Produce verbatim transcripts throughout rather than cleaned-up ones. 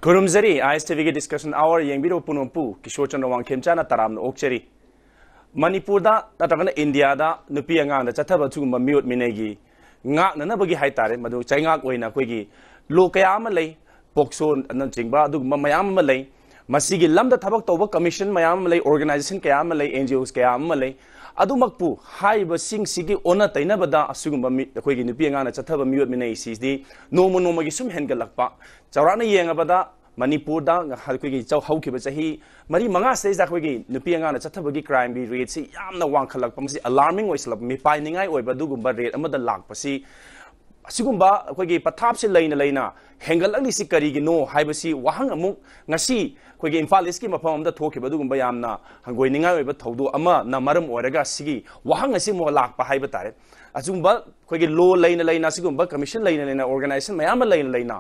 ꯈꯨꯔꯨꯝꯖꯔꯤ꯫ ꯑꯥꯏ ꯑꯦꯁ T ꯚꯤꯒꯤ Discussion Hour ꯌꯦꯡꯕꯤꯔꯤꯕ ꯄꯨꯝꯅꯃꯛꯄꯨ ꯀꯤꯁꯣꯔ ꯆꯟꯗ꯭ꯔ ꯋꯥꯡꯈꯦꯝꯆꯥꯅ ꯇꯔꯥꯝꯅ ꯑꯣꯛꯆꯔꯤ꯫ ꯃꯅꯤꯄꯨꯔꯗ ꯅꯠꯇ꯭ꯔꯒꯅ ꯏꯟꯗꯤꯌꯥꯗ ꯅꯨꯄꯤ ꯑꯉꯥꯡꯗ ꯆꯠꯊꯕ ꯁꯤꯒꯨꯝꯕ ꯃꯤꯑꯣꯠ ꯃꯤꯅꯩꯒꯤ ꯉꯥꯛꯅꯅꯕꯒꯤ ꯍꯥꯏꯇꯥꯔꯦ, ꯃꯗꯨ ꯆꯩꯉꯥꯛ ꯑꯣꯏꯅ ꯑꯩꯈꯣꯏꯒꯤ ꯂꯣ ꯀꯌꯥ ꯑꯃ ꯂꯩ, ꯄꯣꯛꯁꯣꯅꯆꯤꯡꯕ ꯑꯗꯨꯒꯨꯝꯕ ꯃꯌꯥꯝ ꯑꯃ ꯂꯩ꯫ ꯃꯁꯤꯒꯤ ꯂꯝꯗ ꯊꯕꯛ ꯇꯧꯕ ꯀꯃꯤꯁꯟ ꯃꯌꯥꯝ ꯑꯃ ꯂꯩ, ꯑꯣꯔꯒꯅꯥꯏꯖꯦꯁꯟ ꯀꯌꯥ ꯑꯃ ꯂꯩ, ꯑꯦꯟ ꯖꯤ ꯑꯣꯁ ꯀꯌꯥ ꯑꯃ ꯂꯩ꯫ ꯑꯗꯨꯃꯛꯄꯨ ꯍꯥꯏꯔꯤꯕꯁꯤꯡꯁꯤꯒꯤ ꯑꯣꯟꯅ ꯇꯩꯅꯕꯗ ꯑꯁꯤꯒꯨꯝꯕ ꯃꯤ-, ꯑꯩꯈꯣꯏꯒꯤ ꯅꯨꯄꯤ ꯑꯉꯥꯡꯅ ꯆꯠꯊꯕ ꯃꯤꯑꯣꯠ ꯃꯤꯅꯩꯁꯤꯗꯤ ꯅꯣꯡꯃ ꯅꯣꯡꯃꯒꯤ ꯁꯨꯝ ꯍꯦꯟꯒꯠꯂꯛꯄ꯫ ꯆꯥꯎꯔꯥꯛꯅ ꯌꯦꯡꯉꯕꯗ ꯃꯅꯤꯄꯨꯔꯗ ꯑꯩꯈꯣꯏꯒꯤ ꯆꯧ-, ꯍꯧꯈꯤꯕ ꯆꯍꯤ ꯃꯔꯤ ꯃꯉꯥꯁꯤꯗꯩꯗ ꯑꯩꯈꯣꯏꯒꯤ ꯅꯨꯄꯤ ꯑꯉꯥꯡꯅ ꯆꯠꯊꯕꯒꯤ ꯀ꯭ꯔꯥꯏꯝꯒꯤ ꯔꯦꯠꯁꯤ ꯌꯥꯝꯅ ꯋꯥꯡꯈꯠꯂꯛꯄ, ꯃꯁꯤ ꯑꯂꯥꯔꯃꯤꯡ ꯑꯣꯏꯁꯤꯜꯂꯛꯄ, ꯃꯤꯄꯥꯏꯅꯤꯡꯉꯥꯏ ꯑꯣꯏꯕ ꯑꯗꯨꯒꯨꯝꯕ ꯔꯦꯠ ꯑꯃꯗ ꯂꯥꯛꯄꯁꯤ, ꯑꯁꯤꯒꯨꯝꯕ ꯑꯩꯈꯣꯏꯒꯤ ꯄꯊꯥꯞꯁꯤ ꯂꯩꯅ ꯂꯩꯅ ꯍꯦꯟꯒꯠꯂꯛꯂꯤꯁꯤ ꯀꯔꯤꯒꯤꯅꯣ ꯍꯥꯏꯕꯁꯤ ꯋꯥꯍꯪ ꯑꯃꯨꯛ ꯉꯁꯤ ꯑꯩꯈꯣꯏꯒꯤ ꯏꯝꯐꯥꯜ ꯏꯁꯀꯤ ꯃꯐꯝ ꯑꯃꯗ ꯊꯣꯛꯈꯤꯕ ꯑꯗꯨꯒꯨꯝꯕ ꯌꯥꯝꯅ ꯍꯪꯒꯣꯏꯅꯤꯡꯉꯥꯏ ꯑꯣꯏꯕ ꯊꯧꯗꯣꯛ ꯑꯃꯅ ꯃꯔꯝ ꯑꯣꯏꯔꯒ ꯁꯤꯒꯤ ꯋꯥꯍꯪ ꯑꯁꯤ ꯑꯃꯨꯛ ꯂꯥꯛꯄ ꯍꯥꯏꯕ ꯇꯥꯔꯦ꯫ ꯑꯁꯤꯒꯨꯝꯕ ꯑꯩꯈꯣꯏꯒꯤ ꯂꯣ ꯂꯩꯅ ꯂꯩꯅ, ꯑꯁꯤꯒꯨꯝꯕ ꯀꯃꯤꯁꯟ ꯂꯩꯅ ꯂꯩꯅ, ꯑꯣꯔꯒꯅꯥꯏꯖꯦꯁꯟ ꯃꯌꯥꯝ ꯑꯃ ꯂꯩꯅ ꯂꯩꯅ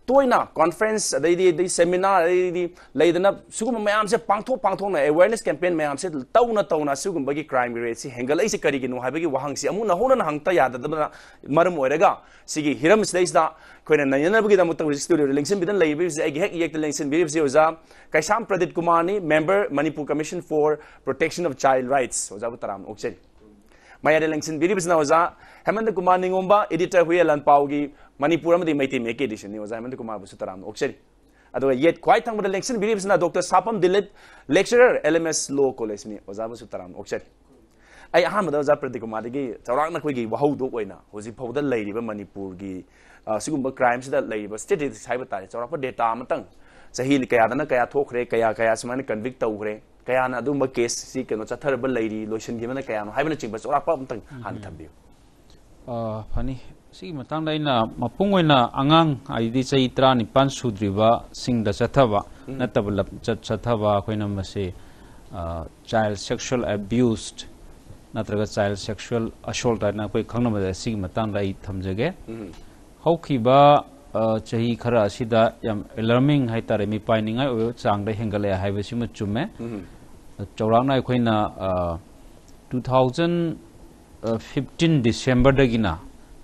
ꯇꯣꯏꯅ ꯀꯣꯟꯐ꯭ꯔꯦꯟꯁ, ꯑꯗꯩꯗꯤ, ꯑꯗꯩ ꯁꯦꯃꯤꯅꯥꯔ, ꯑꯗꯩꯗꯤ ꯂꯩꯗꯅ ꯁꯤꯒꯨꯝꯕ ꯃꯌꯥꯝꯁꯦ ꯄꯥꯡꯊꯣꯛ ꯄꯥꯡꯊꯣꯛꯅ, ꯑꯦꯋꯦꯔꯅꯦꯁ ꯀꯦꯝꯄꯦꯟ ꯃꯌꯥꯝꯁꯦ ꯇꯧꯅ ꯇꯧꯅ ꯁꯤꯒꯨꯝꯕꯒꯤ ꯀ꯭ꯔꯥꯏꯝꯒꯤ ꯔꯦꯠꯁꯤ ꯍꯦꯟꯒꯠꯂꯛꯏꯁꯦ ꯀꯔꯤꯒꯤꯅꯣ ꯍꯥꯏꯕꯒꯤ ꯋꯥꯍꯪꯁꯤ ꯑꯃꯨꯛ ꯅꯧꯍꯧꯅꯅ ꯍꯪꯇ ꯌꯥꯗꯗꯕꯅ ꯃꯔꯝ ꯑꯣꯏꯔꯒ ꯁꯤꯒꯤ ꯍꯤꯔꯝꯁꯤꯗꯩꯁꯤꯗ ꯑꯩꯈꯣꯏꯅ ꯅꯩꯅꯅꯕꯒꯤꯗꯃꯛꯇ ꯍꯧꯖꯤꯛ ꯁ꯭ꯇꯨꯗꯤꯑꯣꯗ ꯂꯦꯡꯁꯤꯟꯕꯤꯗꯅ ꯂꯩꯔꯤꯕꯁꯤ ꯑꯩꯒꯤ ꯍꯦꯛ ꯏꯌꯦꯛꯇ ꯂꯦꯡꯁꯤꯟꯕꯤꯔꯤꯕꯁꯤ ꯑꯣꯖꯥ ꯀꯩꯁꯥꯝ Pradeep ꯀꯨꯃꯥꯔꯅꯤ, member Manipur Commission for Protection of Child Rights, ꯑꯣꯖꯥꯕꯨ ꯇꯔꯥꯝꯅ ꯑꯣꯛꯆꯔꯤ꯫ ꯃꯌꯥꯏꯗ ꯂꯦꯡꯁꯤꯟꯕꯤꯔꯤꯕꯁꯤꯅ ꯑꯣꯖꯥ ꯍꯦꯃꯟꯇ ꯀꯨꯃꯥꯔ ꯅꯤꯉꯣꯝꯕ, editor ꯍꯨꯏꯌꯦꯟ ꯂꯥꯟꯄꯥꯎꯒꯤ ꯃꯅꯤꯄꯨꯔ ꯑꯃꯗꯤ ꯃꯩꯇꯩ ꯃꯌꯦꯛꯀꯤ edition ꯅꯤ꯫ ꯑꯣꯖꯥ ꯍꯦꯃꯟꯇ ꯀꯨꯃꯥꯔꯕꯨꯁꯨ ꯇꯔꯥꯝꯅ ꯑꯣꯛꯆꯔꯤ꯫ ꯑꯗꯨꯒ ꯌꯦꯠ ꯈ꯭ꯋꯥꯏ ꯊꯪꯕꯗ ꯂꯦꯡꯁꯤꯟꯕꯤꯔꯤꯕꯁꯤꯅ doctor Sapam Dilip, lecturer, L M S Law College ꯅꯤ꯫ ꯑꯣꯖꯥꯕꯨꯁꯨ ꯇꯔꯥꯝꯅ ꯑꯣꯛꯆꯔꯤ꯫ ꯑꯩ ꯑꯍꯥꯟꯕꯗ ꯑꯣꯖꯥ ꯄ꯭ꯔꯗꯤꯞ ꯀꯨꯃꯥꯔꯗꯒꯤ ꯆꯥꯎꯔꯥꯛꯅ ꯑꯩꯈꯣꯏꯒꯤ ꯋꯥꯍꯧꯗꯣꯛ ꯑꯣꯏꯅ ꯍꯧꯖꯤꯛ ꯐꯥꯎꯕꯗ ꯂꯩꯔꯤꯕ ꯃꯅꯤꯄꯨꯔꯒꯤ, ꯑ, ꯁꯤꯒꯨꯝꯕ ꯀ꯭ꯔꯥꯏꯝꯁꯤꯗ ꯂꯩꯔꯤꯕ statistics ꯍꯥꯏꯕ ꯇꯥꯔꯦ, ꯆꯥꯎꯔꯥꯛꯄ data ꯑꯃꯇꯪ, ꯆꯍꯤ ꯀꯌꯥꯗꯅ ꯀꯌꯥ ꯊꯣꯛꯈ꯭ꯔꯦ, ꯀꯌꯥ, ꯀꯌꯥ ꯁꯨꯃꯥꯏꯅ convict ꯇꯧꯈ꯭ꯔꯦ, ꯀꯌꯥꯅ ꯑꯗꯨꯝꯕ ꯀꯦꯁꯁꯤ ꯀꯩꯅꯣ ꯆꯠꯊꯔꯕ ꯂꯩꯔꯤ, ꯂꯣꯏꯁꯤꯟꯈꯤꯕꯅ ꯀꯌꯥꯅꯣ ꯍꯥꯏꯕꯅꯆꯤꯡꯕ ꯆꯥꯎꯔꯥꯛꯄ ꯑꯃꯇꯪ ꯍꯥꯟꯅ ꯊꯝꯕꯤꯌꯨ꯫ ꯑ, ꯐꯅꯤ꯫ ꯁꯤꯒꯤ ꯃꯇꯥꯡꯗ ꯑꯩꯅ ꯃꯄꯨꯡ ꯑꯣꯏꯅ ꯑꯉꯥꯡ, ꯍꯥꯏꯗꯤ ꯆꯍꯤ ꯇꯔꯥꯅꯤꯄꯥꯟ ꯁꯨꯗ꯭ꯔꯤꯕꯁꯤꯡꯗ ꯆꯠꯊꯕ ꯎꯝ꯫ ꯅꯠꯇꯕ ꯂꯝ-, ꯆꯠ-, ꯆꯠꯊꯕ ꯑꯩꯈꯣꯏꯅ ꯃꯁꯤ, ꯑ, child sexual abuse ꯅꯠꯇ꯭ꯔꯒ child sexual assault ꯍꯥꯏꯅ ꯑꯩꯈꯣꯏ ꯈꯪꯅꯕꯗ ꯑꯁꯤꯒꯤ ꯃꯇꯥꯡꯗ ꯑꯩ ꯊꯝꯖꯒꯦ꯫ ꯎꯝ꯫ ꯍꯧꯈꯤꯕ, ꯑ, ꯆꯍꯤ ꯈꯔ ꯑꯁꯤꯗ ꯌꯥꯝ alarming ꯍꯥꯏꯇꯥꯔꯦ, ꯃꯤꯄꯥꯏꯅꯤꯡꯉꯥꯏ ꯑꯣꯏꯕ ꯆꯥꯡꯗ ꯍꯦꯟꯒꯠꯂꯛꯑꯦ ꯍꯥꯏꯕꯁꯤꯃ ꯆꯨꯝꯃꯦ꯫ ꯎꯝ꯫ ꯆꯥꯎꯔꯥꯛꯅ ꯑꯩꯈꯣꯏꯅ, ꯑ, two thousand fifteen Decemberꯗꯒꯤꯅ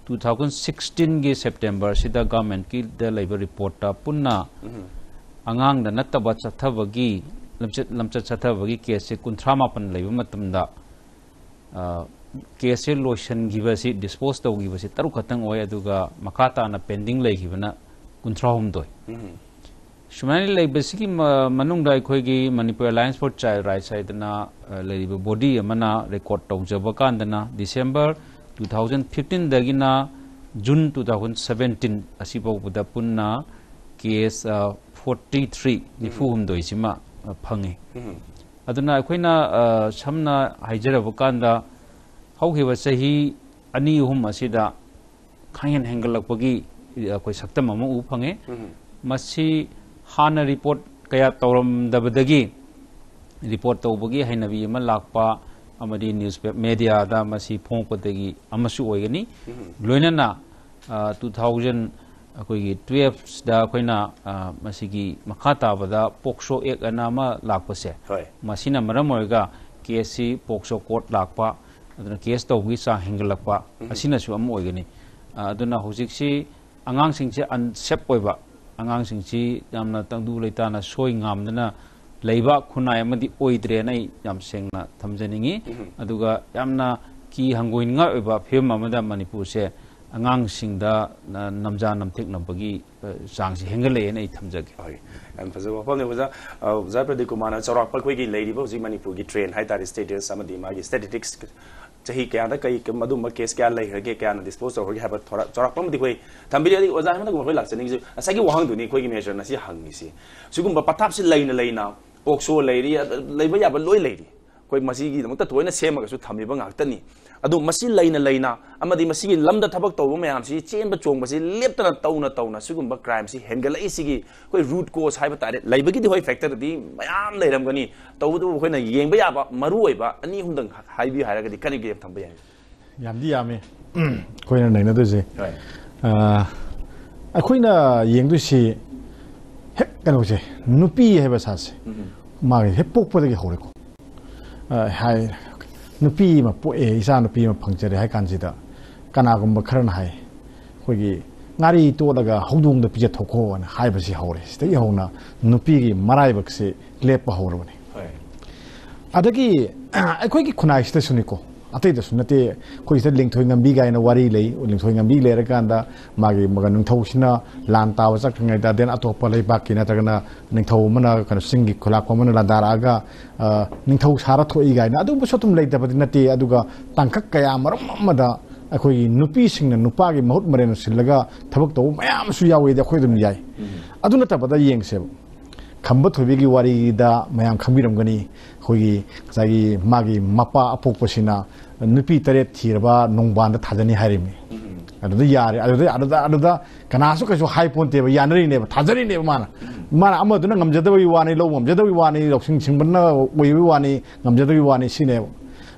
two thousand sixteenꯒꯤ Septemberꯁꯤꯗ governmentꯀꯤꯗ ꯂꯩꯕ reportꯇ ꯄꯨꯟꯅ ꯎꯝ꯫ ꯑꯉꯥꯡꯗ ꯅꯠꯇꯕ ꯆꯠꯊꯕꯒꯤ, ꯂꯝꯆꯠ ꯂꯝꯆꯠ ꯆꯠꯊꯕꯒꯤ ꯀꯦꯁꯁꯦ ꯀꯨꯟꯊ꯭ꯔꯥ ꯃꯥꯄꯟ ꯂꯩꯕ ꯃꯇꯝꯗ, ꯑ, ꯀꯦꯁꯁꯦ ꯂꯣꯏꯁꯤꯟꯈꯤꯕꯁꯤ, ꯗꯤꯁꯄꯣꯁ ꯇꯧꯈꯤꯕꯁꯤ ꯇꯔꯨꯛ ꯈꯛꯇꯪ ꯑꯣꯏ, ꯑꯗꯨꯒ ꯃꯈꯥ ꯇꯥꯅ ꯄꯦꯟꯗꯤꯡ ꯂꯩꯈꯤꯕꯅ ꯀꯨꯟꯊ꯭ꯔꯥ ꯍꯨꯝꯗꯣꯏ꯫ ꯎꯝ꯫ ꯁꯨꯃꯥꯏꯅ ꯂꯩꯕꯁꯤꯒꯤ ꯃ-, ꯃꯅꯨꯡꯗ ꯑꯩꯈꯣꯏꯒꯤ Manipur alliance for child rights ꯍꯥꯏꯗꯅ, ꯑ, ꯂꯩꯔꯤꯕ ꯕꯣꯗꯤ ꯑꯃꯅ ꯔꯦꯀꯣꯔꯠ ꯇꯧꯖꯕ ꯀꯥꯟꯗꯅ, ꯗꯤꯁꯦꯝꯕꯔ ꯇꯨ ꯊꯥꯎꯖꯟ ꯐꯤꯐꯇꯤꯟꯗꯒꯤꯅ ꯖꯨꯟ ꯇꯨ ꯊꯥꯎꯖꯟ ꯁꯕꯦꯟꯇꯤꯟ ꯑꯁꯤꯐꯥꯎꯕꯗ ꯄꯨꯟꯅ ꯀꯦꯁ, ꯑ, ꯐꯣꯔꯇꯤ ꯊ꯭ꯔꯤ, ꯎꯝ꯫ ꯅꯤꯐꯨ ꯍꯨꯝꯗꯣꯏꯁꯤꯃ, ꯑ, ꯐꯪꯉꯤ꯫ ꯎꯝ꯫ ꯑꯗꯨꯅ ꯑꯩꯈꯣꯏꯅ, ꯑ, ꯁꯝꯅ ꯍꯥꯏꯖꯔꯕ ꯀꯥꯟꯗ, ꯍꯧꯈꯤꯕ ꯆꯍꯤ ꯑꯅꯤ ꯑꯍꯨꯝ ꯑꯁꯤꯗ ꯈꯪꯍꯦꯟ ꯍꯦꯟꯒꯠꯂꯛꯄꯒꯤ ꯑꯩꯈꯣꯏ ꯁꯛꯇꯝ ꯑꯃ ꯎꯕ ꯐꯪꯉꯦ꯫ ꯎꯝ꯫ ꯃꯁꯤ ꯍꯥꯟꯅ ꯔꯤꯄꯣꯔꯠ ꯀꯌꯥ ꯇꯧꯔꯝꯗꯕꯗꯒꯤ ꯔꯤꯄꯣꯔꯠ ꯇꯧꯕꯒꯤ ꯍꯩꯅꯕꯤ ꯑꯃ ꯂꯥꯛꯄ ꯑꯃꯗꯤ ꯅ꯭ꯌꯨꯁ ꯄꯦ-, ꯃꯦꯗꯤꯌꯥꯗ ꯃꯁꯤ ꯐꯣꯡꯉꯛꯄꯗꯒꯤ ꯑꯃꯁꯨ ꯑꯣꯏꯒꯅꯤ꯫ ꯎꯝ꯫ ꯂꯣꯏꯅꯅ, ꯑ, ꯇꯨ ꯊꯥꯎꯖꯟ ꯑꯩꯈꯣꯏꯒꯤ ꯇꯨꯌꯦꯜꯐꯁꯤꯗ ꯑꯩꯈꯣꯏꯅ, ꯑ, ꯃꯁꯤꯒꯤ ꯃꯈꯥ ꯇꯥꯕꯗ ꯄꯣꯛꯁꯣ ꯑꯦꯛ ꯑꯅ ꯑꯃ ꯂꯥꯛꯄꯁꯦ, ꯍꯣꯏ꯫ ꯃꯁꯤꯅ ꯃꯔꯝ ꯑꯣꯏꯔꯒ ꯀꯦꯁꯁꯤ ꯄꯣꯛꯁꯣ ꯀꯣꯔꯠ ꯂꯥꯛꯄ, ꯑꯗꯨꯅ ꯀꯦꯁ ꯇꯧꯕꯒꯤ ꯆꯥꯡ ꯍꯦꯟꯒꯠꯂꯛꯄ, ꯎꯝ꯫ ꯑꯁꯤꯅꯁꯨ ꯑꯃ ꯑꯣꯏꯒꯅꯤ꯫ ꯑ, ꯑꯗꯨꯅ ꯍꯧꯖꯤꯛꯁꯤ ꯑꯉꯥꯡꯁꯤꯡꯁꯦ ꯑꯟꯁꯦꯞ ꯑꯣꯏꯕ, ꯑꯉꯥꯡꯁꯤꯡꯁꯤ ꯌꯥꯝꯅ ꯇꯪꯗꯨ ꯂꯩꯇꯥꯅ ꯁꯣꯏ ꯉꯥꯝꯗꯅ ꯂꯩꯕ ꯈꯨꯟꯅꯥꯏ ꯑꯃꯗꯤ ꯑꯣꯏꯗ꯭ꯔꯦꯅ ꯑꯩ ꯌꯥꯝ ꯁꯦꯡꯅ ꯊꯝꯖꯅꯤꯡꯉꯤ꯫ ꯎꯝ꯫ ꯑꯗꯨꯒ ꯌꯥꯝꯅ ꯀꯤ ꯍꯪꯒꯣꯏꯅꯤꯡꯉꯥꯏ ꯑꯣꯏꯕ ꯐꯤꯕꯝ ꯑꯃꯗ ꯃꯅꯤꯄꯨꯔꯁꯦ ꯑꯉꯥꯡꯁꯤꯡꯗ, ꯑ, ꯅꯝꯖꯥ ꯅꯝꯊꯦꯛꯅꯕꯒꯤ, ꯑ, ꯆꯥꯡꯁꯤ ꯍꯦꯟꯒꯠꯂꯛꯑꯦꯅ ꯑꯩ ꯊꯝꯖꯒꯦ꯫ ꯍꯣꯏ, ꯌꯥꯝ ꯐꯖꯕ ꯋꯥꯐꯝꯅꯤ ꯑꯣꯖꯥ꯫ ꯑ, ꯑꯣꯖꯥ ꯄ꯭ꯔꯗꯤꯞ ꯀꯨꯃꯥꯔꯅ ꯆꯥꯎꯔꯥꯛꯄ ꯑꯩꯈꯣꯏꯒꯤ ꯂꯩꯔꯤꯕ ꯍꯧꯖꯤꯛ ꯃꯅꯤꯄꯨꯔꯒꯤ ꯇ꯭ꯔꯦꯟ ꯍꯥꯏꯇꯥꯔꯦ, ꯁ꯭ꯇꯦꯇꯁ ꯑꯃꯗꯤ ꯃꯥꯒꯤ ꯁ꯭ꯇꯦꯇꯤꯁꯇꯤꯛꯁ, ꯆꯍꯤ ꯀꯌꯥꯗ ꯀꯩ, ꯀꯩ, ꯑꯗꯨꯝꯕ ꯀꯦꯁ ꯀꯌꯥ ꯂꯩꯈ꯭ꯔꯒꯦ, ꯀꯌꯥꯅ ꯗꯤꯁꯄꯣꯁ ꯇꯧꯈ꯭ꯔꯒꯦ ꯍꯥꯏꯕ ꯊꯣꯔꯥ-, ꯆꯥꯎꯔꯥꯛꯄ ꯑꯃꯗꯤ ꯑꯩꯈꯣꯏ ꯊꯝꯕꯤꯔꯦ꯫ ꯑꯗꯒꯤ ꯑꯣꯖꯥ ꯑꯃꯅ ꯑꯩꯈꯣꯏ ꯂꯥꯛꯆꯅꯤꯡꯉꯤꯁꯦ ꯉꯁꯥꯏꯒꯤ ꯋꯥꯍꯪꯗꯨꯅꯤ ꯑꯩꯈꯣꯏꯒꯤ ꯃꯦꯖꯔꯅ ꯁꯤ ꯍꯪꯉꯤꯁꯤ꯫ ꯁꯤꯒꯨꯝꯕ ꯄꯊꯥꯞꯁꯤ ꯂꯩꯅ ꯂꯩꯅ ꯄꯣꯛꯁꯣ ꯂꯩꯔꯤ, ꯑꯗ ꯂꯩꯕ ꯌꯥꯕ ꯂꯣꯏ ꯂꯩꯔꯤ꯫ ꯑꯩꯈꯣꯏ ꯃꯁꯤꯒꯤꯗꯃꯛꯇ ꯊꯑꯣꯏꯅ ꯁꯦꯝꯃꯒꯁꯨ ꯊꯝꯃꯤꯕ ꯉꯥꯛꯇꯅꯤ꯫ ꯑꯗꯨ ꯃꯁꯤ ꯂꯩꯅ ꯂꯩꯅ ꯑꯃꯗꯤ ꯃꯁꯤꯒꯤ ꯂꯝꯗ ꯊꯕꯛ ꯇꯧꯕ ꯃꯌꯥꯝꯁꯤ ꯆꯦꯟꯕ ꯆꯣꯡꯕꯁꯤ ꯂꯦꯞꯇꯅ ꯇꯧꯅ ꯇꯧꯅ ꯁꯤꯒꯨꯝꯕ ꯀ꯭ꯔꯥꯏꯝꯁꯤ ꯍꯦꯟꯒꯠꯂꯛꯏꯁꯤꯒꯤ ꯑꯩꯈꯣꯏ ꯔꯨꯠ ꯀꯣꯁ ꯍꯥꯏꯕ ꯇꯥꯔꯦ, ꯂꯩꯕꯒꯤꯗꯤ ꯍꯣꯏ ꯐꯦꯛꯇꯔꯗꯤ ꯃꯌꯥꯝ ꯂꯩꯔꯝꯒꯅꯤ, ꯇꯧꯕꯇꯕꯨ ꯑꯩꯈꯣꯏꯅ ꯌꯦꯡꯕ ꯌꯥꯕ ꯃꯔꯨ ꯑꯣꯏꯕ ꯑꯅꯤ ꯑꯍꯨꯝꯗꯪ ꯍꯥꯏꯕꯤꯌꯨ ꯍꯥꯏꯔꯒꯗꯤ ꯀꯔꯤ ꯀꯔꯤ ꯊꯝꯕ ꯌꯥꯏ? ꯌꯥꯝꯗꯤ ꯌꯥꯝꯃꯤ꯫ ꯑꯩꯈꯣꯏꯅ ꯅꯩꯅꯗꯣꯏꯁꯦ, ꯍꯣꯏ꯫ ꯑ, ꯑꯩꯈꯣꯏꯅ ꯌꯦꯡꯗꯣꯏꯁꯤ ꯍꯦꯛ ꯀꯩꯅꯣꯁꯦ, ꯅꯨꯄꯤ ꯍꯥꯏꯕ ꯁꯥꯁꯦ, ꯎꯝ꯫ ꯃꯥꯒꯤ ꯍꯦꯛ ꯄꯣꯛꯄꯗꯒꯤ ꯍꯧꯔꯦꯀꯣ꯫ ꯑ, ꯍꯥꯏ, ꯅꯨꯄꯤ ꯑꯃ ꯄꯣꯛꯑꯦ, ꯏꯆꯥ ꯅꯨꯄꯤ ꯑꯃ ꯐꯪꯖꯔꯦ ꯍꯥꯏ ꯀꯥꯟꯁꯤꯗ ꯀꯅꯥꯒꯨꯝꯕ ꯈꯔꯅ ꯍꯥꯏ, ꯑꯩꯈꯣꯏꯒꯤ ꯉꯥꯔꯤ ꯇꯣꯠꯂꯒ ꯍꯧꯗꯣꯡꯗ ꯄꯤꯖꯊꯣꯛꯈꯣꯅ ꯍꯥꯏꯕꯁꯤ ꯍꯧꯔꯦ꯫ ꯁꯤꯗꯒꯤ ꯍꯧꯅ ꯅꯨꯄꯤꯒꯤ ꯃꯔꯥꯏꯕꯛꯁꯤ ꯂꯦꯞꯄ ꯍꯧꯔꯕꯅꯤ꯫ ꯑꯗꯒꯤ ꯑꯩꯈꯣꯏꯒꯤ ꯈꯨꯟꯅꯥꯏꯁꯤꯗꯁꯨꯅꯤꯀꯣ, ꯑꯇꯩꯗꯁꯨ ꯅꯠꯇꯦ, ꯑꯩꯈꯣꯏ ꯁꯤꯗ ꯂꯤꯡꯊꯣꯏ ꯉꯝꯕꯤ ꯀꯥꯏꯅ ꯋꯥꯔꯤ ꯂꯩ꯫ ꯂꯤꯡꯊꯣꯏ ꯉꯝꯕꯤ ꯂꯩꯔꯀꯥꯟꯗ ꯃꯥꯒꯤ ꯃꯒ-, ꯅꯤꯡꯊꯧꯁꯤꯅ ꯂꯥꯟ ꯇꯥꯕ ꯆꯠꯈ꯭ꯔꯤꯉꯩꯗ, then ꯑꯇꯣꯞꯄ ꯂꯩꯕꯥꯛꯀꯤ ꯅꯠꯇ꯭ꯔꯒꯅ ꯅꯤꯡꯊꯧ ꯑꯃꯅ, ꯀꯩꯅꯣ, ꯆꯤꯡꯒꯤ ꯈꯨꯂꯥꯛꯄ ꯑꯃꯅ ꯂꯥꯟꯗꯥꯔꯛꯑꯒ, ꯑ, ꯅꯤꯡꯊꯧ ꯁꯥꯔ ꯊꯣꯛꯏ ꯀꯥꯏꯅ ꯑꯗꯨꯒꯨꯝꯕꯁꯨ ꯑꯗꯨꯝ ꯂꯩꯇꯕꯗꯤ ꯅꯠꯇꯦ꯫ ꯑꯗꯨꯒ ꯇꯥꯡꯀꯛ ꯀꯌꯥ ꯃꯔꯨꯝ ꯑꯃꯗ ꯑꯩꯈꯣꯏꯒꯤ ꯅꯨꯄꯤꯁꯤꯡꯅ ꯅꯨꯄꯥꯒꯤ ꯃꯍꯨꯠ ꯃꯔꯦꯟ ꯁꯤꯜꯂꯒ ꯊꯕꯛ ꯇꯧꯕ ꯃꯌꯥꯝ ꯑꯃꯁꯨ ꯌꯥꯎꯋꯦꯗꯤ ꯑꯩꯈꯣꯏ ꯑꯗꯨꯝ ꯌꯥꯏ꯫ ꯑꯗꯨ ꯅꯠꯇꯕꯗ ꯌꯦꯡꯁꯦꯕ, ꯈꯝꯕ ꯊꯣꯏꯕꯤꯒꯤ ꯋꯥꯔꯤꯗ ꯃꯌꯥꯝ ꯈꯪꯕꯤꯔꯝꯒꯅꯤ꯫ ꯑꯩꯈꯣꯏꯒꯤ ꯉꯁꯥꯏꯒꯤ ꯃꯥꯒꯤ ꯃꯄꯥ ꯑꯄꯣꯛꯄꯁꯤꯅ ꯅꯨꯄꯤ ꯇꯔꯦꯠ ꯊꯤꯔꯕ ꯅꯣꯡꯕꯥꯟꯗ ꯊꯥꯖꯅꯤ ꯍꯥꯏꯔꯤꯕꯅꯤ꯫ ꯑꯗꯨꯗ ꯌꯥꯔꯦ꯫ ꯑꯗꯨꯗ, ꯑꯗꯨꯗ, ꯑꯗꯨꯗ ꯀꯅꯥꯁꯨ ꯀꯩꯁꯨ ꯍꯥꯏ ꯄꯣꯟꯇꯦꯕ, ꯌꯥꯅꯔꯤꯅꯦꯕ, ꯊꯥꯖꯔꯤꯅꯦꯕ ꯃꯥꯅ꯫ ꯃꯥꯅ ꯑꯃꯗꯨꯅ ꯉꯝꯖꯗꯕꯒꯤ ꯋꯥꯅꯤ, ꯂꯧꯕ ꯉꯝꯖꯗꯕꯒꯤ ꯋꯥꯅꯤ, ꯂꯧꯁꯤꯡ ꯁꯤꯡꯕꯅ ꯑꯣꯏꯕꯒꯤ ꯋꯥꯅꯤ, ꯉꯝꯖꯗꯕꯒꯤ ꯋꯥꯅꯤ ꯁꯤꯅꯦꯕ꯫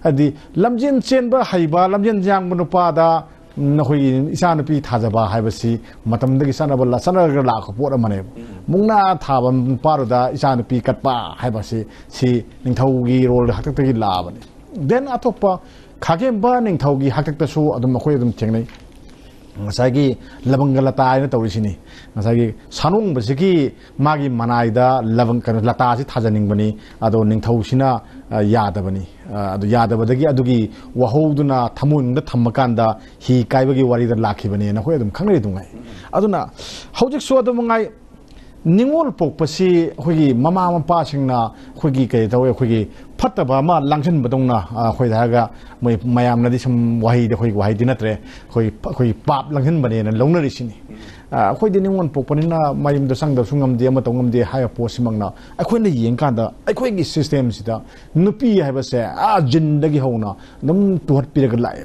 ꯍꯥꯏꯗꯤ ꯂꯝꯖꯦꯟ ꯆꯦꯟꯕ ꯍꯩꯕ, ꯂꯝꯖꯦꯟ ꯌꯥꯡꯕ ꯅꯨꯄꯥꯗ, ꯎꯝ, ꯑꯩꯈꯣꯏꯒꯤ ꯏꯆꯥꯅꯨꯄꯤ ꯊꯥꯖꯕ ꯍꯥꯏꯕꯁꯤ ꯃꯇꯝꯗꯒꯤ ꯆꯠꯅꯕ ꯂ-, ꯆꯠꯅꯔꯒ ꯂꯥꯛꯄ ꯄꯣꯠ ꯑꯃꯅꯦꯕ꯫ ꯃꯨꯛꯅꯥ ꯊꯥꯕ ꯅꯨꯄꯥꯗꯨꯗ ꯏꯆꯥꯅꯨꯄꯤ ꯀꯠꯄ ꯍꯥꯏꯕꯁꯤ ꯁꯤ ꯅꯤꯡꯊꯧꯒꯤ ꯔꯣꯜ ꯍꯥꯛꯇꯛꯇꯒꯤ ꯂꯥꯛꯑꯕꯅꯤ꯫ Then ꯑꯇꯣꯞꯄ ꯈꯥꯒꯦꯝꯕ ꯅꯤꯡꯊꯧꯒꯤ ꯍꯥꯛꯇꯛꯇꯁꯨ ꯑꯗꯨꯝ ꯑꯩꯈꯣꯏ ꯑꯗꯨꯝ ꯊꯦꯡꯅꯩ꯫ ꯉꯁꯥꯏꯒꯤ ꯂꯕꯪꯒ ꯂꯇꯥ ꯍꯥꯏꯅ ꯇꯧꯔꯤꯁꯤꯅꯤ꯫ ꯉꯁꯥꯏꯒꯤ ꯁꯥꯅꯣꯡꯕꯁꯤꯒꯤ ꯃꯥꯒꯤ ꯃꯅꯥꯏꯗ ꯂꯕꯪ-, ꯀꯩꯅꯣ, ꯂꯇꯥꯁꯤ ꯊꯥꯖꯅꯤꯡꯕꯅꯤ, ꯑꯗꯣ ꯅꯤꯡꯊꯧꯁꯤꯅ, ꯑ, ꯌꯥꯗꯕꯅꯤ꯫ ꯑ, ꯑꯗꯨ ꯌꯥꯗꯕꯗꯒꯤ ꯑꯗꯨꯒꯤ ꯋꯥꯍꯧꯗꯨꯅ ꯊꯃꯣꯏꯅꯨꯡꯗ ꯊꯝꯃꯀꯥꯟꯗ ꯍꯤ ꯀꯥꯏꯕꯒꯤ ꯋꯥꯔꯤꯗ ꯂꯥꯛꯈꯤꯕꯅꯦꯅ ꯑꯩꯈꯣꯏ ꯑꯗꯨꯝ ꯈꯪꯅꯔꯤ ꯑꯗꯨꯉꯥꯏ꯫ ꯑꯗꯨꯅ ꯍꯧꯖꯤꯛꯁꯨ ꯑꯗꯨ ꯃꯉꯥꯏ, ꯅꯤꯉꯣꯜ ꯄꯣꯛꯄꯁꯤ ꯑꯩꯈꯣꯏꯒꯤ ꯃꯃꯥ ꯃꯄꯥꯁꯤꯡꯅ ꯑꯩꯈꯣꯏꯒꯤ ꯀꯩ ꯇꯧꯋꯦ, ꯑꯩꯈꯣꯏꯒꯤ ꯐꯠꯇꯕ ꯑꯃ ꯂꯥꯡꯁꯤꯟꯕꯗꯧꯅ, ꯑ, ꯑꯩꯈꯣꯏꯗ ꯍꯥꯏꯔꯒ ꯃꯣꯏ ꯃꯌꯥꯝꯅꯗꯤ ꯁꯨꯝ ꯋꯥꯍꯩꯗꯤ, ꯑꯩꯈꯣꯏꯒꯤ ꯋꯥꯍꯩꯗꯤ ꯅꯠꯇ꯭ꯔꯦ, ꯑꯩꯈꯣꯏ, ꯑꯩꯈꯣꯏ ꯄꯥꯞ ꯂꯥꯡꯁꯤꯟꯕꯅꯦꯅ ꯂꯧꯅꯔꯤꯁꯤꯅꯤ꯫ ꯑ, ꯑꯩꯈꯣꯏꯗꯤ ꯅꯤꯉꯣꯜ ꯄꯣꯛꯄꯅꯤꯅ ꯃꯌꯨꯝꯗ ꯆꯪꯗꯕꯁꯨ ꯉꯝꯗꯦ, ꯑꯃ ꯇꯧ ꯉꯝꯗꯦ ꯍꯥꯏꯕ ꯄꯣꯠꯁꯤꯃꯛꯅ ꯑꯩꯈꯣꯏꯅ ꯌꯦꯡꯀꯥꯟꯗ ꯑꯩꯈꯣꯏꯒꯤ system ꯁꯤꯗ ꯅꯨꯄꯤ ꯍꯥꯏꯕꯁꯦ, ꯑꯥ, ꯖꯤꯟꯗꯒꯤ ꯍꯧꯅ ꯑꯗꯨꯝ ꯇꯨꯍꯠꯄꯤꯔꯒ ꯂꯥꯛꯑꯦ꯫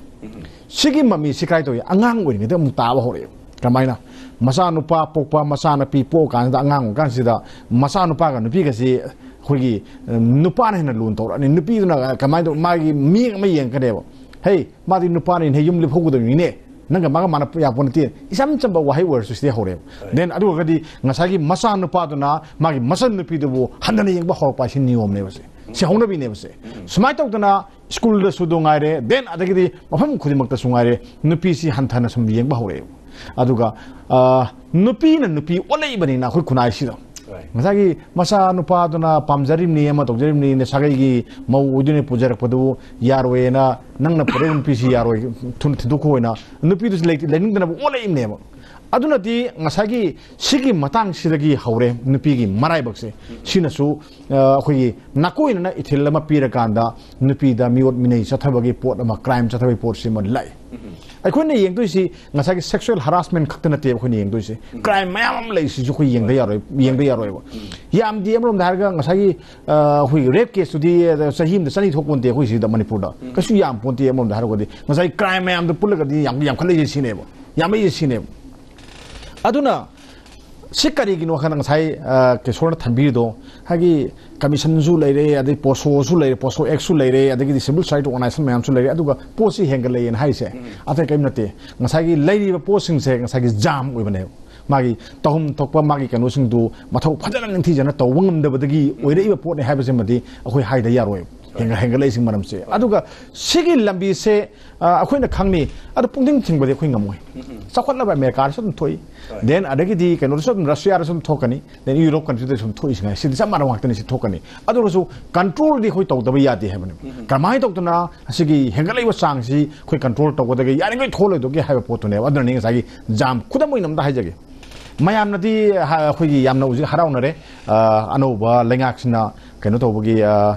ꯁꯤꯒꯤ ꯃꯃꯤꯁꯤ ꯀꯥꯏ ꯇꯧꯏ? ꯑꯉꯥꯡ ꯑꯣꯏꯔꯤꯉꯩꯗ ꯑꯃꯨꯛ ꯇꯥꯕ ꯍꯧꯔꯛꯑꯦ꯫ ꯀꯃꯥꯏꯅ? ꯃꯆꯥꯅꯨꯄꯥ ꯄꯣꯛꯄ, ꯃꯆꯥꯅꯨꯄꯤ ꯄꯣꯛꯑꯀꯥꯟꯁꯤꯗ, ꯑꯉꯥꯡ ꯑꯣꯏꯔꯀꯥꯟꯁꯤꯗ ꯃꯆꯥꯅꯨꯄꯥꯒ ꯅꯨꯄꯤꯒꯁꯤ ꯑꯩꯈꯣꯏꯒꯤ, ꯑ, ꯅꯨꯄꯥꯅ ꯍꯦꯟꯅ ꯂꯨꯅ ꯇꯧꯔꯛꯑꯅꯤ꯫ ꯅꯨꯄꯤꯗꯨꯅ ꯀꯃꯥꯏꯅ ꯇꯧ-, ꯃꯥꯒꯤ ꯃꯤꯠꯌꯦꯡ ꯑꯃ ꯌꯦꯡꯉꯛꯀꯅꯦꯕ꯫ "ꯍꯦ, ꯃꯥꯗꯤ ꯅꯨꯄꯥꯅꯤꯅꯦ, ꯌꯨꯝ ꯂꯦꯞꯍꯧꯒꯗꯕꯅꯤꯅꯦ, ꯅꯪꯒ ꯃꯥꯒ ꯃꯥꯟꯅ ꯌꯥꯄꯣꯠ ꯅꯠꯇꯦ", ꯏꯆꯝ ꯆꯝꯕ ꯋꯥꯍꯩ ꯑꯣꯏꯔꯁꯨ ꯁꯤꯗꯩ ꯍꯧꯔꯛꯑꯦꯕ꯫ Then ꯑꯗꯨ ꯑꯣꯏꯔꯒꯗꯤ ꯉꯁꯥꯏꯒꯤ ꯃꯆꯥꯅꯨꯄꯥꯗꯨꯅ ꯃꯥꯒꯤ ꯃꯆꯟꯅꯨꯄꯤꯗꯨꯕꯨ ꯍꯟꯊꯅ ꯌꯦꯡꯕ ꯍꯧꯔꯛꯄ ꯍꯥꯏꯁꯤ ꯅꯤꯌꯣꯝꯅꯦꯕ ꯁꯦ꯫ ꯁꯤ ꯍꯧꯅꯕꯤꯅꯦꯕ ꯁꯦ꯫ ꯁꯨꯃꯥꯏꯅ ꯇꯧꯗꯅ ꯁ꯭ꯀꯨꯜꯗꯁꯨ ꯑꯗꯨ ꯉꯥꯏꯔꯦ, then ꯑꯗꯒꯤꯗꯤ ꯃꯐꯝ ꯈꯨꯗꯤꯡꯃꯛꯇꯁꯨ ꯉꯥꯏꯔꯦ, ꯅꯨꯄꯤꯁꯤ ꯍꯟꯊꯅ ꯁꯨꯝ ꯌꯦꯡꯕ ꯍꯧꯔꯛꯑꯦꯕ꯫ ꯑꯗꯨꯒ ꯅꯨꯄꯤꯅ ꯅꯨꯄꯤ ꯑꯣꯜꯂꯛꯏꯕꯅꯤꯅ ꯑꯩꯈꯣꯏ ꯈꯨꯟꯅꯥꯏꯁꯤꯗ ꯉꯁꯥꯏꯒꯤ ꯃꯆꯥ ꯅꯨꯄꯥꯗꯨꯅ ꯄꯥꯝꯖꯔꯤꯕꯅꯤ, ꯑꯃ ꯇꯧꯖꯔꯤꯕꯅꯤ, ꯁꯥꯒꯩꯒꯤ ꯃꯧ ꯑꯣꯏꯗꯣꯏꯅꯤ ꯄꯨꯖꯔꯛꯄꯗꯨ ꯌꯥꯔꯣꯏꯅ, ꯅꯪꯅ ꯄꯨꯔꯛꯏꯕ ꯅꯨꯄꯤꯁꯤ ꯌꯥꯔꯣꯏ, ꯊꯨꯅ ꯊꯤꯟꯗꯣꯛꯈꯣꯅ ꯅꯨꯄꯤꯗꯨꯁꯨ ꯂꯩꯅꯤꯡꯗꯅꯕ ꯑꯣꯜꯂꯛꯏꯕꯅꯦꯕ꯫ ꯑꯗꯨꯅꯗꯤ ꯉꯁꯥꯏꯒꯤ ꯁꯤꯒꯤ ꯃꯇꯥꯡꯁꯤꯗꯒꯤ ꯍꯧꯔꯦ ꯅꯨꯄꯤꯒꯤ ꯃꯔꯥꯏꯕꯛꯁꯦ꯫ ꯁꯤꯅꯁꯨ ꯑꯩꯈꯣꯏꯒꯤ ꯅꯥꯀꯣꯏꯅꯅ ꯏꯊꯤꯜ ꯑꯃ ꯄꯤꯔꯀꯥꯟꯗ ꯅꯨꯄꯤꯗ ꯃꯤꯑꯣꯠ ꯃꯤꯅꯩ ꯆꯠꯊꯕꯒꯤ ꯄꯣꯠ ꯑꯃ, ꯀ꯭ꯔꯥꯏꯝ ꯆꯠꯊꯕꯒꯤ ꯄꯣꯠꯁꯤꯃ ꯂꯥꯛꯏ꯫ ꯑꯩꯈꯣꯏꯅ ꯌꯦꯡꯗꯣꯏꯁꯤ ꯉꯁꯥꯏꯒꯤ ꯁꯦꯛꯁꯨꯋꯦꯜ ꯍꯔꯥꯁꯃꯦꯟ ꯈꯛꯇ ꯅꯠꯇꯦ ꯑꯩꯈꯣꯏꯅ ꯌꯦꯡꯗꯣꯏꯁꯦ, ꯀ꯭ꯔꯥꯏꯝ ꯃꯌꯥꯝ ꯑꯃ ꯂꯩꯁꯤꯁꯨ ꯑꯩꯈꯣꯏ ꯌꯦꯡꯗ ꯌꯥꯔꯣꯏ, ꯌꯦꯡꯗ ꯌꯥꯔꯣꯏꯕ꯫ ꯌꯥꯝꯗꯤ ꯑꯃꯔꯣꯝꯗ ꯍꯥꯏꯔꯒ ꯉꯁꯥꯏꯒꯤ ꯑꯩꯈꯣꯏꯒꯤ ꯔꯦꯞ ꯀꯦꯁꯇꯨꯗꯤ ꯆꯍꯤ ꯑꯃꯗ ꯆꯅꯤ ꯊꯣꯛꯄ ꯅꯠꯇꯦ ꯑꯩꯈꯣꯏ ꯁꯤꯗ ꯃꯅꯤꯄꯨꯔꯗ꯫ ꯀꯩꯁꯨ ꯌꯥꯝ ꯄꯣꯟꯇꯦ ꯑꯃꯔꯣꯝꯗ ꯍꯥꯏꯔꯒꯗꯤ, ꯉꯁꯥꯏ ꯀ꯭ꯔꯥꯏꯝ ꯃꯌꯥꯝꯗꯣ ꯄꯨꯜꯂꯒꯗꯤ ꯌꯥꯝ ꯌꯥꯝꯈꯠꯂꯛꯏꯁꯦ ꯁꯤꯅꯦꯕ, ꯌꯥꯝꯃꯛꯏꯁꯦ ꯁꯤꯅꯦꯕ꯫ ꯑꯗꯨꯅ ꯁꯤ ꯀꯔꯤꯒꯤꯅꯣ ꯍꯥꯏꯅ ꯉꯁꯥꯏ ꯀꯤꯁꯣꯔꯅ ꯊꯝꯕꯤꯔꯤꯗꯣ, ꯍꯥꯏꯗꯤ ꯀꯃꯤꯁꯟꯁꯨ ꯂꯩꯔꯦ, ꯑꯗꯩ ꯄꯣꯁꯣꯁꯨ ꯂꯩꯔꯦ, ꯄꯣꯁꯣ ꯑꯦꯛꯁꯨ ꯂꯩꯔꯦ, ꯑꯗꯒꯤꯗꯤ ꯁꯤꯚꯤꯜ ꯁꯣꯁꯥꯏꯇꯤ ꯑꯣꯔꯒꯅꯥꯏꯖꯦꯁꯟ ꯃꯌꯥꯝꯁꯨ ꯂꯩꯔꯦ, ꯑꯗꯨꯒ ꯄꯣꯠꯁꯤ ꯍꯦꯟꯒꯠꯂꯛꯑꯦꯅ ꯍꯥꯏꯁꯦ ꯑꯇꯩ ꯀꯔꯤꯝ ꯅꯠꯇꯦ꯫ ꯉꯁꯥꯏꯒꯤ ꯂꯩꯔꯤꯕ ꯄꯣꯠꯁꯤꯡꯁꯦ ꯉꯁꯥꯏꯒꯤ ꯖꯥꯝ ꯑꯣꯏꯕꯅꯦꯕ꯫ ꯃꯥꯒꯤ ꯇꯧꯐꯝ ꯊꯣꯛꯄ ꯃꯥꯒꯤ ꯀꯩꯅꯣꯁꯤꯡꯗꯨ ꯃꯊꯧ ꯐꯖꯅ ꯅꯤꯡꯊꯤꯖꯅ ꯇꯧꯕ ꯉꯝꯗꯕꯗꯒꯤ ꯑꯣꯏꯔꯛꯏꯕ ꯄꯣꯠꯅꯤ ꯍꯥꯏꯕꯁꯤꯃꯗꯤ ꯑꯩꯈꯣꯏ ꯍꯥꯏꯗ ꯌꯥꯔꯣꯏ꯫ ꯍꯦꯟꯒꯠꯂꯛꯏꯁꯤꯡ ꯃꯔꯝꯁꯦ꯫ ꯑꯗꯨꯒ ꯁꯤꯒꯤ ꯂꯝꯕꯤꯁꯦ ꯑꯩꯈꯣꯏꯅ ꯈꯪꯅꯤ꯫ ꯑꯗꯨ ꯄꯨꯡꯊꯤꯡ ꯊꯤꯡꯕꯗꯤ ꯑꯩꯈꯣꯏ ꯉꯝꯃꯣꯏ꯫ ꯆꯥꯎꯈꯠꯂꯕ ꯑꯃꯦꯔꯤꯀꯥꯗꯁꯨ ꯑꯗꯨꯝ ꯊꯣꯛꯏ, ꯗꯦꯟ ꯑꯗꯒꯤꯗꯤ ꯀꯩꯅꯣꯗꯁꯨ ꯑꯗꯨꯝ, ꯔꯁꯤꯌꯥꯗꯁꯨ ꯑꯗꯨꯝ ꯊꯣꯛꯀꯅꯤ, ꯗꯦꯟ ꯌꯨꯔꯣꯞ ꯀꯟꯇ꯭ꯔꯤꯗꯁꯨ ꯑꯗꯨꯝ ꯊꯣꯛꯏꯁꯤꯉꯥꯏ꯫ ꯁꯤꯗꯤ ꯆꯞ ꯃꯥꯟꯅꯕ ꯉꯥꯛꯇꯅꯤ, ꯁꯤ ꯊꯣꯛꯀꯅꯤ꯫ ꯑꯗꯨ ꯑꯣꯏꯔꯁꯨ ꯀꯟꯇ꯭ꯔꯣꯜꯗꯤ ꯑꯩꯈꯣꯏ ꯇꯧꯗꯕ ꯌꯥꯗꯦ ꯍꯥꯏꯕꯅꯤ꯫ ꯀꯃꯥꯏꯅ ꯇꯧꯗꯅ ꯑꯁꯤꯒꯤ ꯍꯦꯟꯒꯠꯂꯛꯏꯕ ꯆꯥꯡꯁꯤ ꯑꯩꯈꯣꯏ ꯀꯟꯇ꯭ꯔꯣꯜ ꯇꯧꯒꯗꯒꯦ, ꯌꯥꯔꯤꯉꯩ ꯊꯣꯛꯍꯜꯂꯣꯏꯗꯒꯦ ꯍꯥꯏꯕ ꯄꯣꯠꯇꯨꯅꯦꯕ꯫ ꯑꯗꯨꯅꯅꯤ ꯉꯁꯥꯏꯒꯤ ꯖꯥꯝ, ꯈꯨꯗꯝ ꯑꯣꯏꯅ ꯑꯝꯇ ꯍꯥꯏꯖꯒꯦ꯫ ꯃꯌꯥꯝꯅꯗꯤ ꯑꯩꯈꯣꯏꯒꯤ ꯌꯥꯝꯅ ꯍꯧꯖꯤꯛ ꯍꯔꯥꯎꯅꯔꯦ꯫ ꯑꯅꯧꯕ ꯂꯩꯉꯥꯛꯁꯤꯅ ꯀꯩꯅꯣ ꯇꯧꯕꯒꯤ,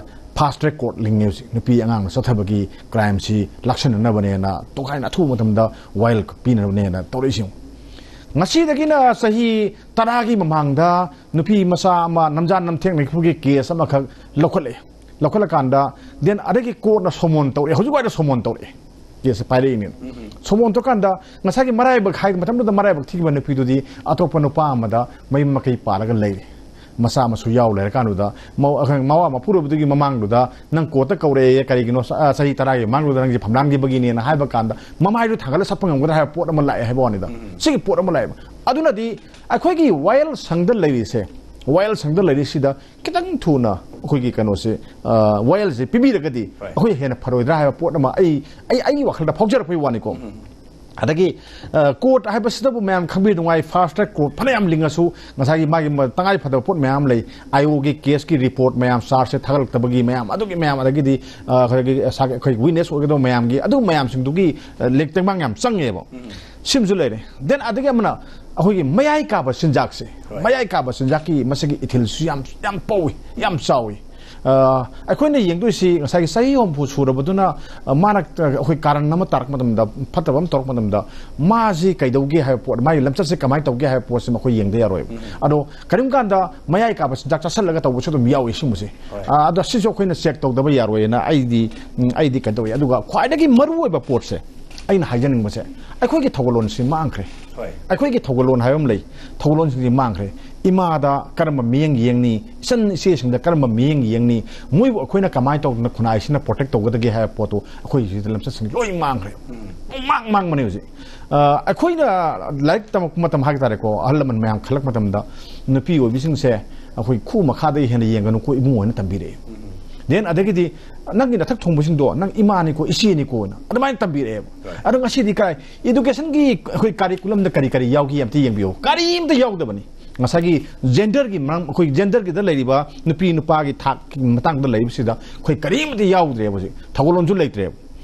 ꯐꯥꯁ ꯇ꯭ꯔꯦꯛ ꯀꯣꯔꯠ ꯂꯤꯡꯉꯦ ꯍꯧꯖꯤꯛ, ꯅꯨꯄꯤ ꯑꯉꯥꯡꯅ ꯆꯠꯊꯕꯒꯤ ꯀ꯭ꯔꯥꯏꯝꯁꯤ ꯂꯥꯛꯁꯟꯅꯅꯕꯅꯦꯅ, ꯇꯣꯈꯥꯏꯅ ꯑꯊꯨꯕ ꯃꯇꯝꯗ ꯋꯥꯌꯦꯜ ꯄꯤꯅꯅꯕꯅꯦꯅ ꯇꯧꯔꯛꯏꯁꯤ ꯌꯦꯡꯉꯨ꯫ ꯉꯁꯤꯗꯒꯤꯅ ꯆꯍꯤ ꯇꯔꯥꯒꯤ ꯃꯃꯥꯡꯗ ꯅꯨꯄꯤ ꯃꯆꯥ ꯑꯃ ꯅꯝꯖꯥ ꯅꯝꯊꯦꯛꯅꯈꯤꯕꯒꯤ ꯀꯦꯁ ꯑꯃꯈꯛ ꯂꯧꯈꯠꯂꯛꯑꯦ꯫ ꯂꯧꯈꯠꯂꯀꯥꯟꯗ ꯗꯦꯟ ꯑꯗꯒꯤ ꯀꯣꯔꯠꯅ ꯁꯣꯃꯣꯟ ꯇꯧꯔꯛꯑꯦ, ꯍꯧꯖꯤꯛ ꯋꯥꯏꯗ ꯁꯣꯃꯣꯟ ꯇꯧꯔꯛꯑꯦ꯫ ꯀꯦꯁꯁꯦ ꯄꯥꯏꯔꯛꯏꯅꯦ꯫ ꯁꯣꯃꯣꯟ ꯇꯧꯔꯀꯥꯟꯗ ꯉꯁꯥꯏꯒꯤ ꯃꯔꯥꯏꯕꯛ ꯍꯥꯏ, ꯃꯇꯝꯗꯨꯗ ꯃꯔꯥꯏꯕꯛ ꯊꯤꯈꯤꯕ ꯅꯨꯄꯤꯗꯨꯗꯤ ꯑꯇꯣꯞꯄ ꯅꯨꯄꯥ ꯑꯃꯗ ꯃꯌꯨꯝ ꯃꯀꯩ ꯄꯥꯜꯂꯒ ꯂꯩꯔꯦ꯫ ꯃꯆꯥ ꯃꯁꯨ ꯌꯥꯎ ꯂꯩꯔꯀꯥꯟꯗꯨꯗ ꯃꯧ-, ꯑꯈꯪ-, ꯃꯋꯥ ꯃꯄꯨꯔꯣꯏꯕꯗꯨꯒꯤ ꯃꯃꯥꯡꯗꯨꯗ ꯅꯪ ꯀꯣꯔꯠꯇ ꯀꯧꯔꯛꯑꯦ, ꯀꯔꯤꯒꯤꯅꯣ ꯆ-, ꯑ, ꯆꯍꯤ ꯇꯔꯥꯒꯤ ꯃꯃꯥꯡꯗꯨꯗ ꯅꯪꯁꯦ ꯐꯝꯂꯥꯡꯈꯤꯕꯒꯤꯅꯦꯅ ꯍꯥꯏꯕ ꯀꯥꯟꯗ ꯃꯃꯥꯏꯗꯨ ꯊꯥꯡꯒꯠꯂ ꯆꯠꯄ ꯉꯝꯒꯗ꯭ꯔꯥ ꯍꯥꯏꯕ ꯄꯣꯠ ꯑꯃ ꯂꯥꯛꯑꯦ ꯍꯥꯏꯕ ꯋꯥꯅꯤꯗ꯫ ꯁꯤꯒꯤ ꯄꯣꯠ ꯑꯃ ꯂꯥꯛꯑꯦꯕ꯫ ꯑꯗꯨꯅꯗꯤ ꯑꯩꯈꯣꯏꯒꯤ ꯋꯥꯌꯦꯜ ꯁꯪꯗ ꯂꯩꯔꯤꯁꯦ, ꯋꯥꯌꯦꯜ ꯁꯪꯗ ꯂꯩꯔꯤꯁꯤꯗ ꯈꯤꯇꯪ ꯊꯨꯅ ꯑꯩꯈꯣꯏꯒꯤ ꯀꯩꯅꯣꯁꯦ, ꯑ, ꯋꯥꯌꯦꯜꯁꯦ ꯄꯤꯕꯤꯔꯒꯗꯤ ꯑꯩꯈꯣꯏ ꯍꯦꯟꯅ ꯐꯔꯣꯏꯗ꯭ꯔꯥ ꯍꯥꯏꯕ ꯄꯣꯠ ꯑꯃ ꯑꯩ, ꯑꯩ, ꯑꯩꯒꯤ ꯋꯥꯈꯜꯗ ꯐꯥꯎꯖꯔꯛꯄꯒꯤ ꯋꯥꯅꯤꯀꯣ꯫ ꯑꯗꯒꯤ ꯀꯣꯔꯠ ꯍꯥꯏꯕꯁꯤꯗꯕꯨ ꯃꯌꯥꯝ ꯈꯪꯕꯤꯔꯗꯨꯉꯥꯏ, ꯐꯥꯁ ꯇ꯭ꯔꯦꯛ ꯀꯣꯔꯠ ꯐꯅꯌꯥꯝ ꯂꯤꯡꯉꯁꯨ ꯉꯁꯥꯏꯒꯤ ꯃꯥꯒꯤ ꯃ- ꯇꯉꯥꯏ ꯐꯗꯕ ꯄꯣꯠ ꯃꯌꯥꯝ ꯂꯩ꯫ ꯑꯥꯏ ꯑꯣꯒꯤ ꯀꯦꯁꯀꯤ ꯔꯤꯄꯣꯔꯠ ꯃꯌꯥꯝ, ꯆꯥꯔꯖꯁꯦ ꯊꯥꯒꯠꯂꯛꯇꯕꯒꯤ ꯃꯌꯥꯝ, ꯑꯗꯨꯒꯤ ꯃꯌꯥꯝ, ꯑꯗꯒꯤꯗꯤ ꯑ, ꯑꯩꯈꯣꯏꯒꯤ ꯁꯥ- ꯑꯩꯈꯣꯏ ꯋꯤꯠꯅꯦꯁ ꯑꯣꯏꯒꯗꯕ ꯃꯌꯥꯝꯒꯤ, ꯑꯗꯨ ꯃꯌꯥꯝꯁꯤꯡꯗꯨꯒꯤ ꯑ, ꯂꯦꯛ ꯇꯦꯡꯕꯥꯡ ꯌꯥꯝ ꯆꯪꯉꯦꯕ꯫ ꯁꯤꯃꯁꯨ ꯂꯩꯔꯦ꯫ ꯗꯦꯟ ꯑꯗꯒꯤ ꯑꯃꯅ ꯑꯩꯈꯣꯏꯒꯤ ꯃꯌꯥꯏ ꯀꯥꯕ ꯆꯤꯟꯖꯥꯛꯁꯦ, ꯃꯌꯥꯏ ꯀꯥꯕ ꯆꯤꯟꯖꯥꯛꯀꯤ ꯃꯁꯤꯒꯤ ꯏꯊꯤꯜꯁꯨ ꯌꯥꯝ ꯌꯥꯝ ꯄꯧꯏ, ꯌꯥꯝ ꯆꯥꯎꯏ꯫ ꯑ, ꯑꯩꯈꯣꯏꯅ ꯌꯦꯡꯗꯣꯏꯁꯤ ꯉꯁꯥꯏꯒꯤ ꯆꯍꯤ ꯍꯨꯝꯐꯨ ꯁꯨꯔꯕꯗꯨꯅ, ꯑ, ꯃꯥꯅ, ꯑ, ꯑꯩꯈꯣꯏ ꯀꯥꯔꯟ ꯑꯃ ꯇꯥꯔꯛꯄ ꯃꯇꯝꯗ, ꯐꯠꯇꯕ ꯑꯃ ꯇꯧꯔꯛꯄ ꯃꯇꯝꯗ, ꯃꯥꯁꯤ ꯀꯩꯗꯧꯒꯦ ꯍꯥꯏꯕ ꯄꯣꯠ, ꯃꯥꯒꯤ ꯂꯝꯆꯠꯁꯦ ꯀꯃꯥꯏꯅ ꯇꯧꯒꯦ ꯍꯥꯏꯕ ꯄꯣꯠꯁꯤꯃ ꯑꯩꯈꯣꯏ ꯌꯦꯡꯗ ꯌꯥꯔꯣꯏꯕ꯫ ꯑꯗꯣ ꯀꯔꯤꯒꯨꯝꯕ ꯀꯥꯟꯗ ꯃꯌꯥꯏ ꯀꯥꯕ ꯆꯤꯟꯖꯥꯛ ꯆꯥꯁꯤꯜꯂꯒ ꯇꯧꯕꯁꯨ ꯑꯗꯨꯝ ꯌꯥꯎꯏ ꯁꯤꯒꯨꯝꯕꯁꯦ꯫ ꯑ, ꯑꯗꯣ ꯁꯤꯁꯨ ꯑꯩꯈꯣꯏꯅ ꯆꯦꯛ ꯇꯧꯗꯕ ꯌꯥꯔꯣꯏꯅ ꯑꯩꯗꯤ, ꯎꯝ, ꯑꯩꯗꯤ ꯀꯩꯅꯣ ꯇꯧꯏ꯫ ꯑꯗꯨꯒ ꯈ꯭ꯋꯥꯏꯗꯒꯤ ꯃꯔꯨ ꯑꯣꯏꯕ ꯄꯣꯠꯁꯦ, ꯑꯩꯅ ꯍꯥꯏꯖꯅꯤꯡꯕꯁꯦ, ꯑꯩꯈꯣꯏꯒꯤ ꯊꯧꯒꯜꯂꯣꯟꯁꯤ ꯃꯥꯡꯈ꯭ꯔꯦ꯫ ꯑꯩꯈꯣꯏꯒꯤ ꯊꯧꯒꯜꯂꯣꯟ ꯍꯥꯏꯕ ꯑꯃ ꯂꯩ, ꯊꯧꯒꯜꯂꯣꯟꯁꯤꯡꯁꯤ ꯃꯥꯡꯈ꯭ꯔꯦ꯫ ꯏꯃꯥꯗ ꯀꯔꯝꯕ ꯃꯤꯠꯌꯦꯡ ꯌꯦꯡꯅꯤ, ꯏꯆꯟ ꯏꯆꯦꯁꯤꯡꯗ ꯀꯔꯝꯕ ꯃꯤꯠꯌꯦꯡ ꯌꯦꯡꯅꯤ, ꯃꯣꯏꯕꯨ ꯑꯩꯈꯣꯏꯅ ꯀꯃꯥꯏꯅ ꯇꯧꯗꯅ ꯈꯨꯟꯅꯥꯏꯁꯤꯅ ꯄ꯭ꯔꯣꯇꯦꯛ ꯇꯧꯒꯗꯒꯦ ꯍꯥꯏꯕ ꯄꯣꯠꯇꯨ ꯑꯩꯈꯣꯏ ꯁꯤꯗ ꯂꯝꯆꯠꯁꯤꯡ ꯂꯣꯏ ꯃꯥꯡꯈ꯭ꯔꯦ꯫ ꯄꯨꯡꯃꯥꯡ ꯃꯥꯡꯕꯅꯦ ꯍꯧꯖꯤꯛ꯫ ꯑ, ꯑꯩꯈꯣꯏꯅ ꯂꯥꯏꯔꯤꯛ ꯇꯝꯃꯛꯄ ꯃꯇꯝ ꯍꯥꯏ ꯇꯥꯔꯦꯀꯣ, ꯑꯍꯜ ꯂꯃꯟ ꯃꯌꯥꯝ ꯈꯜꯂꯛꯄ ꯃꯇꯝꯗ ꯅꯨꯄꯤ ꯑꯣꯏꯕꯤꯁꯤꯡꯁꯦ ꯑꯩꯈꯣꯏ ꯈꯨ ꯃꯈꯥꯗꯒꯤ ꯍꯦꯟꯅ ꯌꯦꯡꯒꯅꯨꯀꯣ ꯏꯕꯨꯡꯉꯣ ꯍꯥꯏꯅ ꯇꯝꯕꯤꯔꯛꯑꯦ꯫ ꯗꯦꯟ ꯑꯗꯒꯤꯗꯤ ꯅꯪꯒꯤ ꯅꯊꯛ ꯊꯣꯡꯕꯁꯤꯡꯗꯣ ꯅꯪ ꯏꯃꯥꯅꯤꯀꯣ, ꯏꯆꯦꯅꯤꯀꯣꯅ ꯑꯗꯨꯃꯥꯏꯅ ꯇꯝꯕꯤꯔꯛꯑꯦꯕ꯫ ꯑꯗꯣ ꯉꯁꯤꯗꯤ ꯀꯥꯏ, ꯏꯗꯨꯀꯦꯁꯟꯒꯤ ꯑꯩꯈꯣꯏ ꯀꯥꯔꯤꯀꯨꯂꯝꯗ ꯀꯔꯤ ꯀꯔꯤ ꯌꯥꯎꯒꯦ ꯑꯝꯇ ꯌꯦꯡꯕꯤꯌꯨ꯫ ꯀꯔꯤꯝꯇ ꯌꯥꯎꯗꯕꯅꯤ꯫ ꯉꯁꯥꯏꯒꯤ ꯖꯦꯟꯗꯔꯒꯤ ꯃꯔꯝ, ꯑꯩꯈꯣꯏ ꯖꯦꯟꯗꯔꯒꯤꯗ ꯂꯩꯔꯤꯕ ꯅꯨꯄꯤ ꯅꯨꯄꯥꯒꯤ ꯊꯥꯛꯀꯤ ꯃꯇꯥꯡꯗ ꯂꯩꯔꯤꯕꯁꯤꯗ ꯑꯩꯈꯣꯏ ꯀꯔꯤꯝꯇ ꯌꯥꯎꯗ꯭ꯔꯦꯕ ꯍꯧꯖꯤꯛ, ꯊꯧꯒꯜꯂꯣꯟꯁꯨ ꯂꯩꯇ꯭ꯔꯦꯕ꯫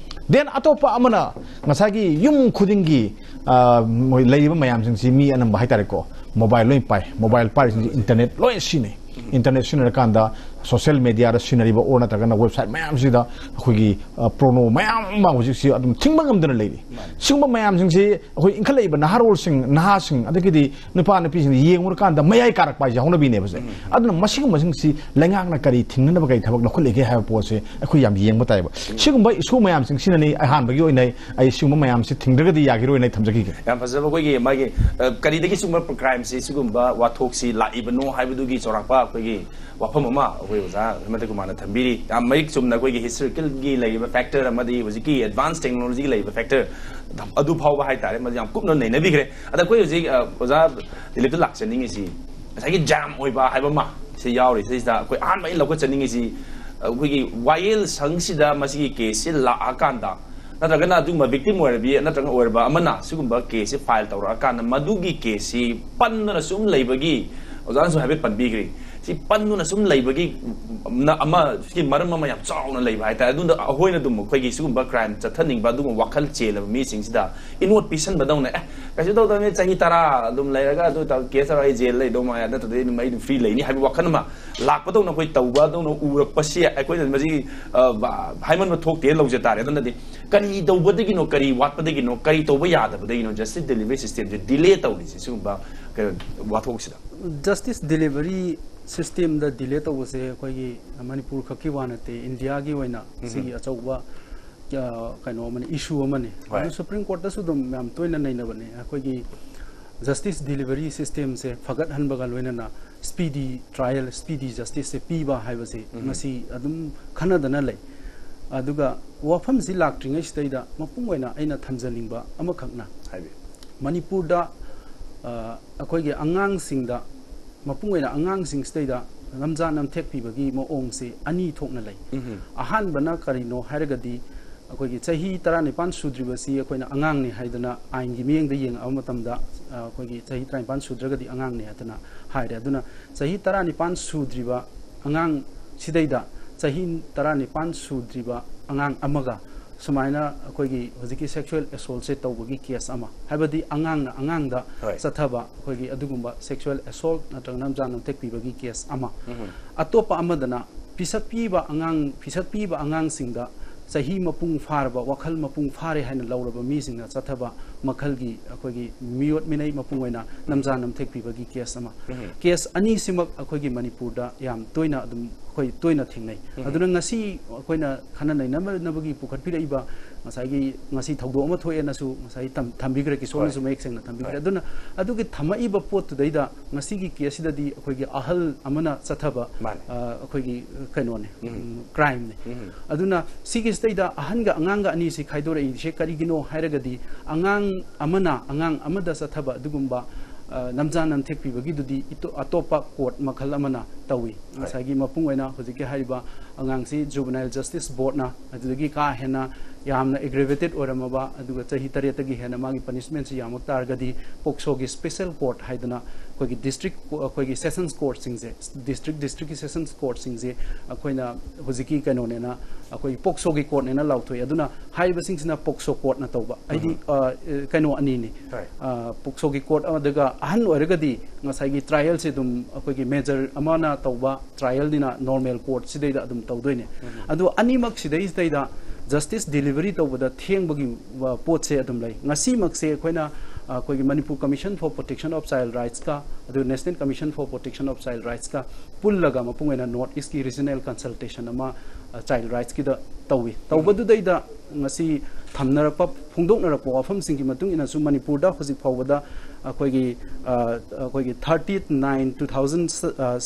ꯗꯦꯟ ꯑꯇꯣꯞꯄ ꯑꯃꯅ ꯉꯁꯥꯏꯒꯤ ꯌꯨꯝ ꯈꯨꯗꯤꯡꯒꯤ, ꯑ, ꯃꯣꯏ ꯂꯩꯔꯤꯕ ꯃꯌꯥꯝꯁꯤꯡꯁꯤ ꯃꯤ ꯑꯅꯝꯕ ꯍꯥꯏꯇꯥꯔꯦꯀꯣ, ꯃꯣꯕꯥꯏꯜ ꯂꯣꯏ ꯄꯥꯏ꯫ ꯃꯣꯕꯥꯏꯜ ꯄꯥꯏꯔꯤꯁꯤꯡꯁꯤ ꯏꯟꯇꯔꯅꯦꯠ ꯂꯣꯏ ꯁꯤꯖꯤꯟꯅꯩ꯫ ꯏꯟꯇꯔꯅꯦꯠ ꯁꯤꯖꯤꯟꯅꯔꯀꯥꯟꯗ ꯁꯣꯁꯦꯜ ꯃꯦꯗꯤꯌꯥꯗ ꯁꯤꯖꯤꯟꯅꯔꯤꯕ ꯑꯣꯔ ꯅꯠꯇ꯭ꯔꯒꯅ ꯋꯦꯕꯁꯥꯏꯠ ꯃꯌꯥꯝꯁꯤꯗ ꯑꯩꯈꯣꯏꯒꯤ, ꯑ, ꯄ꯭ꯔꯣꯅꯣ ꯃꯌꯥꯝ ꯑꯃ ꯍꯧꯖꯤꯛꯁꯤ ꯑꯗꯨꯝ ꯊꯤꯡꯕ ꯉꯝꯗꯅ ꯂꯩꯔꯤ꯫ ꯁꯤꯒꯨꯝꯕ ꯃꯌꯥꯝꯁꯤꯡꯁꯤ ꯑꯩꯈꯣꯏ ꯏꯟꯈꯠꯂꯛꯏꯕ ꯅꯍꯥꯔꯣꯜꯁꯤꯡ, ꯅꯍꯥꯁꯤꯡ, ꯑꯗꯒꯤꯗꯤ ꯅꯨꯄꯥ ꯅꯨꯄꯤꯁꯤꯡ ꯌꯦꯡꯉꯨꯔꯀꯥꯟꯗ ꯃꯌꯥꯏ ꯀꯥꯔꯛꯄ ꯍꯥꯏꯁꯦ ꯍꯧꯅꯕꯤꯅꯦꯕꯁꯦ꯫ ꯑꯗꯨꯅ ꯃꯁꯤꯒꯨꯝꯕꯁꯤꯡꯁꯤ ꯂꯩꯉꯥꯛꯅ ꯀꯔꯤ ꯊꯤꯡꯅꯅꯕ ꯀꯔꯤ ꯊꯕꯛ ꯂꯧꯈꯠꯂꯤꯒꯦ ꯍꯥꯏꯕ ꯄꯣꯠꯁꯦ ꯑꯩꯈꯣꯏ ꯌꯥꯝ ꯌꯦꯡꯕ ꯇꯥꯏꯕ꯫ ꯁꯤꯒꯨꯝꯕ ꯏꯁꯨ ꯃꯌꯥꯝꯁꯤꯡꯁꯤꯅꯅꯤ ꯑꯍꯥꯟꯕꯒꯤ ꯑꯣꯏꯅ ꯑꯩ ꯁꯤꯒꯨꯝꯕ ꯃꯌꯥꯝꯁꯤ ꯊꯤꯡꯗ꯭ꯔꯒꯗꯤ ꯌꯥꯈꯤꯔꯣꯏꯅ ꯑꯩ ꯊꯝꯖꯈꯤꯒꯦ꯫ ꯌꯥꯝ ꯐꯖꯕ ꯑꯩꯈꯣꯏꯒꯤ ꯃꯥꯒꯤ, ꯑ, ꯀꯔꯤꯗꯒꯤ ꯁꯤꯒꯨꯝꯕ ꯀ꯭ꯔꯥꯏꯝꯁꯤ, ꯁꯤꯒꯨꯝꯕ ꯋꯥꯊꯣꯛꯁꯤ ꯂꯥꯛꯏꯕꯅꯣ ꯍꯥꯏꯕꯗꯨꯒꯤ ꯆꯥꯎꯔꯥꯛꯄ ꯑꯩꯈꯣꯏꯒꯤ ꯋꯥꯐꯝ ꯑꯃ ꯑꯩꯈꯣꯏ ꯑꯣꯖꯥ ꯍꯦꯃꯟꯇ ꯀꯨꯃꯥꯔꯅ ꯊꯝꯕꯤꯔꯤ꯫ ꯌꯥꯝ ꯃꯌꯦꯛ ꯆꯨꯝꯅ ꯑꯩꯈꯣꯏꯒꯤ ꯍꯤꯁꯇꯣꯔꯤꯀꯦꯜꯒꯤ ꯂꯩꯔꯤꯕ ꯐꯦꯛꯇꯔ ꯑꯃꯗꯤ ꯍꯧꯖꯤꯛꯀꯤ ꯑꯦꯗꯚꯥꯟꯁ ꯇꯦꯛꯅꯣꯂꯣꯖꯤꯒꯤ ꯂꯩꯔꯤꯕ ꯐꯦꯛꯇꯔ ꯑꯗꯨ ꯐꯥꯎꯕ ꯍꯥꯏꯇꯥꯔꯦ, ꯃꯗꯨ ꯌꯥꯝ ꯀꯨꯞꯅ ꯅꯩꯅꯕꯤꯈ꯭ꯔꯦ꯫ ꯑꯗ ꯑꯩꯈꯣꯏ ꯍꯧꯖꯤꯛ, ꯑ, ꯑꯣꯖꯥ ꯗꯤꯂꯤꯞꯇ ꯂꯥꯛꯆꯅꯤꯡꯉꯤꯁꯤ ꯉꯁꯥꯏꯒꯤ ꯖꯥꯝ ꯑꯣꯏꯕ ꯍꯥꯏꯕ ꯑꯃ ꯁꯤ ꯌꯥꯎꯔꯤ꯫ ꯁꯤꯁꯤꯗ ꯑꯩꯈꯣꯏ ꯑꯍꯥꯟꯕ ꯑꯩꯅ ꯂꯧꯈꯠꯆꯅꯤꯡꯉꯤꯁꯤ, ꯑꯩꯈꯣꯏꯒꯤ ꯋꯥꯌꯦꯜ ꯁꯪꯁꯤꯗ ꯃꯁꯤꯒꯤ ꯀꯦꯁꯁꯤ ꯂꯥꯛꯑꯀꯥꯟꯗ ꯅꯠꯇ꯭ꯔꯒꯅ ꯑꯗꯨꯒꯨꯝꯕ victim ꯑꯣꯏꯔꯕꯤ ꯅꯠꯇ꯭ꯔꯒ ꯑꯣꯏꯔꯕ ꯑꯃꯅ ꯁꯤꯒꯨꯝꯕ case ꯁꯤ file ꯇꯧꯔꯛꯑꯀꯥꯟꯗ ꯃꯗꯨꯒꯤ case ꯁꯤ ꯄꯟꯗꯨꯅ ꯁꯨꯝ ꯂꯩꯕꯒꯤ, ꯑꯣꯖꯥꯅꯁꯨ ꯍꯥꯏꯐꯦꯠ ꯄꯟꯕꯤꯈ꯭ꯔꯦ, ꯁꯤ ꯄꯟꯗꯨꯅ ꯁꯨꯝ ꯂꯩꯕꯒꯤ ꯅ ꯑꯃ ꯁꯤꯒꯤ ꯃꯔꯝ ꯑꯃ ꯌꯥꯝ ꯆꯥꯎꯅ ꯂꯩꯕ ꯍꯥꯏꯇꯥꯔꯦ꯫ ꯑꯗꯨꯗ ꯑꯩꯈꯣꯏꯅ ꯑꯗꯨꯝ ꯑꯩꯈꯣꯏꯒꯤ ꯁꯤꯒꯨꯝꯕ crime ꯆꯠꯊꯅꯤꯡꯕ ꯑꯗꯨꯒꯨꯝꯕ ꯋꯥꯈꯜ ꯆꯦꯜꯂꯕ ꯃꯤꯁꯤꯡꯁꯤꯗ ꯏꯅꯣꯠ ꯄꯤꯁꯟꯕꯗꯧꯅ, "ꯑꯦ, ꯀꯩꯁꯨ ꯇꯧꯗꯕꯅꯤ, ꯆꯍꯤ ꯇꯔꯥ ꯑꯗꯨꯝ ꯂꯩꯔꯒ ꯑꯗꯨ ꯇꯧ, case ꯇꯧꯔ ꯑꯩ jail ꯂꯩꯗꯧ ꯃꯉꯥꯏ, ꯅꯠꯇ꯭ꯔꯗꯤ ꯑꯗꯨꯝ ꯑꯩ ꯑꯗꯨꯝ free ꯂꯩꯅꯤ" ꯍꯥꯏꯕ ꯋꯥꯈꯜ ꯑꯃ ꯂꯥꯛꯄꯗꯧꯅ ꯑꯩꯈꯣꯏ ꯇꯧꯕꯗꯧꯅ ꯎꯔꯛꯄꯁꯤ ꯑꯩꯈꯣꯏꯅ ꯃꯁꯤ, ꯑ, ꯕ-, ꯍꯥꯏꯃꯟꯕ ꯊꯣꯛꯇꯦ ꯂꯧꯖ ꯇꯥꯔꯦ꯫ ꯑꯗꯨꯅꯗꯤ ꯀꯔꯤ ꯇꯧꯕꯗꯒꯤꯅꯣ, ꯀꯔꯤ ꯋꯥꯠꯄꯗꯒꯤꯅꯣ, ꯀꯔꯤ ꯇꯧꯕ ꯌꯥꯗꯕꯗꯒꯤꯅꯣ justice delivery system ꯁꯦ delay ꯇꯧꯔꯤꯁꯦ ꯁꯤꯒꯨꯝꯕ ꯀꯩꯅꯣ ꯋꯥꯊꯣꯛꯁꯤꯗ? Justice delivery system ꯗ delay ꯇꯧꯕꯁꯦ ꯑꯩꯈꯣꯏꯒꯤ ꯃꯅꯤꯄꯨꯔ ꯈꯛꯀꯤ ꯋꯥ ꯅꯠꯇꯦ, ꯏꯟꯗꯤꯌꯥꯒꯤ ꯑꯣꯏꯅ ꯁꯤꯒꯤ ꯑꯆꯧꯕ, ꯑ, ꯀꯩꯅꯣ ꯑꯃꯅꯤ, issue ꯑꯃꯅꯤ꯫ ꯍꯣꯏ꯫ ꯑꯗꯨ Supreme Court ꯇꯁꯨ ꯑꯗꯨꯝ ꯌꯥꯝ ꯇꯣꯏꯅ ꯅꯩꯅꯕꯅꯦ꯫ ꯑꯩꯈꯣꯏꯒꯤ justice delivery system ꯁꯦ ꯐꯒꯠꯍꯟꯕꯒ ꯂꯣꯏꯅꯅ speedy trial, speedy justice ꯁꯦ ꯄꯤꯕ ꯍꯥꯏꯕꯁꯤ ꯃꯁꯤ ꯑꯗꯨꯝ ꯈꯟꯅꯗꯅ ꯂꯩ꯫ ꯑꯗꯨꯒ ꯋꯥꯐꯝꯁꯤ ꯂꯥꯛꯇ꯭ꯔꯤꯉꯩꯁꯤꯗꯩꯗ ꯃꯄꯨꯡ ꯑꯣꯏꯅ ꯑꯩꯅ ꯊꯝꯖꯅꯤꯡꯕ ꯑꯃꯈꯛꯅ, ꯍꯥꯏꯕꯤꯌꯨ꯫ ꯃꯅꯤꯄꯨꯔꯗ, ꯑ, ꯑꯩꯈꯣꯏꯒꯤ ꯑꯉꯥꯡꯁꯤꯡꯗ, ꯃꯄꯨꯡ ꯑꯣꯏꯅ ꯑꯉꯥꯡꯁꯤꯡꯁꯤꯗꯩꯗ ꯅꯝꯖꯥ ꯅꯝꯊꯦꯛ ꯄꯤꯕꯒꯤ ꯃꯑꯣꯡꯁꯤ ꯑꯅꯤ ꯊꯣꯛꯅ ꯂꯩ꯫ ꯑꯍꯥꯟꯕꯅ ꯀꯔꯤꯅꯣ ꯍꯥꯏꯔꯒꯗꯤ, ꯑꯩꯈꯣꯏꯒꯤ ꯆꯍꯤ ꯇꯔꯥꯅꯤꯄꯥꯟ ꯁꯨꯗ꯭ꯔꯤꯕꯁꯤ ꯑꯩꯈꯣꯏꯅ ꯑꯉꯥꯡꯅꯤ ꯍꯥꯏꯗꯅ ꯑꯥꯏꯟꯒꯤ ꯃꯤꯠꯌꯦꯡꯗ ꯌꯦꯡꯉꯛꯑꯕ ꯃꯇꯝꯗ, ꯑ, ꯑꯩꯈꯣꯏꯒꯤ ꯆꯍꯤ ꯇꯔꯥꯅꯤꯄꯥꯟ ꯁꯨꯗ꯭ꯔꯒꯗꯤ ꯑꯉꯥꯡꯅꯤ ꯍꯥꯏꯗꯅ ꯍꯥꯏꯔꯦ꯫ ꯑꯗꯨꯅ ꯆꯍꯤ ꯇꯔꯥꯅꯤꯄꯥꯟ ꯁꯨꯗ꯭ꯔꯤꯕ ꯑꯉꯥꯡ ꯁꯤꯗꯩꯗ ꯆꯍꯤ ꯇꯔꯥꯅꯤꯄꯥꯟ ꯁꯨꯗ꯭ꯔꯤꯕ ꯑꯉꯥꯡ ꯑꯃꯒ ꯁꯨꯃꯥꯏꯅ ꯑꯩꯈꯣꯏꯒꯤ ꯍꯧꯖꯤꯛꯀꯤ sexual assault ꯁꯦ ꯇꯧꯕꯒꯤ case ꯑꯃ, ꯍꯥꯏꯕꯗꯤ ꯑꯉꯥꯡꯅ ꯑꯉꯥꯡꯗ ꯍꯣꯏ꯫ ꯆꯠꯊꯕ ꯑꯩꯈꯣꯏꯒꯤ ꯑꯗꯨꯒꯨꯝꯕ sexual assault ꯅꯠꯇ꯭ꯔꯒ ꯅꯝꯖꯥ ꯅꯝꯊꯦꯛ ꯄꯤꯕꯒꯤ case ꯑꯃ꯫ ꯑꯇꯣꯞꯄ ꯑꯃꯗꯅ ꯄꯤꯁꯛ ꯄꯤꯕ ꯑꯉꯥꯡ, ꯄꯤꯁꯛ ꯄꯤꯕ ꯑꯉꯥꯡꯁꯤꯡꯗ ꯆꯍꯤ ꯃꯄꯨꯡ ꯐꯥꯔꯕ, ꯋꯥꯈꯜ ꯃꯄꯨꯡ ꯐꯥꯔꯦ ꯍꯥꯏꯅ ꯂꯧꯔꯕ ꯃꯤꯁꯤꯡꯅ ꯆꯠꯊꯕ ꯃꯈꯜꯒꯤ ꯑꯩꯈꯣꯏꯒꯤ ꯃꯤꯑꯣꯠ ꯃꯤꯅꯩ, ꯃꯄꯨꯡ ꯑꯣꯏꯅ ꯅꯝꯖꯥ ꯅꯝꯊꯦꯛ ꯄꯤꯕꯒꯤ case ꯑꯃ꯫ Case ꯑꯅꯤꯁꯤꯃꯛ ꯑꯩꯈꯣꯏꯒꯤ ꯃꯅꯤꯄꯨꯔꯗ ꯌꯥꯝ ꯇꯣꯏꯅ ꯑꯗꯨꯝ ꯑꯩꯈꯣꯏ ꯇꯣꯏꯅ ꯊꯦꯡꯅꯩ꯫ ꯑꯗꯨꯅ ꯉꯁꯤ ꯑꯩꯈꯣꯏꯅ ꯈꯟꯅ ꯅꯩꯅꯅꯕꯒꯤ ꯄꯨꯈꯠꯄꯤꯔꯛꯏꯕ ꯉꯁꯥꯏꯒꯤ ꯉꯁꯤ ꯊꯧꯗꯣꯛ ꯑꯃ ꯊꯣꯛꯑꯦꯅꯁꯨ ꯉꯁꯥꯏ ꯇꯝ-, ꯊꯝꯕꯤꯈ꯭ꯔꯦ, ꯀꯤꯁꯣꯔꯅꯁꯨ ꯍꯣꯏ꯫ ꯃꯌꯦꯛ ꯁꯦꯡꯅ ꯊꯝꯕꯤꯈ꯭ꯔꯦ꯫ ꯍꯣꯏ꯫ ꯑꯗꯨꯅ ꯑꯗꯨꯒꯤ ꯊꯝꯃꯛꯏꯕ ꯄꯣꯠꯇꯨꯗꯩꯗ ꯉꯁꯤꯒꯤ case ꯁꯤꯗꯗꯤ ꯑꯩꯈꯣꯏꯒꯤ ꯑꯍꯜ ꯑꯃꯅ ꯆꯠꯊꯕ, ꯃꯥꯅꯦ꯫ ꯑ, ꯑꯩꯈꯣꯏꯒꯤ ꯀꯩꯅꯣꯅꯦ, ꯎꯝ, crime ꯅꯦ꯫ ꯑꯗꯨꯅ ꯁꯤꯒꯤꯁꯤꯗꯩꯗ ꯑꯍꯟꯒ ꯑꯉꯥꯡꯒ ꯑꯅꯤꯁꯤ ꯈꯥꯏꯗꯣꯔꯛꯏꯁꯦ ꯀꯔꯤꯒꯤꯅꯣ ꯍꯥꯏꯔꯒꯗꯤ, ꯑꯉꯥꯡ ꯑꯃꯅ ꯑꯉꯥꯡ ꯑꯃꯗ ꯆꯠꯊꯕ ꯑꯗꯨꯒꯨꯝꯕ, ꯑ, ꯅꯝꯖꯥ ꯅꯝꯊꯦꯛ ꯄꯤꯕꯒꯤꯗꯨꯗꯤ ꯏꯇꯣ-, ꯑꯇꯣꯞꯄ court ꯃꯈꯜ ꯑꯃꯅ ꯇꯧꯏ꯫ ꯍꯣꯏ꯫ ꯉꯁꯥꯏꯒꯤ ꯃꯄꯨꯡ ꯑꯣꯏꯅ ꯍꯧꯖꯤꯛꯀꯤ ꯍꯥꯏꯔꯤꯕ ꯑꯉꯥꯡꯁꯤ Juvenile Justice Board ꯅ ꯑꯗꯨꯗꯒꯤ ꯀꯥ ꯍꯦꯟꯅ ꯌꯥꯝꯅ ꯑꯦꯒ꯭ꯔꯦꯚꯦꯇꯦꯠ ꯑꯣꯏꯔꯝꯃꯕ, ꯑꯗꯨꯒ ꯆꯍꯤ ꯇꯔꯦꯠꯇꯒꯤ ꯍꯦꯟꯅ ꯃꯥꯒꯤ ꯄꯅꯤꯁꯃꯦꯟꯁꯤ ꯌꯥꯝꯃꯛ ꯇꯥꯔꯒꯗꯤ ꯄꯣꯛꯁꯣꯒꯤ ꯁ꯭ꯄꯦꯁꯦꯜ ꯀꯣꯔꯠ ꯍꯥꯏꯗꯅ ꯑꯩꯈꯣꯏꯒꯤ ꯗꯤꯁꯇ꯭ꯔꯤꯛ, ꯑꯩꯈꯣꯏꯒꯤ ꯁꯦꯁꯟꯁ ꯀꯣꯔꯠꯁꯤꯡꯁꯦ, ꯗꯤꯁꯇ꯭ꯔꯤꯛ ꯗꯤꯁꯇ꯭ꯔꯤꯛꯀꯤ ꯁꯦꯁꯟꯁ ꯀꯣꯔꯠꯁꯤꯡꯁꯦ ꯑꯩꯈꯣꯏꯅ ꯍꯧꯖꯤꯛꯀꯤ ꯀꯩꯅꯣꯅꯦꯅ, ꯑꯩꯈꯣꯏ ꯄꯣꯛꯁꯣꯒꯤ ꯀꯣꯔꯠꯅꯦꯅ ꯂꯥꯎꯊꯣꯛꯏ꯫ ꯑꯗꯨꯅ ꯍꯥꯏꯔꯤꯕꯁꯤꯡꯁꯤꯅ ꯄꯣꯛꯁꯣ ꯀꯣꯔꯠꯅ ꯇꯧꯕ, ꯍꯥꯏꯗꯤ, ꯑ, ꯑ, ꯀꯩꯅꯣ ꯑꯅꯤꯅꯤ꯫ ꯑ, ꯄꯣꯛꯁꯣꯒꯤ ꯀꯣꯔꯠ ꯑꯗꯨꯒ ꯑꯍꯟ ꯑꯣꯏꯔꯒꯗꯤ ꯉꯁꯥꯏꯒꯤ ꯇ꯭ꯔꯥꯏꯌꯦꯜꯁꯦ ꯑꯗꯨꯝ ꯑꯩꯈꯣꯏꯒꯤ ꯃꯦꯖꯔ ꯑꯃꯅ ꯇꯧꯕ ꯇ꯭ꯔꯥꯏꯌꯦꯜꯅꯤꯅ ꯅꯣꯔꯃꯦꯜ ꯀꯣꯔꯠꯁꯤꯗꯩꯗ ꯑꯗꯨꯝ ꯇꯧꯗꯣꯏꯅꯦ꯫ ꯑꯗꯣ ꯑꯅꯤꯃꯛ ꯁꯤꯗꯩꯁꯤꯗꯩꯗ ꯖꯁꯇꯤꯁ ꯗꯤꯂꯤꯚꯔꯤ ꯇꯧꯕꯗ ꯊꯦꯡꯕꯒꯤ, ꯑ, ꯄꯣꯠꯁꯦ ꯑꯗꯨꯝ ꯂꯩ꯫ ꯉꯁꯤꯃꯛꯁꯦ ꯑꯩꯈꯣꯏꯅ, ꯑ, ꯑꯩꯈꯣꯏꯒꯤ Manipur commission for protection of child ꯔꯥꯏꯠꯁꯀ ꯑꯗꯨꯒ national commission for protection of child ꯔꯥꯏꯠꯁꯀ ꯄꯨꯜꯂꯒ ꯃꯄꯨꯡ ꯑꯣꯏꯅ ꯅꯣꯔꯠ ꯏꯁꯀꯤ ꯔꯤꯖꯅꯦꯜ ꯀꯟꯁꯜꯇꯦꯁꯟ ꯑꯃ, ꯑ, ꯆꯥꯏꯜ ꯔꯥꯏꯠꯁꯀꯤꯗ ꯇꯧꯏ꯫ ꯇꯧꯕꯗꯨꯗꯩꯗ ꯉꯁꯤ ꯊꯝꯅꯔꯛꯄ, ꯐꯣꯡꯗꯣꯛꯅꯔꯛꯄ ꯋꯥꯐꯝꯁꯤꯡꯒꯤ ꯃꯇꯨꯡ ꯏꯟꯅꯁꯨ ꯃꯅꯤꯄꯨꯔꯗ ꯍꯧꯖꯤꯛ ꯐꯥꯎꯕꯗ ꯑꯩꯈꯣꯏꯒꯤ, ꯑ, ꯑꯩꯈꯣꯏꯒꯤ thirty nine two thousand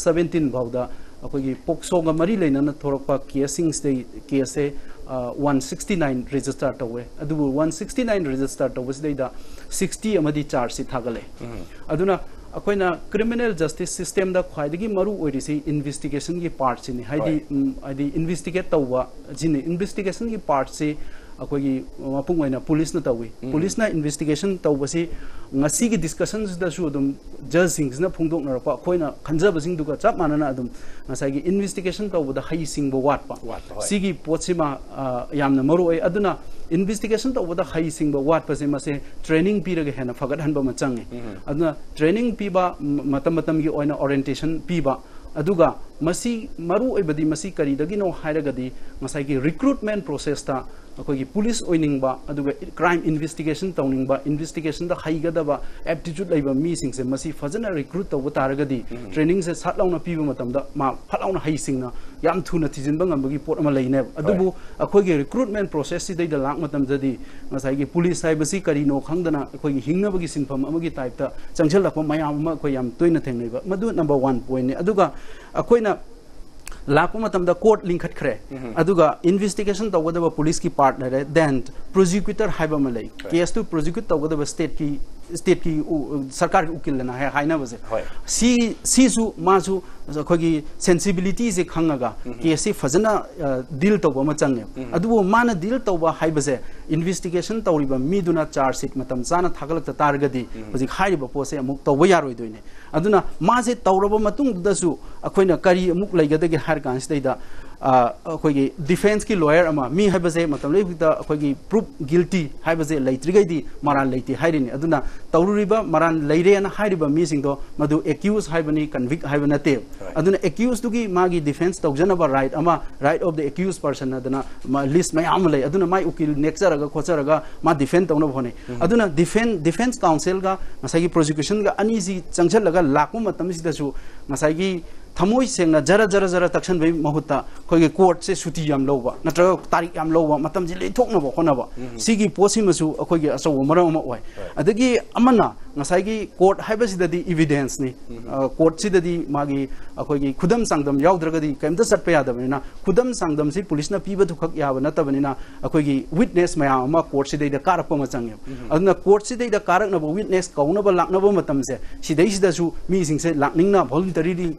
seventeen ꯐꯥꯎꯗ ꯑꯩꯈꯣꯏꯒꯤ ꯄꯣꯛꯁꯣꯒ ꯃꯔꯤ ꯂꯩꯅꯅ ꯊꯣꯔꯛꯄ ꯀꯦꯁꯁꯤꯡꯁꯤꯗꯩ ꯀꯦꯁꯁꯦ, ꯑ, ꯋꯥꯟ ꯁꯤꯛꯁꯇꯤ ꯅꯥꯏꯟ ꯔꯦꯖꯤꯁꯇꯔ ꯇꯧꯋꯦ꯫ ꯑꯗꯨꯕꯨ ꯋꯥꯟ ꯁꯤꯛꯁꯇꯤ ꯅꯥꯏꯟ ꯔꯦꯖꯤꯁꯇꯔ ꯇꯧꯕꯁꯤꯗꯩꯗ ꯁꯤꯛꯁꯇꯤ ꯑꯃꯗꯤ ꯆꯥꯔꯖꯁꯤ ꯊꯥꯒꯠꯂꯦ꯫ ꯑꯗꯨꯅ ꯑꯩꯈꯣꯏꯅ ꯀ꯭ꯔꯤꯃꯤꯅꯦꯜ ꯖꯁꯇꯤꯁ ꯁꯤꯁꯇꯦꯝꯗ ꯈ꯭ꯋꯥꯏꯗꯒꯤ ꯃꯔꯨ ꯑꯣꯏꯔꯤꯁꯤ ꯏꯟꯚꯦꯁꯇꯤꯒꯦꯁꯟꯒꯤ ꯄꯥꯔꯠꯁꯤꯅꯤ꯫ ꯍꯥꯏꯗꯤ, ꯍꯣꯏ꯫ ꯎꯝ, ꯍꯥꯏꯗꯤ ꯏꯟꯚꯦꯁꯇꯤꯒꯦꯠ ꯇꯧꯕ ꯁꯤꯅꯤ꯫ ꯏꯟꯚꯦꯁꯇꯤꯒꯦꯁꯟꯒꯤ ꯄꯥꯔꯠꯁꯤ ꯑꯩꯈꯣꯏꯒꯤ ꯃꯄꯨꯡ ꯑꯣꯏꯅ ꯄꯨꯂꯤꯁꯅ ꯇꯧꯏ꯫ ꯎꯝ꯫ ꯄꯨꯂꯤꯁꯅ ꯏꯟꯚꯦꯁꯇꯤꯒꯦꯁꯟ ꯇꯧꯕꯁꯤ ꯉꯁꯤꯒꯤ ꯗꯤꯁꯀꯁꯟꯁꯤꯗꯁꯨ ꯑꯗꯨꯝ ꯖꯖꯁꯤꯡꯁꯤꯅ ꯐꯣꯡꯗꯣꯛꯅꯔꯛꯄ ꯑꯩꯈꯣꯏꯅ ꯈꯟꯖꯕꯁꯤꯡꯗꯨꯒ ꯆꯞ ꯃꯥꯟꯅꯅ ꯑꯗꯨꯝ ꯉꯁꯥꯏꯒꯤ ꯏꯟꯚꯦꯁꯇꯤꯒꯦꯁꯟ ꯇꯧꯕꯗ ꯍꯩꯁꯤꯡꯕ ꯋꯥꯠꯄ꯫ ꯋꯥꯠꯄ, ꯍꯣꯏ꯫ ꯁꯤꯒꯤ ꯄꯣꯠꯁꯤꯃ, ꯑ, ꯌꯥꯝꯅ ꯃꯔꯨ ꯑꯣꯏ꯫ ꯑꯗꯨꯅ ꯏꯟꯚꯦꯁꯇꯤꯒꯦꯁꯟ ꯇꯧꯕꯗ ꯍꯩꯁꯤꯡꯕ ꯋꯥꯠꯄꯁꯦ ꯃꯁꯦ ꯇ꯭ꯔꯦꯅꯤꯡ ꯄꯤꯔꯒ ꯍꯦꯟꯅ ꯐꯒꯠꯍꯟꯕ ꯑꯃ ꯆꯪꯉꯤ꯫ ꯎꯝ꯫ ꯑꯗꯨꯅ ꯇ꯭ꯔꯦꯅꯤꯡ ꯄꯤꯕ, ꯃ-, ꯃꯇꯝ ꯃꯇꯝꯒꯤ ꯑꯣꯏꯅ ꯑꯣꯔꯤꯌꯦꯟꯇꯦꯁꯟ ꯄꯤꯕ, ꯑꯗꯨꯒ ꯃꯁꯤ ꯃꯔꯨ ꯑꯣꯏꯕꯗꯤ ꯃꯁꯤ ꯀꯔꯤꯗꯒꯤꯅꯣ ꯍꯥꯏꯔꯒꯗꯤ ꯉꯁꯥꯏꯒꯤ ꯔꯤꯀ꯭ꯔꯨꯠꯃꯦꯟ ꯄ꯭ꯔꯣꯁꯦꯁꯇ ꯑꯩꯈꯣꯏꯒꯤ ꯄꯨꯂꯤꯁ ꯑꯣꯏꯅꯤꯡꯕ, ꯑꯗꯨꯒ ꯀ꯭ꯔꯥꯏꯝ ꯏꯟꯚꯦꯁꯇꯤꯒꯦꯁꯟ ꯇꯧꯅꯤꯡꯕ, ꯏꯟꯚꯦꯁꯇꯤꯒꯦꯁꯟꯗ ꯍꯩꯒꯗꯕ, ꯑꯦꯞꯇꯤꯆꯨꯠ ꯂꯩꯕ ꯃꯤꯁꯤꯡꯁꯦ ꯃꯁꯤ ꯐꯖꯅ ꯔꯤꯀ꯭ꯔꯨꯠ ꯇꯧꯕ ꯇꯥꯔꯒꯗꯤ, ꯎꯝ꯫ ꯇ꯭ꯔꯦꯅꯤꯡꯁꯦ ꯁꯠ ꯂꯥꯎꯅ ꯄꯤꯕ ꯃꯇꯝꯗ ꯃꯥ ꯐꯠ ꯂꯥꯎꯅ ꯍꯩꯁꯤꯡꯅ ꯌꯥꯝ ꯊꯨꯅ ꯊꯤꯖꯤꯟꯕ ꯉꯝꯕꯒꯤ ꯄꯣꯠ ꯑꯃ ꯂꯩꯅꯦꯕ꯫ ꯍꯣꯏ꯫ ꯑꯗꯨꯕꯨ ꯑꯩꯈꯣꯏꯒꯤ ꯔꯤꯀ꯭ꯔꯨꯠꯃꯦꯟ ꯄ꯭ꯔꯣꯁꯦꯁꯁꯤꯗꯩꯗ ꯂꯥꯛ ꯃꯇꯝꯗꯗꯤ ꯉꯁꯥꯏꯒꯤ ꯄꯨꯂꯤꯁ ꯍꯥꯏꯕꯁꯤ ꯀꯔꯤꯅꯣ ꯈꯪꯗꯅ ꯑꯩꯈꯣꯏꯒꯤ ꯍꯤꯡꯅꯕꯒꯤ ꯁꯤꯟꯐꯝ ꯑꯃꯒꯤ ꯇꯥꯏꯞꯇ ꯆꯪꯁꯤꯜꯂꯛꯄ ꯃꯌꯥꯝ ꯑꯃ ꯑꯩꯈꯣꯏ ꯌꯥꯝ ꯇꯣꯏꯅ ꯊꯦꯡꯅꯩꯕ꯫ ꯃꯗꯨ ꯅꯝꯕꯔ ꯋꯥꯟ ꯄꯣꯏꯟꯠꯅꯤ꯫ ꯑꯗꯨꯒ ꯑꯩꯈꯣꯏꯅ ꯂꯥꯛꯄ ꯃꯇꯝꯗ ꯀꯣꯔꯠ ꯂꯤꯡꯈꯠꯈ꯭ꯔꯦ, ꯎꯝ꯫ ꯑꯗꯨꯒ ꯏꯟꯚꯦꯁꯇꯤꯒꯦꯁꯟ ꯇꯧꯒꯗꯕ ꯄꯨꯂꯤꯁꯀꯤ ꯄꯥꯔꯠ ꯂꯩꯔꯦ, ꯗꯦꯟ ꯄ꯭ꯔꯣꯁꯤꯀ꯭ꯌꯨꯇꯔ ꯍꯥꯏꯕ ꯑꯃ ꯂꯩ꯫ ꯍꯣꯏ꯫ ꯀꯦꯁꯇꯨ ꯄ꯭ꯔꯣꯁꯤꯀ꯭ꯌꯨꯠ ꯇꯧꯒꯗꯕ ꯁ꯭ꯇꯦꯠꯀꯤ ꯁ꯭ꯇꯦꯠꯀꯤ ꯎ- ꯁꯔꯀꯥꯔꯒꯤ ꯎꯀꯤꯜ ꯑꯅ ꯍꯥꯏ- ꯍꯥꯏꯅꯕꯁꯦ꯫ ꯍꯣꯏ꯫ ꯁꯤ ꯁꯤꯁꯨ ꯃꯥꯁꯨ ꯑꯩꯈꯣꯏꯒꯤ ꯁꯦꯟꯁꯤꯕꯤꯂꯤꯇꯤꯁꯦ ꯈꯪꯉꯒ ꯀꯦꯁꯁꯤ ꯐꯖꯅ ꯗꯤꯜ ꯇꯧꯕ ꯑꯃ ꯆꯪꯉꯦꯕ꯫ ꯑꯗꯨꯕꯨ ꯃꯥꯅ ꯗꯤꯜ ꯇꯧꯕ ꯍꯥꯏꯕꯁꯦ, ꯏꯟꯚꯦꯁꯇꯤꯒꯦꯁꯟ ꯇꯧꯔꯤꯕ ꯃꯤꯗꯨꯅ ꯆꯥꯔꯖ ꯁꯤꯠ ꯃꯇꯝ ꯆꯥꯅ ꯊꯥꯒꯠꯂꯛꯇ ꯇꯥꯔꯒꯗꯤ ꯍꯧꯖꯤꯛ ꯍꯥꯏꯔꯤꯕ ꯄꯣꯠꯁꯦ ꯑꯃꯨꯛ ꯇꯧꯕ ꯌꯥꯔꯣꯏꯗꯣꯏꯅꯦ꯫ ꯑꯗꯨꯅ ꯃꯥꯁꯦ ꯇꯧꯔꯕ ꯃꯇꯨꯡꯗꯁꯨ ꯑꯩꯈꯣꯏꯅ ꯀꯔꯤ ꯑꯃꯨꯛ ꯂꯩꯒꯗꯒꯦ ꯍꯥꯏꯔ ꯀꯥꯟꯁꯤꯗꯩꯗ, ꯑ, ꯑꯩꯈꯣꯏꯒꯤ ꯗꯤꯐꯦꯟꯁꯀꯤ ꯂꯣꯌꯔ ꯑꯃ, ꯃꯤ ꯍꯥꯏꯕꯁꯦ ꯃꯇꯝ ꯂꯩꯕꯗ ꯑꯩꯈꯣꯏꯒꯤ ꯄ꯭ꯔꯨꯞ ꯒꯤꯜꯇꯤ ꯍꯥꯏꯕꯁꯦ ꯂꯩꯇ꯭ꯔꯤꯈꯩꯗꯤ ꯃꯔꯥꯜ ꯂꯩꯇꯦ ꯍꯥꯏꯔꯤꯅꯤ꯫ ꯑꯗꯨꯅ ꯇꯧꯔꯨꯔꯤꯕ ꯃꯔꯥꯜ ꯂꯩꯔꯦꯅ ꯍꯥꯏꯔꯤꯕ ꯃꯤꯁꯤꯡꯗꯣ ꯃꯗꯨ ꯑꯦꯀ꯭ꯌꯨꯁ ꯍꯥꯏꯕꯅꯤ, ꯀꯟꯚꯤꯛ ꯍꯥꯏꯕ ꯅꯠꯇꯦ꯫ Right. ꯑꯗꯨꯅ ꯑꯦꯀ꯭ꯌꯨꯁꯇꯨꯒꯤ ꯃꯥꯒꯤ ꯗꯤꯐꯦꯟꯁ ꯇꯧꯖꯅꯕ ꯔꯥꯏꯠ ꯑꯃ, ꯔꯥꯏꯠ ꯑꯣꯐ ꯗ ꯑꯦꯀ꯭ꯌꯨꯁ ꯄꯔꯁꯟ ꯑꯗꯨꯅ ꯂꯤꯁ ꯃꯌꯥꯝ ꯑꯃ ꯂꯩ꯫ ꯑꯗꯨꯅ ꯃꯥꯏ ꯎꯀꯤꯜ ꯅꯦꯛꯆꯔꯒ ꯈꯣꯠꯆꯔꯒ ꯃꯥ ꯗꯤꯐꯦꯟ ꯇꯧꯅꯕ ꯍꯣꯠꯅꯩ꯫ ꯑꯗꯨꯅ ꯗꯤꯐꯦꯟ ꯗꯤꯐꯦꯟꯁ ꯀꯥꯎꯟꯁꯤꯜꯒ ꯉꯁꯥꯏꯒꯤ ꯄ꯭ꯔꯣꯁꯤꯀ꯭ꯌꯨꯁꯟꯒ ꯑꯅꯤꯁꯤ ꯆꯪꯁꯤꯜꯂꯒ ꯂꯥꯛꯄ ꯃꯇꯝꯁꯤꯗꯁꯨ ꯉꯁꯥꯏꯒꯤ ꯊꯃꯣꯏ ꯁꯦꯡꯅ ꯖꯔ ꯖꯔ ꯖꯔ ꯇꯛꯁꯟꯕꯒꯤ ꯃꯍꯨꯠꯇ ꯑꯩꯈꯣꯏꯒꯤ ꯀꯣꯔꯠꯁꯦ ꯁꯨꯇꯤ ꯌꯥꯝ ꯂꯧꯕ ꯅꯠꯇ꯭ꯔꯒ ꯇꯥꯔꯤꯛ ꯌꯥꯝ ꯂꯧꯕ, ꯃꯇꯝꯁꯦ ꯂꯦꯟꯊꯣꯛꯅꯕ ꯍꯣꯠꯅꯕ, ꯁꯤꯒꯤ ꯄꯣꯠꯁꯤꯃꯁꯨ ꯑꯩꯈꯣꯏꯒꯤ ꯑꯆꯧꯕ ꯃꯔꯝ ꯑꯃ ꯑꯣꯏ꯫ ꯑꯗꯒꯤ ꯑꯃꯅ ꯉꯁꯥꯏꯒꯤ ꯀꯣꯔꯠ ꯍꯥꯏꯕꯁꯤꯗꯗꯤ ꯏꯚꯤꯗꯦꯟꯁꯅꯤ꯫ ꯀꯣꯔꯠꯁꯤꯗꯗꯤ ꯃꯥꯒꯤ ꯑꯩꯈꯣꯏꯒꯤ ꯈꯨꯗꯝ ꯆꯥꯡꯗꯝ ꯌꯥꯎꯗ꯭ꯔꯒꯗꯤ ꯀꯔꯤꯝꯇ ꯆꯠꯄ ꯌꯥꯗꯕꯅꯤꯅ, ꯈꯨꯗꯝ ꯆꯥꯡꯗꯝꯁꯤ ꯄꯨꯂꯤꯁꯅ ꯄꯤꯕꯗꯨꯈꯛ ꯌꯥꯕ ꯅꯠꯇꯕꯅꯤꯅ, ꯑꯩꯈꯣꯏꯒꯤ ꯋꯤꯠꯅꯦꯁ ꯃꯌꯥꯝ ꯑꯃ ꯀꯣꯔꯠꯁꯤꯗꯩꯗ ꯀꯥꯔꯛꯄ ꯑꯃ ꯆꯪꯉꯦꯕ꯫ ꯑꯗꯨꯅ ꯀꯣꯔꯠꯁꯤꯗꯩꯗ ꯀꯥꯔꯛꯅꯕ, ꯋꯤꯠꯅꯦꯁ ꯀꯧꯅꯕ ꯂꯥꯛꯅꯕ ꯃꯇꯝꯁꯦ, ꯁꯤꯗꯩꯁꯤꯗꯁꯨ ꯃꯤꯁꯤꯡꯁꯦ ꯂꯥꯛꯅꯤꯡꯅ ꯚꯣꯂꯨꯟꯇꯔꯤꯂꯤ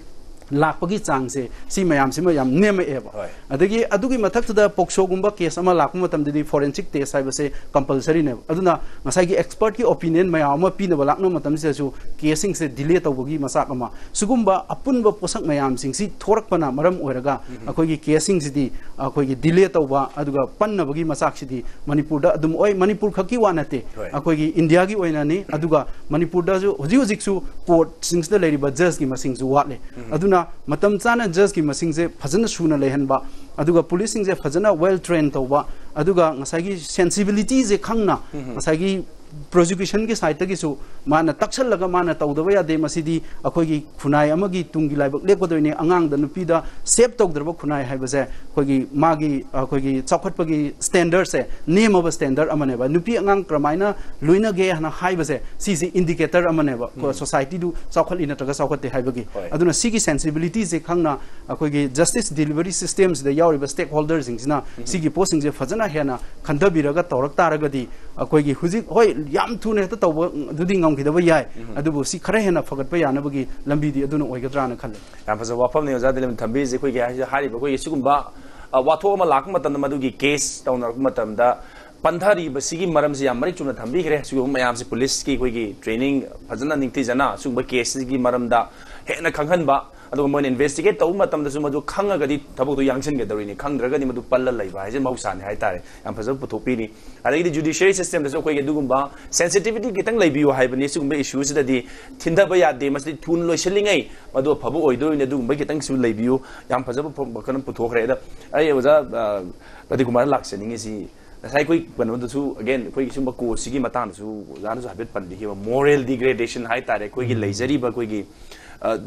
ꯂꯥꯛꯄꯒꯤ ꯆꯥꯡꯁꯦ, ꯁꯤ ꯃꯌꯥꯝꯁꯤꯃ ꯌꯥꯝ ꯅꯦꯝꯃꯛꯑꯦꯕ꯫ ꯍꯣꯏ꯫ ꯑꯗꯒꯤ ꯑꯗꯨꯒꯤ ꯃꯊꯛꯇꯨꯗ ꯄꯣꯛꯁꯣꯒꯨꯝꯕ ꯀꯦꯁ ꯑꯃ ꯂꯥꯛꯄ ꯃꯇꯝꯗꯗꯤ ꯐꯣꯔꯦꯟꯁꯤꯛ ꯇꯦꯁ ꯍꯥꯏꯕꯁꯦ ꯀꯝꯄꯜꯁꯔꯤꯅꯦꯕ꯫ ꯑꯗꯨꯅ ꯉꯁꯥꯏꯒꯤ ꯑꯦꯛꯁꯄꯔꯠꯀꯤ ꯑꯣꯄꯤꯅꯤꯌꯟ ꯃꯌꯥꯝ ꯑꯃ ꯄꯤꯅꯕ ꯂꯥꯛꯅꯕ ꯃꯇꯝꯁꯤꯗꯁꯨ ꯀꯦꯁꯁꯤꯡꯁꯦ ꯗꯤꯂꯦ ꯇꯧꯕꯒꯤ ꯃꯆꯥꯛ ꯑꯃ, ꯁꯤꯒꯨꯝꯕ ꯑꯄꯨꯟꯕ ꯄꯣꯠꯁꯛ ꯃꯌꯥꯝꯁꯤꯡꯁꯤ ꯊꯣꯔꯛꯄꯅ ꯃꯔꯝ ꯑꯣꯏꯔꯒ ꯑꯩꯈꯣꯏꯒꯤ ꯀꯦꯁꯁꯤꯡꯁꯤꯗꯤ ꯑꯩꯈꯣꯏꯒꯤ ꯗꯤꯂꯦ ꯇꯧꯕ ꯑꯗꯨꯒ ꯄꯟꯅꯕꯒꯤ ꯃꯆꯥꯛꯁꯤꯗꯤ ꯃꯅꯤꯄꯨꯔꯗ ꯑꯗꯨꯝ ꯑꯣꯏ꯫ ꯃꯅꯤꯄꯨꯔ ꯈꯛꯀꯤ ꯋꯥ ꯅꯠꯇꯦ, ꯍꯣꯏ꯫ ꯑꯩꯈꯣꯏꯒꯤ ꯏꯟꯗꯤꯌꯥꯒꯤ ꯑꯣꯏꯅꯅꯤ꯫ ꯑꯗꯨꯒ ꯃꯅꯤꯄꯨꯔꯗꯁꯨ ꯍꯧꯖꯤꯛ ꯍꯧꯖꯤꯛꯁꯨ ꯀꯣꯔꯠꯁꯤꯡꯁꯤꯗ ꯂꯩꯔꯤꯕ ꯖꯖꯀꯤ ꯃꯁꯤꯡꯁꯨ ꯋꯥꯠꯂꯦ꯫ ꯑꯗꯨꯅ ꯃꯇꯝ ꯆꯥꯅ ꯖꯖꯀꯤ ꯃꯁꯤꯡꯁꯦ ꯐꯖꯅ ꯁꯨꯅ ꯂꯩꯍꯟꯕ, ꯑꯗꯨꯒ ꯄꯨꯂꯤꯁꯁꯤꯡꯁꯦ ꯐꯖꯅ ꯋꯦꯜ ꯇ꯭ꯔꯦꯟ ꯇꯧꯕ, ꯑꯗꯨꯒ ꯉꯁꯥꯏꯒꯤ ꯁꯦꯟꯁꯤꯕꯤꯂꯤꯇꯤꯁꯦ ꯈꯪꯅ ꯉꯁꯥꯏꯒꯤ ꯄ꯭ꯔꯣꯁꯤꯀ꯭ꯌꯨꯁꯟꯒꯤ ꯁꯥꯏꯠꯇꯒꯤꯁꯨ ꯃꯥꯅ ꯇꯛꯁꯜꯂꯒ ꯃꯥꯅ ꯇꯧꯗꯕ ꯌꯥꯗꯦ, ꯃꯁꯤꯗꯤ ꯑꯩꯈꯣꯏꯒꯤ ꯈꯨꯟꯅꯥꯏ ꯑꯃꯒꯤ ꯇꯨꯡꯒꯤ ꯂꯥꯏꯕꯛ ꯂꯦꯞꯀꯗꯣꯏꯅꯤ, ꯑꯉꯥꯡꯗ, ꯅꯨꯄꯤꯗ ꯁꯦꯞ ꯇꯧꯗ꯭ꯔꯕ ꯈꯨꯟꯅꯥꯏ ꯍꯥꯏꯕꯁꯦ ꯑꯩꯈꯣꯏꯒꯤ ꯃꯥꯒꯤ, ꯑꯩꯈꯣꯏꯒꯤ ꯆꯥꯎꯈꯠꯄꯒꯤ ꯁ꯭ꯇꯦꯟꯗꯔꯠꯁꯦ ꯅꯦꯝꯃꯕ ꯁ꯭ꯇꯦꯟꯗꯔꯠ ꯑꯃꯅꯦꯕ꯫ ꯅꯨꯄꯤ ꯑꯉꯥꯡ ꯀꯔꯝꯍꯥꯏꯅ ꯂꯣꯏꯅꯒꯦ ꯍꯥꯏꯅ ꯍꯥꯏꯕꯁꯦ, ꯁꯤꯁꯤ ꯏꯟꯗꯤꯀꯦꯇꯔ ꯑꯃꯅꯦꯕ, ꯁꯣꯁꯥꯏꯇꯤꯗꯨ ꯆꯥꯎꯈꯠꯂꯤ ꯅꯠꯇ꯭ꯔꯒ ꯆꯥꯎꯈꯠꯇꯦ ꯍꯥꯏꯕꯒꯤ꯫ ꯍꯣꯏ꯫ ꯑꯗꯨꯅ ꯁꯤꯒꯤ ꯁꯦꯟꯁꯤꯕꯤꯂꯤꯇꯤꯁꯦ ꯈꯪꯅ ꯑꯩꯈꯣꯏꯒꯤ ꯖꯁꯇꯤꯁ ꯗꯤꯂꯤꯚꯔꯤ ꯁꯤꯁꯇꯦꯝꯁꯤꯗ ꯌꯥꯎꯔꯤꯕ ꯁ꯭ꯇꯦꯛ ꯍꯣꯜꯗꯔꯁꯤꯡꯁꯤꯅ ꯁꯤꯒꯤ ꯄꯣꯠꯁꯤꯡꯁꯦ ꯐꯖꯅ ꯍꯦꯟꯅ ꯈꯟꯊꯕꯤꯔꯒ ꯇꯧꯔꯛ ꯇꯥꯔꯒꯗꯤ ꯑꯩꯈꯣꯏꯒꯤ ꯍꯧꯖꯤꯛ, ꯍꯣꯏ, ꯌꯥꯝ ꯊꯨꯅ ꯍꯦꯛꯇ ꯇꯧꯕ ꯑꯗꯨꯗꯤ ꯉꯝꯈꯤꯗꯕ ꯌꯥꯏ, ꯑꯗꯨꯕꯨ ꯁꯤ ꯈꯔ ꯍꯦꯟꯅ ꯐꯒꯠꯄ ꯌꯥꯅꯕꯒꯤ ꯂꯝꯕꯤꯗꯤ ꯑꯗꯨꯅ ꯑꯣꯏꯒꯗ꯭ꯔꯥꯅ ꯈꯜꯂꯦ꯫ ꯌꯥꯝ ꯐꯖꯕ ꯋꯥꯐꯝꯅꯤ ꯑꯣꯖꯥ ꯗꯤꯂꯤꯞꯅ ꯊꯝꯕꯤꯔꯤꯁꯦ꯫ ꯑꯩꯈꯣꯏꯒꯤ ꯍꯥꯏ-, ꯍꯥꯏꯔꯤꯕ ꯑꯩꯈꯣꯏꯒꯤ ꯁꯤꯒꯨꯝꯕ, ꯑ, ꯋꯥꯊꯣꯛ ꯑꯃ ꯂꯥꯛꯄ ꯃꯇꯝꯗ, ꯃꯗꯨꯒꯤ ꯀꯦꯁ ꯇꯧꯅꯔꯛꯄ ꯃꯇꯝꯗ ꯄꯟꯊꯔꯤꯕꯁꯤꯒꯤ ꯃꯔꯝꯁꯤ ꯌꯥꯝ ꯃꯔꯤꯛ ꯆꯨꯝꯅ ꯊꯝꯕꯤꯈ꯭ꯔꯦ꯫ ꯁꯤꯒꯨꯝꯕ ꯃꯌꯥꯝꯁꯤ ꯄꯨꯂꯤꯁꯀꯤ ꯑꯩꯈꯣꯏꯒꯤ ꯇ꯭ꯔꯦꯅꯤꯡ ꯐꯖꯅ ꯅꯤꯡꯊꯤꯖꯅ ꯁꯤꯒꯨꯝꯕ ꯀꯦꯁꯁꯤꯒꯤ ꯃꯔꯝꯗ ꯍꯦꯟꯅ ꯈꯪꯍꯟꯕ, ꯑꯗꯨꯒ ꯃꯣꯏꯅ ꯏꯟꯚꯦꯁꯇꯤꯒꯦꯠ ꯇꯧꯕ ꯃꯇꯝꯗꯁꯨ ꯃꯗꯨ ꯈꯪꯉꯒꯗꯤ ꯊꯕꯛꯇꯨ ꯌꯥꯡꯁꯤꯟꯒꯗꯧꯔꯤꯅꯤ, ꯈꯪꯗ꯭ꯔꯒꯗꯤ ꯃꯗꯨ ꯄꯜꯂ ꯂꯩꯕ ꯍꯥꯏꯁꯦ ꯃꯍꯧꯁꯥꯅꯤ ꯍꯥꯏꯇꯥꯔꯦ꯫ ꯌꯥꯝ ꯐꯖꯕ ꯄꯨꯊꯣꯛꯄꯤꯔꯤ꯫ ꯑꯗꯒꯤꯗꯤ ꯖꯨꯗꯤꯁꯤꯌꯔꯤ ꯁꯤꯁꯇꯦꯝꯗꯁꯨ ꯑꯩꯈꯣꯏꯒꯤ ꯑꯗꯨꯒꯨꯝꯕ ꯁꯦꯟꯁꯤꯇꯤꯚꯤꯇꯤ ꯈꯤꯇꯪ ꯂꯩꯕꯤꯌꯨ ꯍꯥꯏꯕꯅꯤ꯫ ꯁꯤꯒꯨꯝꯕ ꯏꯁꯨꯁꯤꯗꯗꯤ ꯊꯤꯟꯊꯕ ꯌꯥꯗꯦ, ꯃꯁꯤꯗꯤ ꯊꯨꯅ ꯂꯣꯏꯁꯤꯜꯂꯤꯉꯩ ꯃꯗꯨ ꯑꯐꯕ ꯑꯣꯏꯗꯣꯔꯤꯕꯅꯤ꯫ ꯑꯗꯨꯒꯨꯝꯕ ꯈꯤꯇꯪꯁꯨ ꯂꯩꯕꯤꯌꯨ꯫ ꯌꯥꯝ ꯐꯖꯕ ꯐ-, ꯀꯩꯅꯣ ꯄꯨꯊꯣꯛꯈ꯭ꯔꯦ꯫ ꯑꯗ ꯑꯩ ꯑꯣꯖꯥ, ꯑ, ꯄ꯭ꯔꯗꯤꯞ ꯀꯨꯃꯥꯔꯗ ꯂꯥꯛꯆꯅꯤꯡꯉꯤꯁꯤ, ꯉꯁꯥꯏ ꯑꯩꯈꯣꯏ ꯀꯩꯅꯣꯗꯁꯨ, again, ꯑꯩꯈꯣꯏꯒꯤ ꯁꯤꯒꯨꯝꯕ ꯀꯣꯔꯁꯁꯤꯒꯤ ꯃꯇꯥꯡꯗꯁꯨ ꯑꯣꯖꯥꯅꯁꯨ ꯍꯥꯏꯐꯦꯠ ꯄꯟꯕꯤꯈꯤꯕ, ꯃꯣꯔꯦꯜ ꯗꯤꯒ꯭ꯔꯦꯗꯦꯁꯟ ꯍꯥꯏ ꯇꯥꯔꯦ, ꯑꯩꯈꯣꯏꯒꯤ ꯂꯩꯖꯔꯤꯕ ꯑꯩꯈꯣꯏꯒꯤ, ꯑ,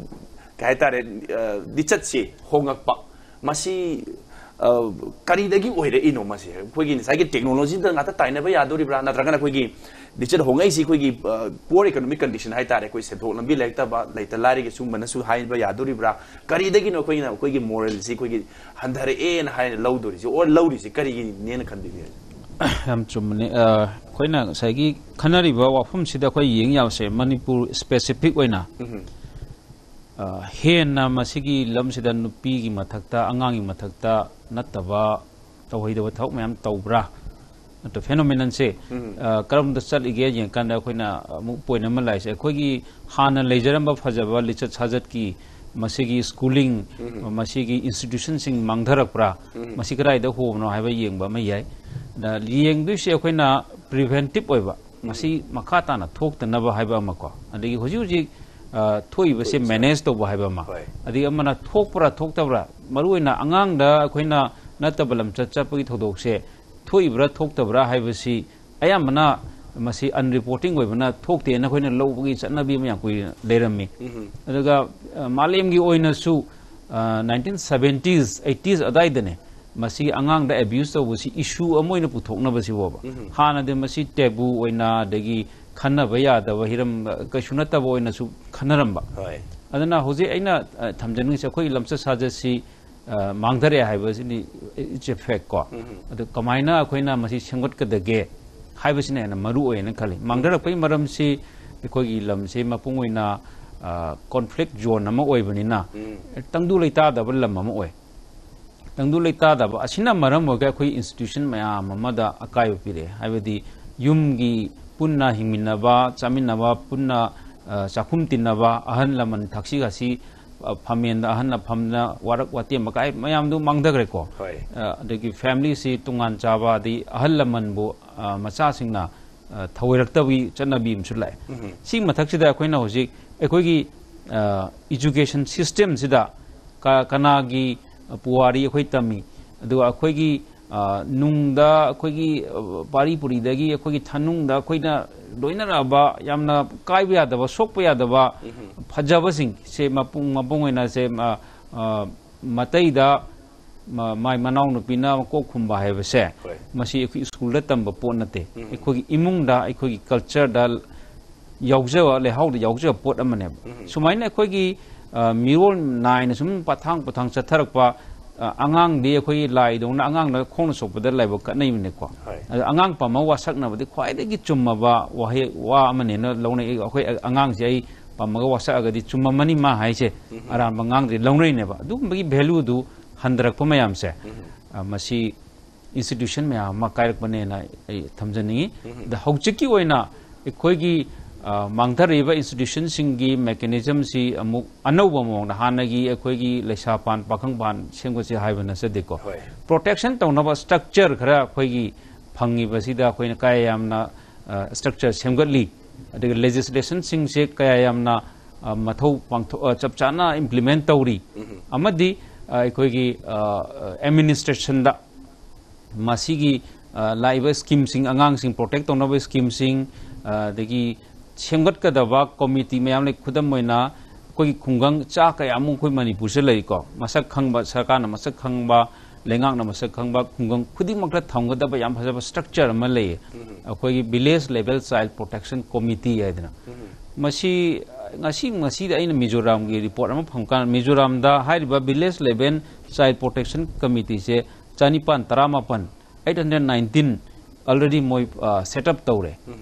ꯀꯩ ꯍꯥꯏ ꯇꯥꯔꯦ, ꯑ, ꯂꯤꯆꯠꯁꯦ ꯍꯣꯉꯛꯄ, ꯃꯁꯤ, ꯑ, ꯀꯔꯤꯗꯒꯤ ꯑꯣꯏꯔꯛꯏꯅꯣ? ꯃꯁꯤ ꯑꯩꯈꯣꯏꯒꯤ ꯉꯁꯥꯏꯒꯤ ꯇꯦꯛꯅꯣꯂꯣꯖꯤꯗ ꯉꯥꯛꯇ ꯇꯥꯏꯅꯕ ꯌꯥꯗꯣꯔꯤꯕ꯭ꯔꯥ, ꯅꯠꯇ꯭ꯔꯒꯅ ꯑꯩꯈꯣꯏꯒꯤ ꯂꯤꯆꯠ ꯍꯣꯡꯉꯛꯏꯁꯤ ꯑꯩꯈꯣꯏꯒꯤ, ꯑ, poor economic condition ꯍꯥꯏ ꯇꯥꯔꯦ, ꯑꯩꯈꯣꯏ ꯁꯦꯟꯊꯣꯛ ꯂꯝꯕꯤ ꯂꯩꯔꯛꯇꯕ, ꯂꯩꯇ ꯂꯥꯏꯔꯒꯤ ꯁꯤꯒꯨꯝꯕꯅꯁꯨ ꯍꯥꯏꯕ ꯌꯥꯗꯣꯔꯤꯕ꯭ꯔꯥ? ꯀꯔꯤꯗꯒꯤꯅꯣ ꯑꯩꯈꯣꯏꯅ ꯑꯩꯈꯣꯏꯒꯤ ꯃꯣꯔꯦꯜꯁꯤ ꯑꯩꯈꯣꯏꯒꯤ ꯍꯟꯊꯔꯛꯑꯦꯅ ꯍꯥꯏꯅ ꯂꯧꯗꯣꯔꯤꯁꯤ, ꯑꯣꯔ ꯂꯧꯔꯤꯁꯤ ꯀꯔꯤꯒꯤꯅꯦꯅ ꯈꯟꯕꯤꯒꯦ? ꯌꯥꯝ ꯆꯨꯝꯕꯅꯤ꯫ ꯑ, ꯑꯩꯈꯣꯏꯅ ꯉꯁꯥꯏꯒꯤ ꯈꯟꯅꯔꯤꯕ ꯋꯥꯐꯝꯁꯤꯗ ꯑꯩꯈꯣꯏ ꯌꯦꯡ ꯌꯥꯕꯁꯦ, ꯃꯅꯤꯄꯨꯔ specific ꯑꯣꯏꯅ, ꯎꯝ꯫ ꯑ, ꯍꯦꯟꯅ ꯃꯁꯤꯒꯤ ꯂꯝꯁꯤꯗ ꯅꯨꯄꯤꯒꯤ ꯃꯊꯛꯇ, ꯑꯉꯥꯡꯒꯤ ꯃꯊꯛꯇ ꯅꯠꯇꯕ ꯇꯧꯍꯩꯗꯕ ꯊꯕꯛ ꯃꯌꯥꯝ ꯇꯧꯕ꯭ꯔꯥ? ꯅꯠꯇ꯭ꯔ phenomenonꯁꯦ, ꯎꯝ꯫ ꯑ, ꯀꯔꯝꯗ ꯆꯠꯂꯤꯒꯦ ꯌꯦꯡꯀꯥꯟꯗ ꯑꯩꯈꯣꯏꯅ ꯑꯃꯨꯛ point ꯑꯃ ꯂꯥꯛꯏꯁꯦ, ꯑꯩꯈꯣꯏꯒꯤ ꯍꯥꯟꯅ ꯂꯩꯖꯔꯝꯕ ꯐꯖꯕ ꯂꯤꯆꯠ ꯁꯥꯖꯠꯀꯤ ꯃꯁꯤꯒꯤ schooling, ꯎꯝ꯫ ꯃꯁꯤꯒꯤ institutionꯁꯤꯡ ꯃꯥꯡꯊꯔꯛꯄ꯭ꯔꯥ? ꯎꯝ꯫ ꯃꯁꯤ ꯀꯗꯥꯏꯗ ꯍꯣꯕꯅꯣ ꯍꯥꯏꯕ ꯌꯦꯡꯕ ꯑꯃ ꯌꯥꯏ꯫ ꯑꯗ ꯌꯦꯡꯗꯣꯏꯁꯦ ꯑꯩꯈꯣꯏꯅ preventive ꯑꯣꯏꯕ, ꯎꯝ꯫ ꯃꯁꯤ ꯃꯈꯥ ꯇꯥꯅ ꯊꯣꯛꯇꯅꯕ ꯍꯥꯏꯕ ꯑꯃꯀꯣ, ꯑꯗꯒꯤ ꯍꯧꯖꯤꯛ ꯍꯧꯖꯤꯛ, ꯑ, ꯊꯣꯛꯏꯕꯁꯦ ꯊꯣꯛꯏꯕꯁꯦ꯫ Manage ꯇꯧꯕ ꯍꯥꯏꯕ ꯑꯃ, ꯍꯣꯏ꯫ ꯑꯗꯒꯤ ꯑꯃꯅ ꯊꯣꯛꯄ꯭ꯔꯥ ꯊꯣꯛꯇꯕ꯭ꯔꯥ, ꯃꯔꯨꯑꯣꯏꯅ ꯑꯉꯥꯡꯗ ꯑꯩꯈꯣꯏꯅ ꯅꯠꯇꯕ ꯂꯝꯆꯠ ꯆꯠꯄꯒꯤ ꯊꯧꯗꯣꯛꯁꯦ ꯊꯣꯛꯏꯕ꯭ꯔꯥ ꯊꯣꯛꯇꯕ꯭ꯔꯥ ꯍꯥꯏꯕꯁꯤ ꯑꯌꯥꯝꯕꯅ ꯃꯁꯤ unreporting ꯑꯣꯏꯕꯅ ꯊꯣꯛꯇꯦꯅ ꯑꯩꯈꯣꯏꯅ ꯂꯧꯕꯒꯤ ꯆꯠꯅꯕꯤ ꯑꯃ ꯌꯥꯝ ꯀꯨꯏꯅ ꯂꯩꯔꯝꯃꯤ꯫ ꯎꯝ꯫ ꯑꯗꯨꯒ, ꯑ, ꯃꯥꯂꯦꯝꯒꯤ ꯑꯣꯏꯅꯁꯨ, ꯑ, nineteen seventies, eighties ꯑꯗꯥꯏꯗꯅꯦ ꯃꯁꯤ ꯑꯉꯥꯡꯗ abuse ꯇꯧꯕꯁꯤ issue ꯑꯃ ꯑꯣꯏꯅ ꯄꯨꯊꯣꯛꯅꯕꯁꯤ ꯐꯥꯎꯕ꯫ ꯎꯝ꯫ ꯍꯥꯟꯅꯗꯤ ꯃꯁꯤ taboo ꯑꯣꯏꯅ, ꯑꯗꯒꯤ ꯈꯟꯅꯕ ꯌꯥꯗꯕ ꯍꯤꯔꯝ, ꯑ, ꯀꯩꯁꯨ ꯅꯠꯇꯕ ꯑꯣꯏꯅꯁꯨ ꯈꯟꯅꯔꯝꯕ꯫ ꯍꯣꯏ꯫ ꯑꯗꯨꯅ ꯍꯧꯖꯤꯛ ꯑꯩꯅ, ꯑ, ꯊꯝꯖꯅꯤꯡꯉꯤꯁꯦ, ꯑꯩꯈꯣꯏꯒꯤ ꯂꯝꯆꯠ ꯁꯥꯖꯠꯁꯤ, ꯑ, ꯃꯥꯡꯊꯔꯛꯑꯦ ꯍꯥꯏꯕꯁꯤꯅꯤ, it's a fact ꯀꯣ꯫ ꯎꯝ꯫ ꯑꯗꯨ ꯀꯃꯥꯏꯅ ꯑꯩꯈꯣꯏꯅ ꯃꯁꯤ ꯁꯦꯝꯒꯠꯀꯗꯒꯦ? ꯍꯥꯏꯕꯁꯤꯅ ꯍꯦꯟꯅ ꯃꯔꯨ ꯑꯣꯏꯌꯦꯅ ꯈꯜꯂꯤ꯫ ꯃꯥꯡꯊꯔꯛꯄꯒꯤ ꯃꯔꯝꯁꯤ ꯑꯩꯈꯣꯏꯒꯤ ꯂꯝꯁꯤ ꯃꯄꯨꯡ ꯑꯣꯏꯅ ꯀꯣꯟꯐ꯭ꯂꯤꯛ ꯖꯣꯟ ꯑꯃ ꯑꯣꯏꯕꯅꯤꯅ, ꯇꯪꯗꯨ ꯂꯩꯇꯥꯗꯕ ꯂꯝ ꯑꯃ ꯑꯣꯏ꯫ ꯇꯪꯗꯨ ꯂꯩꯇꯥꯗꯕ ꯑꯁꯤꯅ ꯃꯔꯝ ꯑꯣꯏꯔꯒ ꯑꯩꯈꯣꯏ ꯏꯟꯁꯇꯤꯇ꯭ꯌꯨꯁꯟ ꯃꯌꯥꯝ ꯑꯃꯗ ꯑꯀꯥꯏꯕ ꯄꯤꯔꯛꯑꯦ꯫ ꯍꯥꯏꯕꯗꯤ ꯌꯨꯝꯒꯤ ꯄꯨꯟꯅ ꯍꯤꯡꯃꯤꯟꯅꯕ, ꯆꯥꯃꯤꯟꯅꯕ, ꯄꯨꯟꯅ, ꯑ, ꯆꯥꯛꯈꯨꯝ ꯇꯤꯟꯅꯕ, ꯑꯍꯜ ꯂꯃꯟ ꯊꯛꯁꯤ ꯈꯥꯁꯤ, ꯑ, ꯐꯝꯃꯦꯟꯗ ꯑꯍꯜꯅ ꯐꯝꯅ ꯋꯥꯔꯛ ꯋꯥꯇꯦꯝ ꯑꯀꯥꯏ ꯃꯌꯥꯝꯗꯨ ꯃꯥꯡꯊꯈ꯭ꯔꯦꯀꯣ꯫ ꯍꯣꯏ꯫ ꯑ, ꯑꯗꯒꯤ ꯐꯦꯃꯤꯂꯤꯁꯤ ꯇꯣꯉꯥꯟ ꯆꯥꯕ, ꯑꯗꯩ ꯑꯍꯜ ꯂꯃꯟꯕꯨ, ꯑ, ꯃꯆꯥꯁꯤꯡꯅ, ꯑ, ꯊꯧꯑꯣꯏꯔꯛꯇꯕꯒꯤ ꯆꯠꯅꯕꯤ ꯑꯃꯁꯨ ꯂꯥꯛꯑꯦ꯫ ꯎꯝ꯫ ꯁꯤ ꯃꯊꯛꯁꯤꯗ ꯑꯩꯈꯣꯏꯅ ꯍꯧꯖꯤꯛ ꯑꯩꯈꯣꯏꯒꯤ, ꯑ, ꯏꯖꯨꯀꯦꯁꯟ ꯁꯤꯁꯇꯦꯝꯁꯤꯗ ꯀ-, ꯀꯅꯥꯒꯤ ꯄꯨꯋꯥꯔꯤ ꯑꯩꯈꯣꯏ ꯇꯝꯃꯤ, ꯑꯗꯨꯒ ꯑꯩꯈꯣꯏꯒꯤ, ꯑ, ꯅꯨꯡꯗ ꯑꯩꯈꯣꯏꯒꯤ, ꯑ, ꯄꯥꯔꯤ ꯄꯨꯔꯤꯗꯒꯤ ꯑꯩꯈꯣꯏꯒꯤ ꯊꯅꯨꯡꯗ ꯑꯩꯈꯣꯏꯅ ꯂꯣꯏꯅꯔꯛꯑꯕ ꯌꯥꯝꯅ ꯀꯥꯏꯕ ꯌꯥꯗꯕ, ꯁꯣꯛꯄ ꯌꯥꯗꯕ, ꯎꯝ꯫ ꯐꯖꯕꯁꯤꯡꯁꯦ ꯃꯄꯨꯡ, ꯃꯄꯨꯡ ꯑꯣꯏꯅ ꯁꯦ, ꯑ, ꯑ, ꯃꯇꯩꯗ ꯃ-, ꯃꯥꯏ ꯃꯅꯥꯎꯅꯨꯄꯤꯅ ꯃꯀꯣꯛ ꯈꯨꯝꯕ ꯍꯥꯏꯕꯁꯦ, ꯍꯣꯏ꯫ ꯃꯁꯤ ꯑꯩꯈꯣꯏ ꯁ꯭ꯀꯨꯜꯗ ꯇꯝꯕ ꯄꯣꯠ ꯅꯠꯇꯦ꯫ ꯎꯝ꯫ ꯑꯩꯈꯣꯏꯒꯤ ꯏꯃꯨꯡꯗ, ꯑꯩꯈꯣꯏꯒꯤ ꯀꯜꯆꯔꯗ ꯌꯥꯎꯖꯕ, ꯂꯩꯍꯥꯎꯗ ꯌꯥꯎꯖꯕ ꯄꯣꯠ ꯑꯃꯅꯦꯕ꯫ ꯎꯝ꯫ ꯁꯨꯃꯥꯏꯅ ꯑꯩꯈꯣꯏꯒꯤ, ꯑ, ꯃꯤꯔꯣꯜ ꯅꯥꯏꯅ ꯁꯨꯝ ꯄꯊꯥꯡ ꯄꯊꯥꯡ ꯆꯠꯊꯔꯛꯄ, ꯑ, ꯑꯉꯥꯡꯗꯤ ꯑꯩꯈꯣꯏꯒꯤ ꯂꯥꯏꯗꯧꯅ ꯑꯉꯥꯡꯗ ꯈꯣꯡꯅ ꯁꯣꯛꯄꯗ ꯂꯥꯏꯕꯛ ꯀꯠꯅꯩꯕꯅꯤꯀꯣ꯫ ꯍꯣꯏ꯫ ꯑꯗ ꯑꯉꯥꯡ ꯄꯝꯃ ꯋꯥꯁꯛꯅꯕꯗꯤ ꯈ꯭ꯋꯥꯏꯗꯒꯤ ꯆꯨꯝꯃꯕ ꯋꯥꯍꯩ, ꯋꯥ ꯑꯃꯅꯦꯅ ꯂꯧꯅꯩ꯫ ꯑꯩ, ꯑꯩꯈꯣꯏ ꯑꯉꯥꯡꯁꯦ ꯑꯩ ꯄꯝꯃꯒ ꯋꯥꯁꯛꯑꯒꯗꯤ ꯆꯨꯝꯃꯝꯃꯅꯤ ꯃꯥ ꯍꯥꯏꯁꯦ, ꯎꯝ꯫ ꯑꯔꯥꯟꯕ ꯉꯥꯡꯗ꯭ꯔꯤ ꯂꯧꯅꯩꯅꯦꯕ꯫ ꯑꯗꯨꯒꯨꯝꯕꯒꯤ ꯚꯦꯂꯨꯗꯨ ꯍꯟꯊꯔꯛꯄ ꯃꯌꯥꯝꯁꯦ, ꯎꯝ꯫ ꯑ, ꯃꯁꯤ ꯏꯟꯁꯇꯤꯇ꯭ꯌꯨꯁꯟ ꯃꯌꯥꯝ ꯑꯃ ꯀꯥꯏꯔꯛꯄꯅꯦꯅ ꯑꯩ ꯊꯝꯖꯅꯤꯡꯉꯤ꯫ ꯎꯝ꯫ ꯑꯗ ꯍꯧꯖꯤꯛꯀꯤ ꯑꯣꯏꯅ ꯑꯩꯈꯣꯏꯒꯤ, ꯑ, ꯃꯥꯡꯊꯔꯛꯏꯕ ꯏꯟꯁꯇꯤꯇ꯭ꯌꯨꯁꯟꯁꯤꯡꯒꯤ ꯃꯦꯀꯥꯅꯤꯖꯝꯁꯤ ꯑꯃꯨꯛ ꯑꯅꯧꯕ ꯃꯑꯣꯡꯗ, ꯍꯥꯟꯅꯒꯤ ꯑꯩꯈꯣꯏꯒꯤ ꯂꯩꯁꯥ ꯄꯥꯟ ꯄꯥꯈꯪ ꯄꯥꯟ ꯁꯦꯝꯒꯠꯁꯤ ꯍꯥꯏꯕ ꯅꯠꯆꯗꯦꯀꯣ꯫ ꯍꯣꯏ꯫ ꯄ꯭ꯔꯣꯇꯦꯛꯁꯟ ꯇꯧꯅꯕ ꯁ꯭ꯇ꯭ꯔꯛꯆꯔ ꯈꯔ ꯑꯩꯈꯣꯏꯒꯤ ꯐꯪꯉꯤꯕꯁꯤꯗ ꯑꯩꯈꯣꯏꯅ ꯀꯌꯥ ꯌꯥꯝꯅ, ꯑ, ꯁ꯭ꯇ꯭ꯔꯛꯆꯔ ꯁꯦꯝꯒꯠꯂꯤ, ꯑꯗꯨꯒ ꯂꯦꯖꯤꯁꯂꯦꯁꯟꯁꯤꯡꯁꯦ ꯀꯌꯥ ꯌꯥꯝꯅ, ꯑ, ꯃꯊꯧ ꯄꯥꯡꯊꯣꯛ-, ꯑ, ꯆꯞ ꯆꯥꯅ ꯏꯝꯄ꯭ꯂꯤꯃꯦꯟ ꯇꯧꯔꯤ, ꯎꯝ꯫ ꯑꯃꯗꯤ, ꯑ, ꯑꯩꯈꯣꯏꯒꯤ, ꯑ, ꯑꯦꯗꯃꯤꯅꯤꯁꯇ꯭ꯔꯦꯁꯟꯗ ꯃꯁꯤꯒꯤ, ꯑ, ꯂꯥꯛꯏꯕ ꯁ꯭ꯀꯤꯝꯁꯤꯡ, ꯑꯉꯥꯡꯁꯤꯡ ꯄ꯭ꯔꯣꯇꯦꯛ ꯇꯧꯅꯕ ꯁ꯭ꯀꯤꯝꯁꯤꯡ, ꯑ, ꯑꯗꯒꯤ ꯁꯦꯝꯒꯠꯀꯗꯕ ꯀꯣꯃꯤꯇꯤ ꯃꯌꯥꯝ ꯂꯩ꯫ ꯈꯨꯗꯝ ꯑꯣꯏꯅ ꯑꯩꯈꯣꯏꯒꯤ ꯈꯨꯡꯒꯪ ꯆꯥ ꯀꯌꯥꯃꯨꯛ ꯑꯩꯈꯣꯏ ꯃꯅꯤꯄꯨꯔꯁꯤꯗ ꯂꯩꯀꯣ꯫ ꯃꯁꯛ ꯈꯪꯕ, ꯁꯔꯀꯥꯔꯅ ꯃꯁꯛ ꯈꯪꯕ, ꯂꯩꯉꯥꯛꯅ ꯃꯁꯛ ꯈꯪꯕ, ꯈꯨꯡꯒꯪ ꯈꯨꯗꯤꯡꯃꯛꯇ ꯊꯝꯒꯗꯕ ꯌꯥꯝ ꯐꯖꯕ ꯁ꯭ꯇ꯭ꯔꯛꯆꯔ ꯑꯃ ꯂꯩꯌꯦ꯫ ꯎꯝ꯫ ꯑꯩꯈꯣꯏꯒꯤ village level child protection committee ꯍꯥꯏꯗꯅ꯫ ꯎꯝ꯫ ꯃꯁꯤ ꯉꯁꯤ, ꯉꯁꯤꯗꯤ ꯑꯩꯅ ꯃꯤꯖꯣꯔꯥꯝꯒꯤ ꯔꯤꯄꯣꯔꯠ ꯑꯃ ꯐꯪꯀꯥꯟꯗ, ꯃꯤꯖꯣꯔꯥꯝꯗ ꯍꯥꯏꯔꯤꯕ ꯚꯤꯂꯦꯖ ꯂꯦꯚꯦꯜ ꯆꯥꯏꯜ ꯄ꯭ꯔꯣꯇꯦꯛꯁꯟ ꯀꯃꯤꯇꯤꯁꯦ ꯆꯅꯤꯄꯥꯟ ꯇꯔꯥꯃꯥꯄꯟ, ꯑꯩꯠ ꯍꯟꯗ꯭ꯔꯦꯠ ꯅꯥꯏꯟꯇꯤꯟ, already ꯃꯣꯏ ꯁꯦꯠ ꯑꯞ ꯇꯧꯔꯦ꯫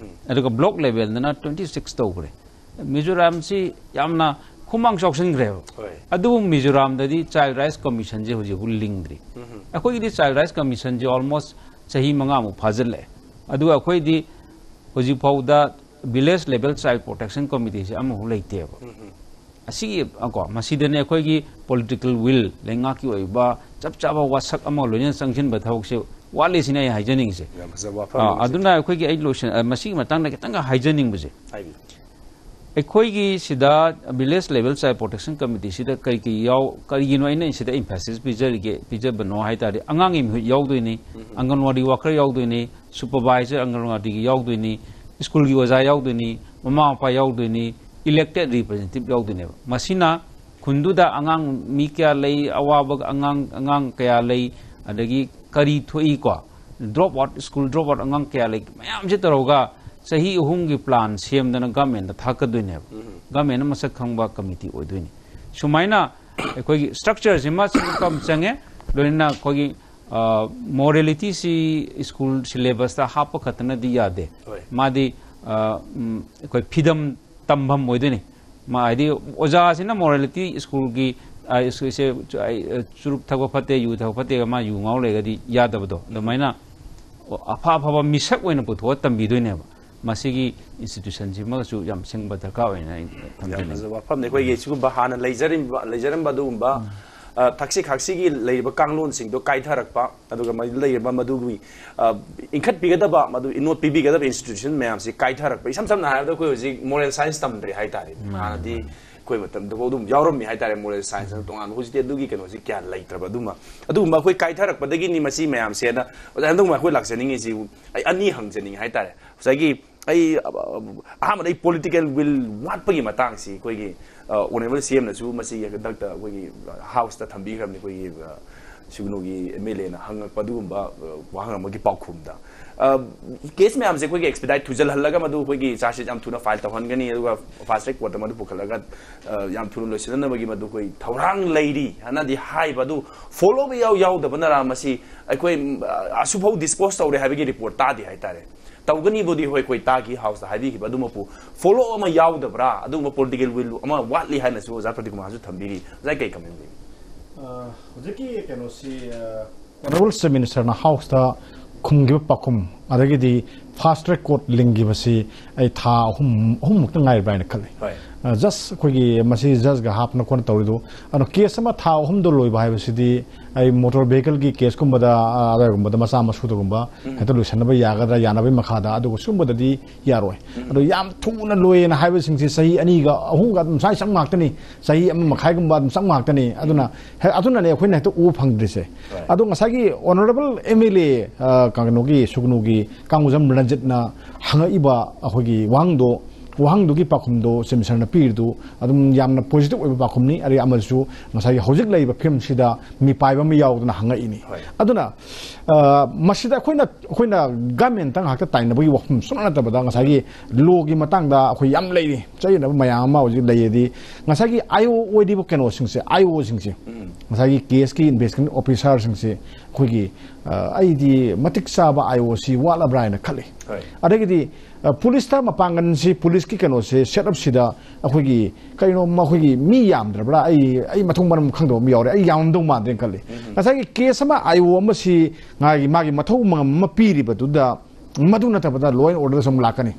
ꯑꯗꯨꯒ ꯕ꯭ꯂꯣꯛ ꯂꯦꯚꯦꯜꯗꯅ ꯇ꯭ꯋꯦꯟꯇꯤ ꯁꯤꯛꯁ ꯇꯧꯈ꯭ꯔꯦ꯫ ꯃꯤꯖꯣꯔꯥꯝꯁꯤ ꯌꯥꯝꯅ ꯈꯨꯃꯥꯡ ꯆꯥꯎꯁꯤꯟꯈ꯭ꯔꯦꯕ꯫ ꯍꯣꯏ꯫ ꯑꯗꯨꯕꯨ ꯃꯤꯖꯣꯔꯥꯝꯗꯗꯤ ꯆꯥꯏꯜ ꯔꯥꯏꯠꯁ ꯀꯃꯤꯁꯟꯁꯦ ꯍꯧꯖꯤꯛꯐꯥꯎ ꯂꯤꯡꯗ꯭ꯔꯤ꯫ ꯑꯩꯈꯣꯏꯒꯤꯗꯤ ꯆꯥꯏꯜ ꯔꯥꯏꯠꯁ ꯀꯃꯤꯁꯟꯁꯦ ꯑꯣꯜꯃꯣꯁ ꯆꯍꯤ ꯃꯉꯥꯃꯨꯛ ꯐꯥꯖꯤꯜꯂꯛꯑꯦ꯫ ꯑꯗꯨꯒ ꯑꯩꯈꯣꯏꯗꯤ ꯍꯧꯖꯤꯛ ꯐꯥꯎꯗ ꯚꯤꯂꯦꯖ ꯂꯦꯚꯦꯜ ꯆꯥꯏꯜ ꯄ꯭ꯔꯣꯇꯦꯛꯁꯟ ꯀꯃꯤꯇꯤꯁꯦ ꯑꯃꯐꯥꯎ ꯂꯩꯇꯦꯕ꯫ ꯑꯁꯤꯒꯤ ꯀꯣ ꯃꯁꯤꯗꯅꯦ ꯑꯩꯈꯣꯏꯒꯤ ꯄꯣꯂꯤꯇꯤꯀꯦꯜ ꯋꯤꯜ, ꯂꯩꯉꯥꯛꯀꯤ ꯑꯣꯏꯕ ꯆꯞ ꯆꯥꯕ ꯋꯥꯁꯛ ꯑꯃ ꯂꯣꯏꯅꯅ ꯆꯪꯁꯤꯟꯕ ꯊꯕꯛꯁꯦ ꯋꯥꯠꯂꯤꯁꯤꯅ ꯑꯩ ꯍꯥꯏꯖꯅꯤꯡꯉꯤꯁꯦ꯫ ꯌꯥꯝ ꯐꯖꯕ ꯋꯥꯐꯝ ꯑꯥ, ꯑꯃꯅꯤ꯫ ꯑꯗꯨꯅ ꯑꯩꯈꯣꯏꯒꯤ ꯑꯩ ꯂꯣꯏꯁꯤꯟ ꯑ, ꯃꯁꯤꯒꯤ ꯃꯇꯥꯡꯗ ꯈꯤꯇꯪꯒ ꯍꯥꯏꯖꯅꯤꯡꯕꯁꯦ, ꯍꯥꯏꯕꯤꯌꯨ꯫ ꯑꯩꯈꯣꯏꯒꯤ ꯁꯤꯗ ꯚꯤꯂꯦꯖ ꯂꯦꯚꯦꯜ ꯆꯥꯏꯜ ꯄ꯭ꯔꯣꯇꯦꯛꯁꯟ ꯀꯃꯤꯇꯤꯁꯤꯗ ꯀꯔꯤ ꯀꯔꯤ ꯌꯥꯎ ꯀꯔꯤꯒꯤꯅꯣ ꯑꯩꯅ ꯁꯤꯗ ꯏꯝꯐꯦꯁꯤꯁ ꯄꯤꯖꯔꯤꯒꯦ ꯄꯤꯖꯕꯅꯣ ꯍꯥꯏ ꯇꯥꯔꯗꯤ, ꯑꯉꯥꯡꯒꯤ ꯃꯤꯍꯨꯠ ꯌꯥꯎꯗꯣꯏꯅꯤ, ꯑꯪꯒꯟꯋꯥꯗꯤ ꯋꯥꯀꯔ ꯌꯥꯎꯗꯣꯏꯅꯤ, ꯁꯨꯄꯔꯚꯥꯏꯖꯔ ꯑꯪꯒꯟꯋꯥꯗꯤꯒꯤ ꯌꯥꯎꯗꯣꯏꯅꯤ, ꯁ꯭ꯀꯨꯜꯒꯤ ꯑꯣꯖꯥ ꯌꯥꯎꯗꯣꯏꯅꯤ, ꯃꯃꯥ ꯃꯄꯥ ꯌꯥꯎꯗꯣꯏꯅꯤ, ꯏꯂꯦꯛꯇꯦꯠ ꯔꯤꯄ꯭ꯔꯖꯦꯟꯇꯦꯇꯤꯚ ꯌꯥꯎꯗꯣꯏꯅꯦꯕ꯫ ꯃꯁꯤꯅ ꯈꯨꯟꯗꯨꯗ ꯑꯉꯥꯡ ꯃꯤ ꯀꯌꯥ ꯂꯩ, ꯑꯋꯥꯕ ꯑꯉꯥꯡ ꯑꯉꯥꯡ ꯀꯌꯥ ꯂꯩ, ꯑꯗꯒꯤ ꯀꯔꯤ ꯊꯣꯛꯏꯀꯣ, drop out, school drop out ꯑꯉꯥꯡ ꯀꯌꯥ ꯂꯩ, ꯃꯌꯥꯝꯁꯦ ꯇꯧꯔꯒ ꯆꯍꯤ ꯑꯍꯨꯝꯒꯤ ꯄ꯭ꯂꯥꯟ ꯁꯦꯝꯗꯅ ꯒꯃꯦꯟꯗ ꯊꯥꯛꯀꯗꯣꯏꯅꯦꯕ꯫ ꯒꯃꯦꯟꯅ ꯃꯁꯛ ꯈꯪꯕ ꯀꯃꯤꯇꯤ ꯑꯣꯏꯗꯣꯏꯅꯤ꯫ ꯁꯨꯃꯥꯏꯅ ꯑꯩꯈꯣꯏꯒꯤ ꯁ꯭ꯇ꯭ꯔꯛꯆꯔꯁꯤꯃ ꯁꯦꯝꯕ ꯑꯃ ꯆꯪꯉꯦ, ꯂꯣꯏꯅꯅ ꯑꯩꯈꯣꯏꯒꯤ ꯃꯣꯔꯦꯂꯤꯇꯤꯁꯤ ꯁ꯭ꯀꯨꯜ ꯁꯤꯂꯦꯕꯁꯇ ꯍꯥꯞꯄ ꯈꯛꯇꯅꯗꯤ ꯌꯥꯗꯦ꯫ ꯍꯣꯏ꯫ ꯃꯥꯗꯤ ꯑ, ꯎꯝ, ꯑꯩꯈꯣꯏ ꯐꯤꯗꯝ ꯇꯝꯐꯝ ꯑꯣꯏꯗꯣꯏꯅꯤ꯫ ꯃꯥ ꯍꯥꯏꯗꯤ ꯑꯣꯖꯥꯁꯤꯅ ꯃꯣꯔꯦꯂꯤꯇꯤ ꯁ꯭ꯀꯨꯜꯒꯤ, ꯑ, ꯁ꯭ꯀꯨꯜꯁꯦ, ꯑ, ꯆꯨꯔꯨꯞ ꯊꯛꯄ ꯐꯠꯇꯦ, ꯌꯨ ꯊꯛꯄ ꯐꯠꯇꯦ, ꯃꯥ ꯌꯨ ꯉꯥꯎ ꯂꯩꯔꯒꯗꯤ ꯌꯥꯗꯕꯗꯣ, ꯑꯗꯨꯃꯥꯏꯅ ꯑꯐ ꯑꯐꯕ ꯃꯤꯁꯛ ꯑꯣꯏꯅ ꯄꯨꯊꯣꯛꯑ ꯇꯝꯕꯤꯗꯣꯏꯅꯦꯕ꯫ ꯃꯁꯤꯒꯤ ꯏꯟꯁꯇꯤꯇ꯭ꯌꯨꯁꯟꯁꯤꯃꯒꯁꯨ ꯌꯥꯝ ꯁꯤꯡꯕ ꯗꯔꯀꯥꯔ ꯑꯣꯏꯅ ꯑꯩ ꯌꯥꯝ ꯊꯝꯖꯅꯤꯡꯉꯤ꯫ ꯐꯖꯕ ꯋꯥꯐꯝꯅꯤ꯫ ꯑꯩꯈꯣꯏꯒꯤ ꯁꯤꯒꯨꯝꯕ ꯍꯥꯟꯅ ꯂꯩꯖꯔꯝꯕ ꯂꯩꯖꯔꯝꯕ ꯑꯗꯨꯒꯨꯝꯕ ꯑ, ꯊꯛꯁꯤ ꯈꯥꯛꯁꯤꯒꯤ ꯂꯩꯔꯤꯕ ꯀꯥꯡꯂꯣꯟꯁꯤꯡꯗꯣ ꯀꯥꯏꯊꯔꯛꯄ, ꯑꯗꯨꯒ ꯃꯗꯨ ꯂꯩꯔꯤꯕ ꯃꯗꯨꯒꯤ ꯑ, ꯏꯟꯈꯠꯄꯤꯒꯗꯕ, ꯃꯗꯨ ꯏꯅꯣꯠ ꯄꯤꯕꯤꯒꯗꯕ ꯏꯟꯁꯇꯤꯇ꯭ꯌꯨꯁꯟ ꯃꯌꯥꯝꯁꯤ ꯀꯥꯏꯊꯔꯛꯄ꯫ ꯏꯁꯝ ꯁꯝꯅ ꯍꯥꯏꯔꯕꯗ ꯑꯩꯈꯣꯏ ꯍꯧꯖꯤꯛ ꯃꯣꯔꯦꯜ ꯁꯥꯏꯟꯁ ꯇꯝꯗ꯭ꯔꯦ ꯍꯥꯏꯇꯥꯔꯦ꯫ ꯃꯥꯅꯦ, ꯍꯥꯟꯅꯗꯤ ꯃꯥꯅꯦ꯫ ꯑꯩꯈꯣꯏ ꯃꯇꯝꯗꯐꯥꯎ ꯑꯗꯨꯝ ꯌꯥꯎꯔꯝꯃꯤ ꯍꯥꯏꯇꯥꯔꯦ ꯃꯣꯔꯦꯜ ꯁꯥꯏꯟꯁ ꯑꯅ ꯇꯣꯉꯥꯟꯕ꯫ ꯍꯧꯖꯤꯛꯇꯤ ꯑꯗꯨꯒꯤ ꯀꯩꯅꯣꯁꯤ ꯀꯌꯥ ꯂꯩꯇ꯭ꯔꯕ꯫ ꯑꯗꯨꯝꯕ ꯑꯗꯨꯒꯨꯝꯕ ꯑꯩꯈꯣꯏ ꯀꯥꯏꯊꯔꯛꯄꯗꯒꯤꯅꯤ ꯃꯁꯤ ꯃꯌꯥꯝꯁꯦꯅ꯫ ꯑꯣꯖꯥ, ꯍꯟꯗꯛ ꯑꯩꯈꯣꯏ ꯂꯥꯛꯆꯅꯤꯡꯉꯤꯁꯤ ꯑꯩ ꯑꯅꯤ ꯍꯪꯖꯅꯤꯡꯉꯤ ꯍꯥꯏꯇꯥꯔꯦ꯫ ꯉꯁꯥꯏꯒꯤ ꯑꯩ, ꯑ, ꯑ, ꯑꯍꯥꯟꯕꯗ ꯑꯩ ꯄꯣꯂꯤꯇꯤꯀꯦꯜ ꯋꯤꯜ ꯋꯥꯠꯄꯒꯤ ꯃꯇꯥꯡꯁꯤ ꯑꯩꯈꯣꯏꯒꯤ, ꯑ, ꯑꯣꯅꯔꯦꯕꯜ ꯁꯤ ꯑꯦꯝꯅꯁꯨ ꯃꯁꯤ ꯍꯟꯗꯛꯇ ꯑꯩꯈꯣꯏꯒꯤ ꯍꯥꯎꯁꯇ ꯊꯝꯕꯤꯈ꯭ꯔꯕꯅꯤ꯫ ꯑꯩꯈꯣꯏꯒꯤ, ꯑ, ꯁꯨꯒꯅꯨꯒꯤ ꯑꯦꯝ ꯑꯦꯜ ꯑꯦꯅ ꯍꯪꯉꯛꯄ ꯑꯗꯨꯒꯨꯝꯕ ꯑ, ꯋꯥꯍꯪ ꯑꯃꯒꯤ ꯄꯥꯎꯈꯨꯝꯗ, ꯀꯦꯁ ꯃꯌꯥꯝꯁꯦ ꯑꯩꯈꯣꯏꯒꯤ ꯑꯦꯛꯁꯄꯤꯗꯥꯏꯠ ꯊꯨꯖꯜꯍꯜꯂꯒ ꯃꯗꯨ ꯑꯩꯈꯣꯏꯒꯤ ꯆꯥꯔꯖ ꯁꯤꯠ ꯌꯥꯝ ꯊꯨꯅ ꯐꯥꯏꯜ ꯇꯧꯍꯟꯒꯅꯤ, ꯑꯗꯨꯒ ꯐꯥꯁ ꯇ꯭ꯔꯦꯛ ꯀꯣꯔꯠꯇ ꯃꯗꯨ ꯄꯨꯈꯠꯂꯒ ꯑ, ꯌꯥꯝ ꯊꯨꯅ ꯂꯣꯏꯁꯤꯟꯅꯅꯕꯒꯤ ꯃꯗꯨ ꯑꯩꯈꯣꯏ ꯊꯧꯔꯥꯡ ꯂꯩꯔꯤ ꯍꯥꯏꯅꯗꯤ ꯍꯥꯏꯕ ꯑꯗꯨ, ꯐꯣꯂꯣ ꯑꯞ ꯏꯌꯥꯎ ꯌꯥꯎꯗꯕꯅꯔ ꯃꯁꯤ ꯑꯩꯈꯣꯏ ꯑ, ꯑꯁꯨꯐꯥꯎ ꯗꯤꯁꯄꯣꯁ ꯇꯧꯔꯦ ꯍꯥꯏꯕꯒꯤ ꯔꯤꯄꯣꯔꯠ ꯇꯥꯗꯦ ꯍꯥꯏꯇꯥꯔꯦ꯫ ꯇꯧꯒꯅꯤꯕꯨꯗꯤ ꯍꯣꯏ, ꯑꯩꯈꯣꯏ ꯇꯥꯈꯤ, ꯍꯥꯎꯁꯇ ꯍꯥꯏꯕꯤꯈꯤꯕ ꯑꯗꯨꯃꯛꯄꯨ, ꯐꯣꯂꯣ ꯑꯃ ꯌꯥꯎꯗꯕ꯭ꯔꯥ, ꯑꯗꯨꯒꯨꯝꯕ ꯄꯣꯂꯤꯇꯤꯀꯦꯜ ꯋꯤꯜ ꯑꯃ ꯋꯥꯠꯂꯤ ꯍꯥꯏꯅꯁꯨ ꯑꯣꯖꯥ ꯄ꯭ꯔꯗꯤꯞ ꯀꯨꯃꯥꯔꯁꯨ ꯊꯝꯕꯤꯔꯤ꯫ ꯑꯣꯖꯥ, ꯀꯩ ꯀꯃꯦꯟ ꯂꯩ? ꯑ, ꯍꯧꯖꯤꯛꯀꯤ ꯀꯩꯅꯣꯁꯤ, ꯑ, ꯑꯣꯅꯔꯦꯕꯜ ꯆꯤꯐ ꯃꯤꯅꯤꯁꯇꯔꯅ ꯍꯥꯎꯁꯇ ꯈꯨꯝꯈꯤꯕ ꯄꯥꯎꯈꯨꯝ, ꯑꯗꯒꯤꯗꯤ ꯐꯥꯁ ꯇ꯭ꯔꯦꯛ ꯀꯣꯔꯠ ꯂꯤꯡꯈꯤꯕꯁꯤ ꯑꯩ ꯊꯥ ꯑꯍꯨꯝ, ꯑꯍꯨꯝꯃꯨꯛꯇ ꯉꯥꯏꯔꯤꯕ꯭ꯔꯥ ꯍꯥꯏꯅ ꯈꯜꯂꯤ꯫ ꯍꯣꯏ꯫ ꯑ, ꯖꯁ ꯑꯩꯈꯣꯏꯒꯤ ꯃꯁꯤ ꯖꯁꯒ ꯍꯥꯞꯅ ꯈꯣꯠꯅ ꯇꯧꯔꯤꯗꯨ, ꯑꯗꯣ ꯀꯦꯁ ꯑꯃ ꯊꯥ ꯑꯍꯨꯝꯗ ꯂꯣꯏꯕ ꯍꯥꯏꯕꯁꯤꯗꯤ, ꯑꯩ ꯃꯣꯇꯣꯔ ꯚꯦꯍꯤꯀꯜꯒꯤ ꯀꯦꯁꯀꯨꯝꯕꯗ, ꯑ, ꯑꯗꯨꯒꯨꯝꯕꯗ ꯃꯆꯥ ꯃꯁꯨꯗꯒꯨꯝꯕ ꯎꯝ꯫ ꯍꯦꯛꯇ ꯂꯣꯏꯁꯤꯟꯅꯕ ꯌꯥꯒꯗ꯭ꯔꯥ, ꯌꯥꯅꯕꯒꯤ ꯃꯈꯥꯗ, ꯑꯗꯨꯒ ꯁꯤꯒꯨꯝꯕꯗꯗꯤ ꯌꯥꯔꯣꯏ꯫ ꯎꯝ꯫ ꯑꯗꯣ ꯌꯥꯝ ꯊꯨꯅ ꯂꯣꯏꯌꯦꯅ ꯍꯥꯏꯕꯁꯤꯡꯁꯦ ꯆꯍꯤ ꯑꯅꯤꯒ ꯑꯍꯨꯝꯒ ꯑꯗꯨꯝ ꯁ꯭ꯋꯥꯏ ꯆꯪ ꯉꯥꯛꯇꯅꯤ, ꯆꯍꯤ ꯑꯃ ꯃꯈꯥꯏꯒꯨꯝꯕ ꯑꯗꯨꯝ ꯆꯪ ꯉꯥꯛꯇꯅꯤ꯫ ꯑꯗꯨꯅ ꯍꯦ-, ꯑꯗꯨꯅꯅꯦ ꯑꯩꯈꯣꯏꯅ ꯍꯦꯛꯇ ꯎꯕ ꯐꯪꯗ꯭ꯔꯤꯁꯦ꯫ ꯍꯣꯏ꯫ ꯑꯗꯣ ꯉꯁꯥꯏꯒꯤ ꯑꯣꯅꯔꯦꯕꯜ ꯑꯦꯝ ꯑꯦꯜ ꯑꯦ, ꯑ, ꯀꯩꯅꯣꯒꯤ, ꯁꯨꯒꯅꯨꯒꯤ ꯀꯥꯡꯒꯨꯖꯝ ꯔꯟꯖꯤꯠꯅ ꯍꯪꯉꯛꯏꯕ ꯑꯩꯈꯣꯏꯒꯤ ꯋꯥꯍꯪꯗꯣ, ꯋꯥꯍꯪꯗꯨꯒꯤ ꯄꯥꯎꯈꯨꯝꯗꯣ ꯆꯤꯐ ꯃꯤꯅꯤꯁꯇꯔꯅ ꯄꯤꯔꯤꯗꯨ ꯑꯗꯨꯝ ꯌꯥꯝꯅ ꯄꯣꯖꯤꯇꯤꯚ ꯑꯣꯏꯕ ꯄꯥꯎꯈꯨꯝꯅꯤ꯫ ꯑꯗꯩ ꯑꯃꯁꯨ ꯉꯁꯥꯏꯒꯤ ꯍꯧꯖꯤꯛ ꯂꯩꯔꯤꯕ ꯐꯤꯕꯝꯁꯤꯗ ꯃꯤꯄꯥꯏꯕ ꯑꯃ ꯌꯥꯎꯗꯅ ꯍꯪꯉꯛꯏꯅꯤ꯫ ꯍꯣꯏ꯫ ꯑꯗꯨꯅ, ꯑ, ꯃꯁꯤꯗ ꯑꯩꯈꯣꯏꯅ, ꯑꯩꯈꯣꯏꯅ ꯒꯃꯦꯟꯇ ꯉꯥꯛꯇ ꯇꯥꯏꯅꯕꯒꯤ ꯋꯥꯐꯝ ꯁꯨꯡꯅꯠ ꯅꯠꯇꯕꯗ, ꯉꯁꯥꯏꯒꯤ ꯂꯣꯒꯤ ꯃꯇꯥꯡꯗ ꯑꯩꯈꯣꯏ ꯌꯥꯝ ꯂꯩꯔꯤ, ꯆꯌꯦꯠꯅꯕ ꯃꯌꯥꯝ ꯑꯃ ꯍꯧꯖꯤꯛ ꯂꯩꯔꯗꯤ, ꯉꯁꯥꯏꯒꯤ ꯑꯥꯏ ꯑꯣ ꯑꯣꯏꯔꯤꯕ ꯀꯩꯅꯣꯁꯤꯡꯁꯦ, ꯑꯥꯏ ꯑꯣꯁꯤꯡꯁꯦ, ꯎꯝ꯫ ꯉꯁꯥꯏꯒꯤ ꯀꯦꯁꯀꯤ ꯏꯟꯚꯦꯁꯇꯤꯒꯦꯁꯟ ꯑꯣꯐꯤꯁꯥꯔꯁꯤꯡꯁꯦ ꯑꯩꯈꯣꯏꯒꯤ, ꯑ, ꯑꯩꯗꯤ ꯃꯇꯤꯛ ꯆꯥꯕ ꯑꯥꯏ ꯑꯣ ꯁꯤ ꯋꯥꯠꯂꯕ꯭ꯔꯥ ꯍꯥꯏꯅ ꯈꯜꯂꯤ꯫ ꯍꯣꯏ꯫ ꯑꯗꯒꯤꯗꯤ, ꯑ, ꯄꯨꯂꯤꯁꯇ ꯃꯄꯥꯡꯒꯜꯁꯤ, ꯄꯨꯂꯤꯁꯀꯤ ꯀꯩꯅꯣꯁꯦ, ꯁꯦꯠ ꯑꯞꯁꯤꯗ ꯑꯩꯈꯣꯏꯒꯤ ꯀꯩꯅꯣ, ꯃꯈꯣꯏꯒꯤ ꯃꯤ ꯌꯥꯝꯗ꯭ꯔꯕ꯭ꯔꯥ? ꯑꯩ, ꯑꯩ ꯃꯊꯣꯡ ꯃꯔꯝ ꯈꯪꯗꯕ ꯑꯃ ꯌꯥꯎꯔꯦ꯫ ꯑꯩ ꯌꯥꯝꯗꯧ ꯃꯥꯟꯗꯦꯅ ꯈꯜꯂꯤ꯫ ꯎꯝ꯫ ꯉꯁꯥꯏꯒꯤ ꯀꯦꯁ ꯑꯃ ꯑꯥꯏ ꯑꯣ ꯑꯃꯁꯤ ꯉꯥꯏꯒꯤ ꯃꯥꯒꯤ ꯃꯊꯧ ꯃꯉꯝ ꯑꯃ ꯄꯤꯔꯤꯕꯗꯨꯗ, ꯃꯗꯨ ꯅꯠꯇꯕꯗ law and order ꯁꯨꯝ ꯂꯥꯛꯀꯅꯤ꯫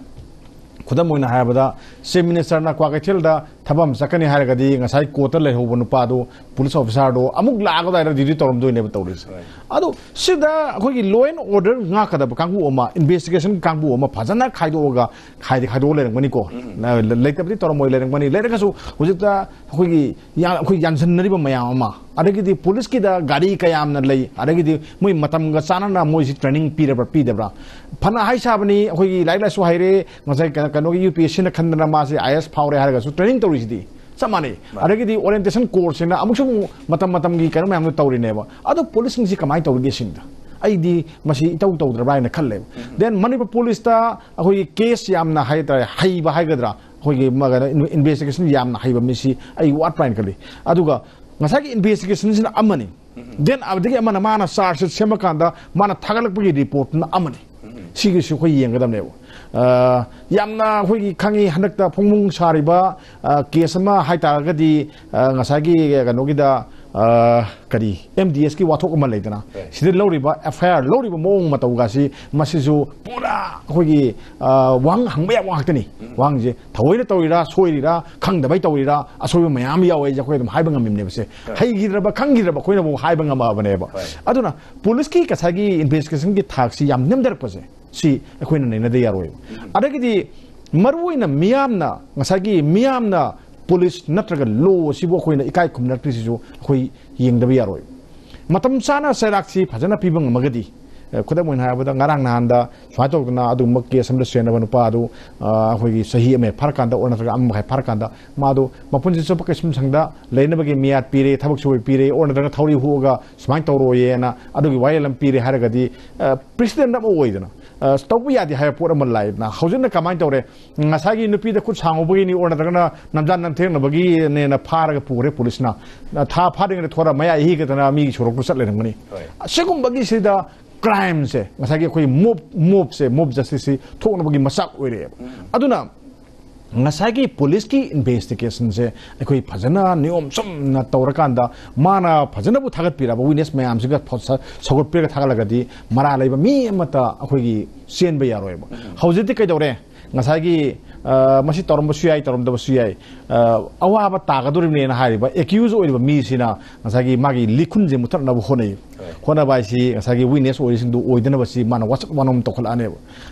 ꯈꯨꯗꯝ ꯑꯣꯏꯅ ꯍꯥꯏꯔꯕꯗ, ꯆꯤꯐ ꯃꯤꯅꯤꯁꯇꯔꯅ ꯀ꯭ꯋꯥꯀꯩꯊꯦꯜꯗ ꯊꯕꯛ ꯑꯃ ꯆꯠꯀꯅꯤ ꯍꯥꯏꯔꯒꯗꯤ, ꯉꯁꯥꯏ ꯀꯣꯔꯠꯇ ꯂꯩꯍꯧꯕ ꯅꯨꯄꯥꯗꯨ, ꯄꯨꯂꯤꯁ ꯑꯣꯐꯤꯁꯥꯔꯗꯨ ꯑꯃꯨꯛ ꯂꯥꯛꯑꯒ ꯑꯗꯨꯋꯥꯏꯗ ꯗ꯭ꯌꯨꯇꯤ ꯇꯧꯔꯝꯗꯣꯏꯅꯦꯕ ꯇꯧꯔꯤꯁꯦ꯫ ꯍꯣꯏ꯫ ꯑꯗꯨ ꯁꯤꯗ ꯑꯩꯈꯣꯏꯒꯤ law and order ꯉꯥꯛꯀꯗꯕ ꯀꯥꯡꯕꯨ ꯑꯃ, ꯏꯟꯚꯦꯁꯇꯤꯒꯦꯁꯟ ꯀꯥꯡꯕꯨ ꯑꯃ ꯐꯖꯅ ꯈꯥꯏꯗꯣꯛꯑꯒ, ꯈꯥꯏꯗꯤ ꯈꯥꯏꯗꯣꯛꯑ ꯂꯩꯔꯝꯒꯅꯤꯀꯣ꯫ ꯎꯝ꯫ ꯂ-, ꯂ-, ꯂꯩꯇꯕꯗꯤ ꯇꯧꯔꯝꯃꯣꯏ, ꯂꯩꯔꯝꯒꯅꯤ꯫ ꯂꯩꯔꯒꯁꯨ ꯍꯧꯖꯤꯛꯇ ꯑꯩꯈꯣꯏꯒꯤ ꯌꯥ-, ꯑꯩꯈꯣꯏ ꯌꯥꯟꯁꯤꯟꯅꯔꯤꯕ ꯃꯌꯥꯝ ꯑꯃ, ꯑꯗꯒꯤꯗꯤ ꯄꯨꯂꯤꯁꯀꯤꯗ ꯒꯥꯔꯤ ꯀꯌꯥꯝꯅ ꯂꯩ, ꯑꯗꯒꯤꯗꯤ ꯃꯣꯏ ꯃꯇꯝꯒ ꯆꯥꯟꯅꯅ ꯃꯣꯏꯁꯤ ꯇ꯭ꯔꯦꯅꯤꯡ ꯄꯤꯔꯕ꯭ꯔꯥ, ꯄꯤꯗꯕ꯭ꯔꯥ? ꯐꯅ ꯍꯥꯏ ꯁꯥꯕꯅꯤ, ꯑꯩꯈꯣꯏꯒꯤ ꯂꯥꯏꯔꯤꯛ ꯂꯥꯏꯁꯨ ꯍꯩꯔꯦ, ꯉꯁꯥꯏ ꯀꯩꯅꯣ, ꯀꯩꯅꯣꯒꯤ ꯌꯨ ꯄꯤ ꯑꯦꯁ ꯁꯤꯅ ꯈꯟꯗꯅ ꯃꯥꯁꯦ ꯑꯥꯏ ꯑꯦꯁ ꯐꯥꯎꯔꯦ ꯍꯥꯏꯔꯒꯁꯨ ꯇ꯭ꯔꯦꯅꯤꯡ ꯇꯧꯔꯤꯁꯤꯗꯤ꯫ ꯆꯞ ꯃꯥꯟꯅꯩ꯫ ꯑꯗꯒꯤꯗꯤ orientation course ꯁꯤꯅ ꯑꯃꯨꯛꯁꯨ ꯑꯃꯨꯛ ꯃꯇꯝ ꯃꯇꯝꯒꯤ ꯀꯩꯅꯣ ꯃꯌꯥꯝꯗꯣ ꯇꯧꯔꯤꯅꯦꯕ꯫ ꯑꯗꯣ ꯄꯨꯂꯤꯁꯁꯤꯡꯁꯤ ꯀꯃꯥꯏꯅ ꯇꯧꯔꯤꯒꯦ ꯁꯤꯅꯤꯗ꯫ ꯑꯩꯗꯤ ꯃꯁꯤ ꯏꯇꯧ ꯇꯧꯗ꯭ꯔꯕ꯭ꯔꯥ ꯍꯥꯏꯅ ꯈꯜꯂꯦꯕ꯫ Then ꯃꯅꯤꯄꯨꯔ ꯄꯨꯂꯤꯁꯇ ꯑꯩꯈꯣꯏꯒꯤ ꯀꯦꯁ ꯌꯥꯝꯅ ꯍꯥꯏꯇꯥꯔꯦ, ꯍꯩꯕ ꯍꯥꯏꯒꯗ꯭ꯔꯥ, ꯑꯩꯈꯣꯏꯒꯤ ꯃ-, ꯀꯩꯅꯣ, ꯏꯟ-, investigation ꯌꯥꯝꯅ ꯍꯩꯕ ꯃꯤꯁꯤ ꯑꯩ ꯋꯥꯠꯄ꯭ꯔꯥ ꯍꯥꯏꯅ ꯈꯜꯂꯤ꯫ ꯑꯗꯨꯒ ꯉꯁꯥꯏꯒꯤ investigation ꯁꯤꯅ ꯑꯃꯅꯤ, then ꯑꯗꯒꯤ ꯑꯃꯅ ꯃꯥꯅ charge sheet ꯁꯦꯝꯃꯀꯥꯟꯗ ꯃꯥꯅ ꯊꯥꯒꯠꯂꯛꯄꯒꯤ report ꯇꯨꯅ ꯑꯃꯅꯤ꯫ ꯁꯤꯒꯤꯁꯨ ꯑꯩꯈꯣꯏ ꯌꯦꯡꯒꯗꯕꯅꯦꯕ꯫ ꯑ, ꯌꯥꯝꯅ ꯑꯩꯈꯣꯏꯒꯤ ꯈꯪꯉꯤ, ꯍꯟꯗꯛꯇ ꯐꯣꯡ ꯐꯣꯡ ꯁꯥꯔꯤꯕ, ꯑ, ꯀꯦꯁ ꯑꯃ ꯍꯥꯏꯇꯥꯔꯒꯗꯤ, ꯑ, ꯉꯁꯥꯏꯒꯤ ꯀꯩꯅꯣꯒꯤꯗ, ꯑ, ꯀꯔꯤ, ꯑꯦꯝ ꯗꯤ ꯑꯦꯁꯀꯤ ꯋꯥꯊꯣꯛ ꯑꯃ ꯂꯩꯗꯅ, ꯍꯣꯏ꯫ ꯁꯤꯗ ꯂꯧꯔꯤꯕ ꯑꯦꯐ ꯑꯥꯏ ꯑꯥꯔ ꯂꯧꯔꯤꯕ ꯃꯑꯣꯡ ꯃꯇꯧꯒꯁꯤ, ꯃꯁꯤꯁꯨ ꯄꯨꯔꯥ ꯑꯩꯈꯣꯏꯒꯤ, ꯑ, ꯋꯥꯍꯪ ꯍꯪꯕ ꯌꯥꯕ ꯉꯥꯛꯇꯅꯤ꯫ ꯎꯝ꯫ ꯋꯥꯍꯪꯁꯦ ꯊꯑꯣꯏꯅ ꯇꯧꯔꯤꯔꯥ, ꯁꯣꯏꯔꯤꯔꯥ, ꯈꯪꯗꯕꯩ ꯇꯧꯔꯤꯔꯥ, ꯑꯁꯣꯏꯕ ꯃꯌꯥꯝ ꯌꯥꯎꯋꯦ ꯍꯥꯏꯁꯦ ꯑꯩꯈꯣꯏ ꯑꯗꯨꯝ ꯍꯥꯏꯕ ꯉꯝꯃꯤꯕꯅꯦꯕꯁꯦ꯫ ꯍꯣꯏ꯫ ꯍꯩꯈꯤꯗ꯭ꯔꯕ, ꯈꯪꯈꯤꯗ꯭ꯔꯕ ꯑꯩꯈꯣꯏꯅꯕꯨ ꯍꯥꯏꯕ ꯉꯝꯃꯛꯑꯕꯅꯦꯕ꯫ ꯍꯣꯏ꯫ ꯑꯗꯨꯅ ꯄꯨꯂꯤꯁꯀꯤ ꯉꯁꯥꯏꯒꯤ ꯏꯟꯚꯦꯁꯇꯤꯒꯦꯁꯟꯒꯤ ꯊꯥꯛꯁꯤ ꯌꯥꯝ ꯅꯦꯝꯊꯔꯛꯄꯁꯦ, ꯁꯤ ꯑꯩꯈꯣꯏꯅ ꯅꯩꯅꯗ ꯌꯥꯔꯣꯏꯕ꯫ ꯎꯝ꯫ ꯑꯗꯒꯤꯗꯤ ꯃꯔꯨꯑꯣꯏꯅ ꯃꯤꯌꯥꯝꯅ, ꯉꯁꯥꯏꯒꯤ ꯃꯤꯌꯥꯝꯅ ꯄꯨꯂꯤꯁ ꯅꯠꯇ꯭ꯔꯒ ꯂꯣ ꯑꯁꯤꯕꯨ ꯑꯩꯈꯣꯏꯅ ꯏꯀꯥꯏ ꯈꯨꯝꯅꯔꯛꯇ꯭ꯔꯤꯁꯤꯁꯨ ꯑꯩꯈꯣꯏ ꯌꯦꯡꯗꯕ ꯌꯥꯔꯣꯏ꯫ ꯃꯇꯝ ꯆꯥꯅ ꯆꯩꯔꯥꯛꯁꯤ ꯐꯖꯅ ꯄꯤꯕ ꯉꯝꯃꯒꯗꯤ, ꯑ, ꯈꯨꯗꯝ ꯑꯣꯏꯅ ꯍꯥꯏꯔꯕꯗ, ꯉꯔꯥꯡ ꯅꯍꯥꯟꯗ ꯁꯨꯃꯥꯏꯅ ꯇꯧꯗꯅ ꯑꯗꯨꯒꯨꯝꯕ ꯀꯦꯁ ꯑꯃꯗ ꯆꯦꯟꯅꯕ ꯅꯨꯄꯥ ꯑꯗꯨ, ꯑ, ꯑꯩꯈꯣꯏꯒꯤ ꯆꯍꯤ ꯑꯃ ꯐꯥꯔꯀꯥꯟꯗ ꯑꯣꯔ ꯅꯠꯇ꯭ꯔꯒ ꯑꯃ ꯃꯈꯥꯏ ꯐꯥꯔꯀꯥꯟꯗ ꯃꯥꯗꯨ ꯃꯄꯨꯟꯁꯤ ꯆꯨꯞꯄ ꯀꯩꯁꯨꯝꯁꯪꯗ ꯂꯩꯅꯕꯒꯤ ꯃꯤꯌꯥꯠ ꯄꯤꯔꯦ, ꯊꯕꯛ ꯁꯨꯕ ꯄꯤꯔꯦ, ꯑꯣꯔ ꯅꯠꯇ꯭ꯔꯒ ꯊꯧꯔꯤ ꯍꯨꯛꯑꯒ ꯁꯨꯃꯥꯏꯅ ꯇꯧꯔꯣꯏꯌꯦꯅ ꯑꯗꯨꯒꯤ ꯋꯥꯌꯦꯜ ꯑꯃ ꯄꯤꯔꯦ ꯍꯥꯏꯔꯒꯗꯤ, ꯑ, precedent ꯑꯃ ꯑꯣꯏꯗꯅ, ꯑ, ꯇꯧꯕ ꯌꯥꯗꯦ ꯍꯥꯏꯕ ꯄꯣꯠ ꯑꯃ ꯂꯥꯛꯏꯗꯅ꯫ ꯍꯧꯖꯤꯛꯅ ꯀꯃꯥꯏꯅ ꯇꯧꯔꯦ? ꯉꯁꯥꯏꯒꯤ ꯅꯨꯄꯤꯗ ꯈꯨꯠ ꯁꯥꯡꯉꯨꯕꯒꯤꯅꯤ, ꯑꯣꯔ ꯅꯠꯇ꯭ꯔꯒꯅ ꯅꯝꯖꯥꯟ ꯅꯝꯊꯦꯡꯅꯕꯒꯤꯅꯦꯅ ꯐꯥꯔꯒ ꯄꯨꯈ꯭ꯔꯦ ꯄꯨꯂꯤꯁꯅ꯫ ꯊꯥ ꯐꯥꯗ꯭ꯔꯤꯉꯩꯗ ꯊꯣꯔ ꯃꯌꯥꯏ ꯏꯍꯤꯒꯗꯅ ꯃꯤꯒꯤ ꯁꯣꯔꯣꯛꯇ ꯆꯠ ꯂꯩꯔꯝꯒꯅꯤ꯫ ꯍꯣꯏ꯫ ꯑꯁꯤꯒꯨꯝꯕꯒꯤꯁꯤꯗ crime ꯁꯦ, ꯉꯁꯥꯏꯒꯤ ꯑꯩꯈꯣꯏ mob, mob ꯁꯦ, mob justice ꯁꯤ ꯊꯣꯛꯅꯕꯒꯤ ꯃꯆꯥꯛ ꯑꯣꯏꯔꯛꯑꯦꯕ꯫ ꯎꯝ꯫ ꯑꯗꯨꯅ ꯉꯁꯥꯏꯒꯤ ꯄꯨꯂꯤꯁꯀꯤ ꯏꯟꯚꯦꯁꯇꯤꯒꯦꯁꯟꯁꯦ ꯑꯩꯈꯣꯏ ꯐꯖꯅ ꯅꯤꯌꯣꯝ ꯆꯨꯝꯅ ꯇꯧꯔꯀꯥꯟꯗ, ꯃꯥꯅ ꯐꯖꯅꯕꯨ ꯊꯥꯒꯠꯄꯤꯔꯕ ꯋꯤꯠꯅꯦꯁ ꯃꯌꯥꯝꯁꯤꯒ ꯐ-, ꯁ-, ꯁꯧꯒꯠꯄꯤꯔꯒ ꯊꯥꯒꯠꯂꯒꯗꯤ ꯃꯔꯥ ꯂꯩꯕ ꯃꯤ ꯑꯃꯠꯇ ꯑꯩꯈꯣꯏꯒꯤ ꯆꯦꯟꯕ ꯌꯥꯔꯣꯏꯕ꯫ ꯎꯝ꯫ ꯍꯧꯖꯤꯛꯇꯤ ꯀꯩꯗꯧꯔꯦ? ꯉꯁꯥꯏꯒꯤ, ꯑ, ꯃꯁꯤ ꯇꯧꯔꯝꯕꯁꯨ ꯌꯥꯏ, ꯇꯧꯔꯝꯗꯕꯁꯨ ꯌꯥꯏ, ꯑ, ꯑꯋꯥꯕ ꯇꯥꯒꯗꯧꯔꯤꯕꯅꯦꯅ ꯍꯥꯏꯔꯤꯕ ꯑꯦꯀ꯭ꯌꯨꯖ ꯑꯣꯏꯔꯤꯕ ꯃꯤꯁꯤꯅ ꯉꯁꯥꯏꯒꯤ ꯃꯥꯒꯤ ꯂꯤꯈꯨꯟꯁꯦ ꯃꯨꯊꯠꯅꯕ ꯍꯣꯠꯅꯩ꯫ ꯍꯣꯏ꯫ ꯍꯣꯠꯅꯕ ꯍꯥꯏꯁꯤ ꯉꯁꯥꯏꯒꯤ ꯋꯤꯠꯅꯦꯁ ꯑꯣꯏꯔꯤꯁꯤꯡꯗꯨ ꯑꯣꯏꯗꯅꯕꯁꯤ ꯃꯥꯅ ꯋꯥꯆꯠ ꯋꯥꯅꯣꯝ ꯇꯧꯈꯠꯂꯛꯑꯅꯦꯕ꯫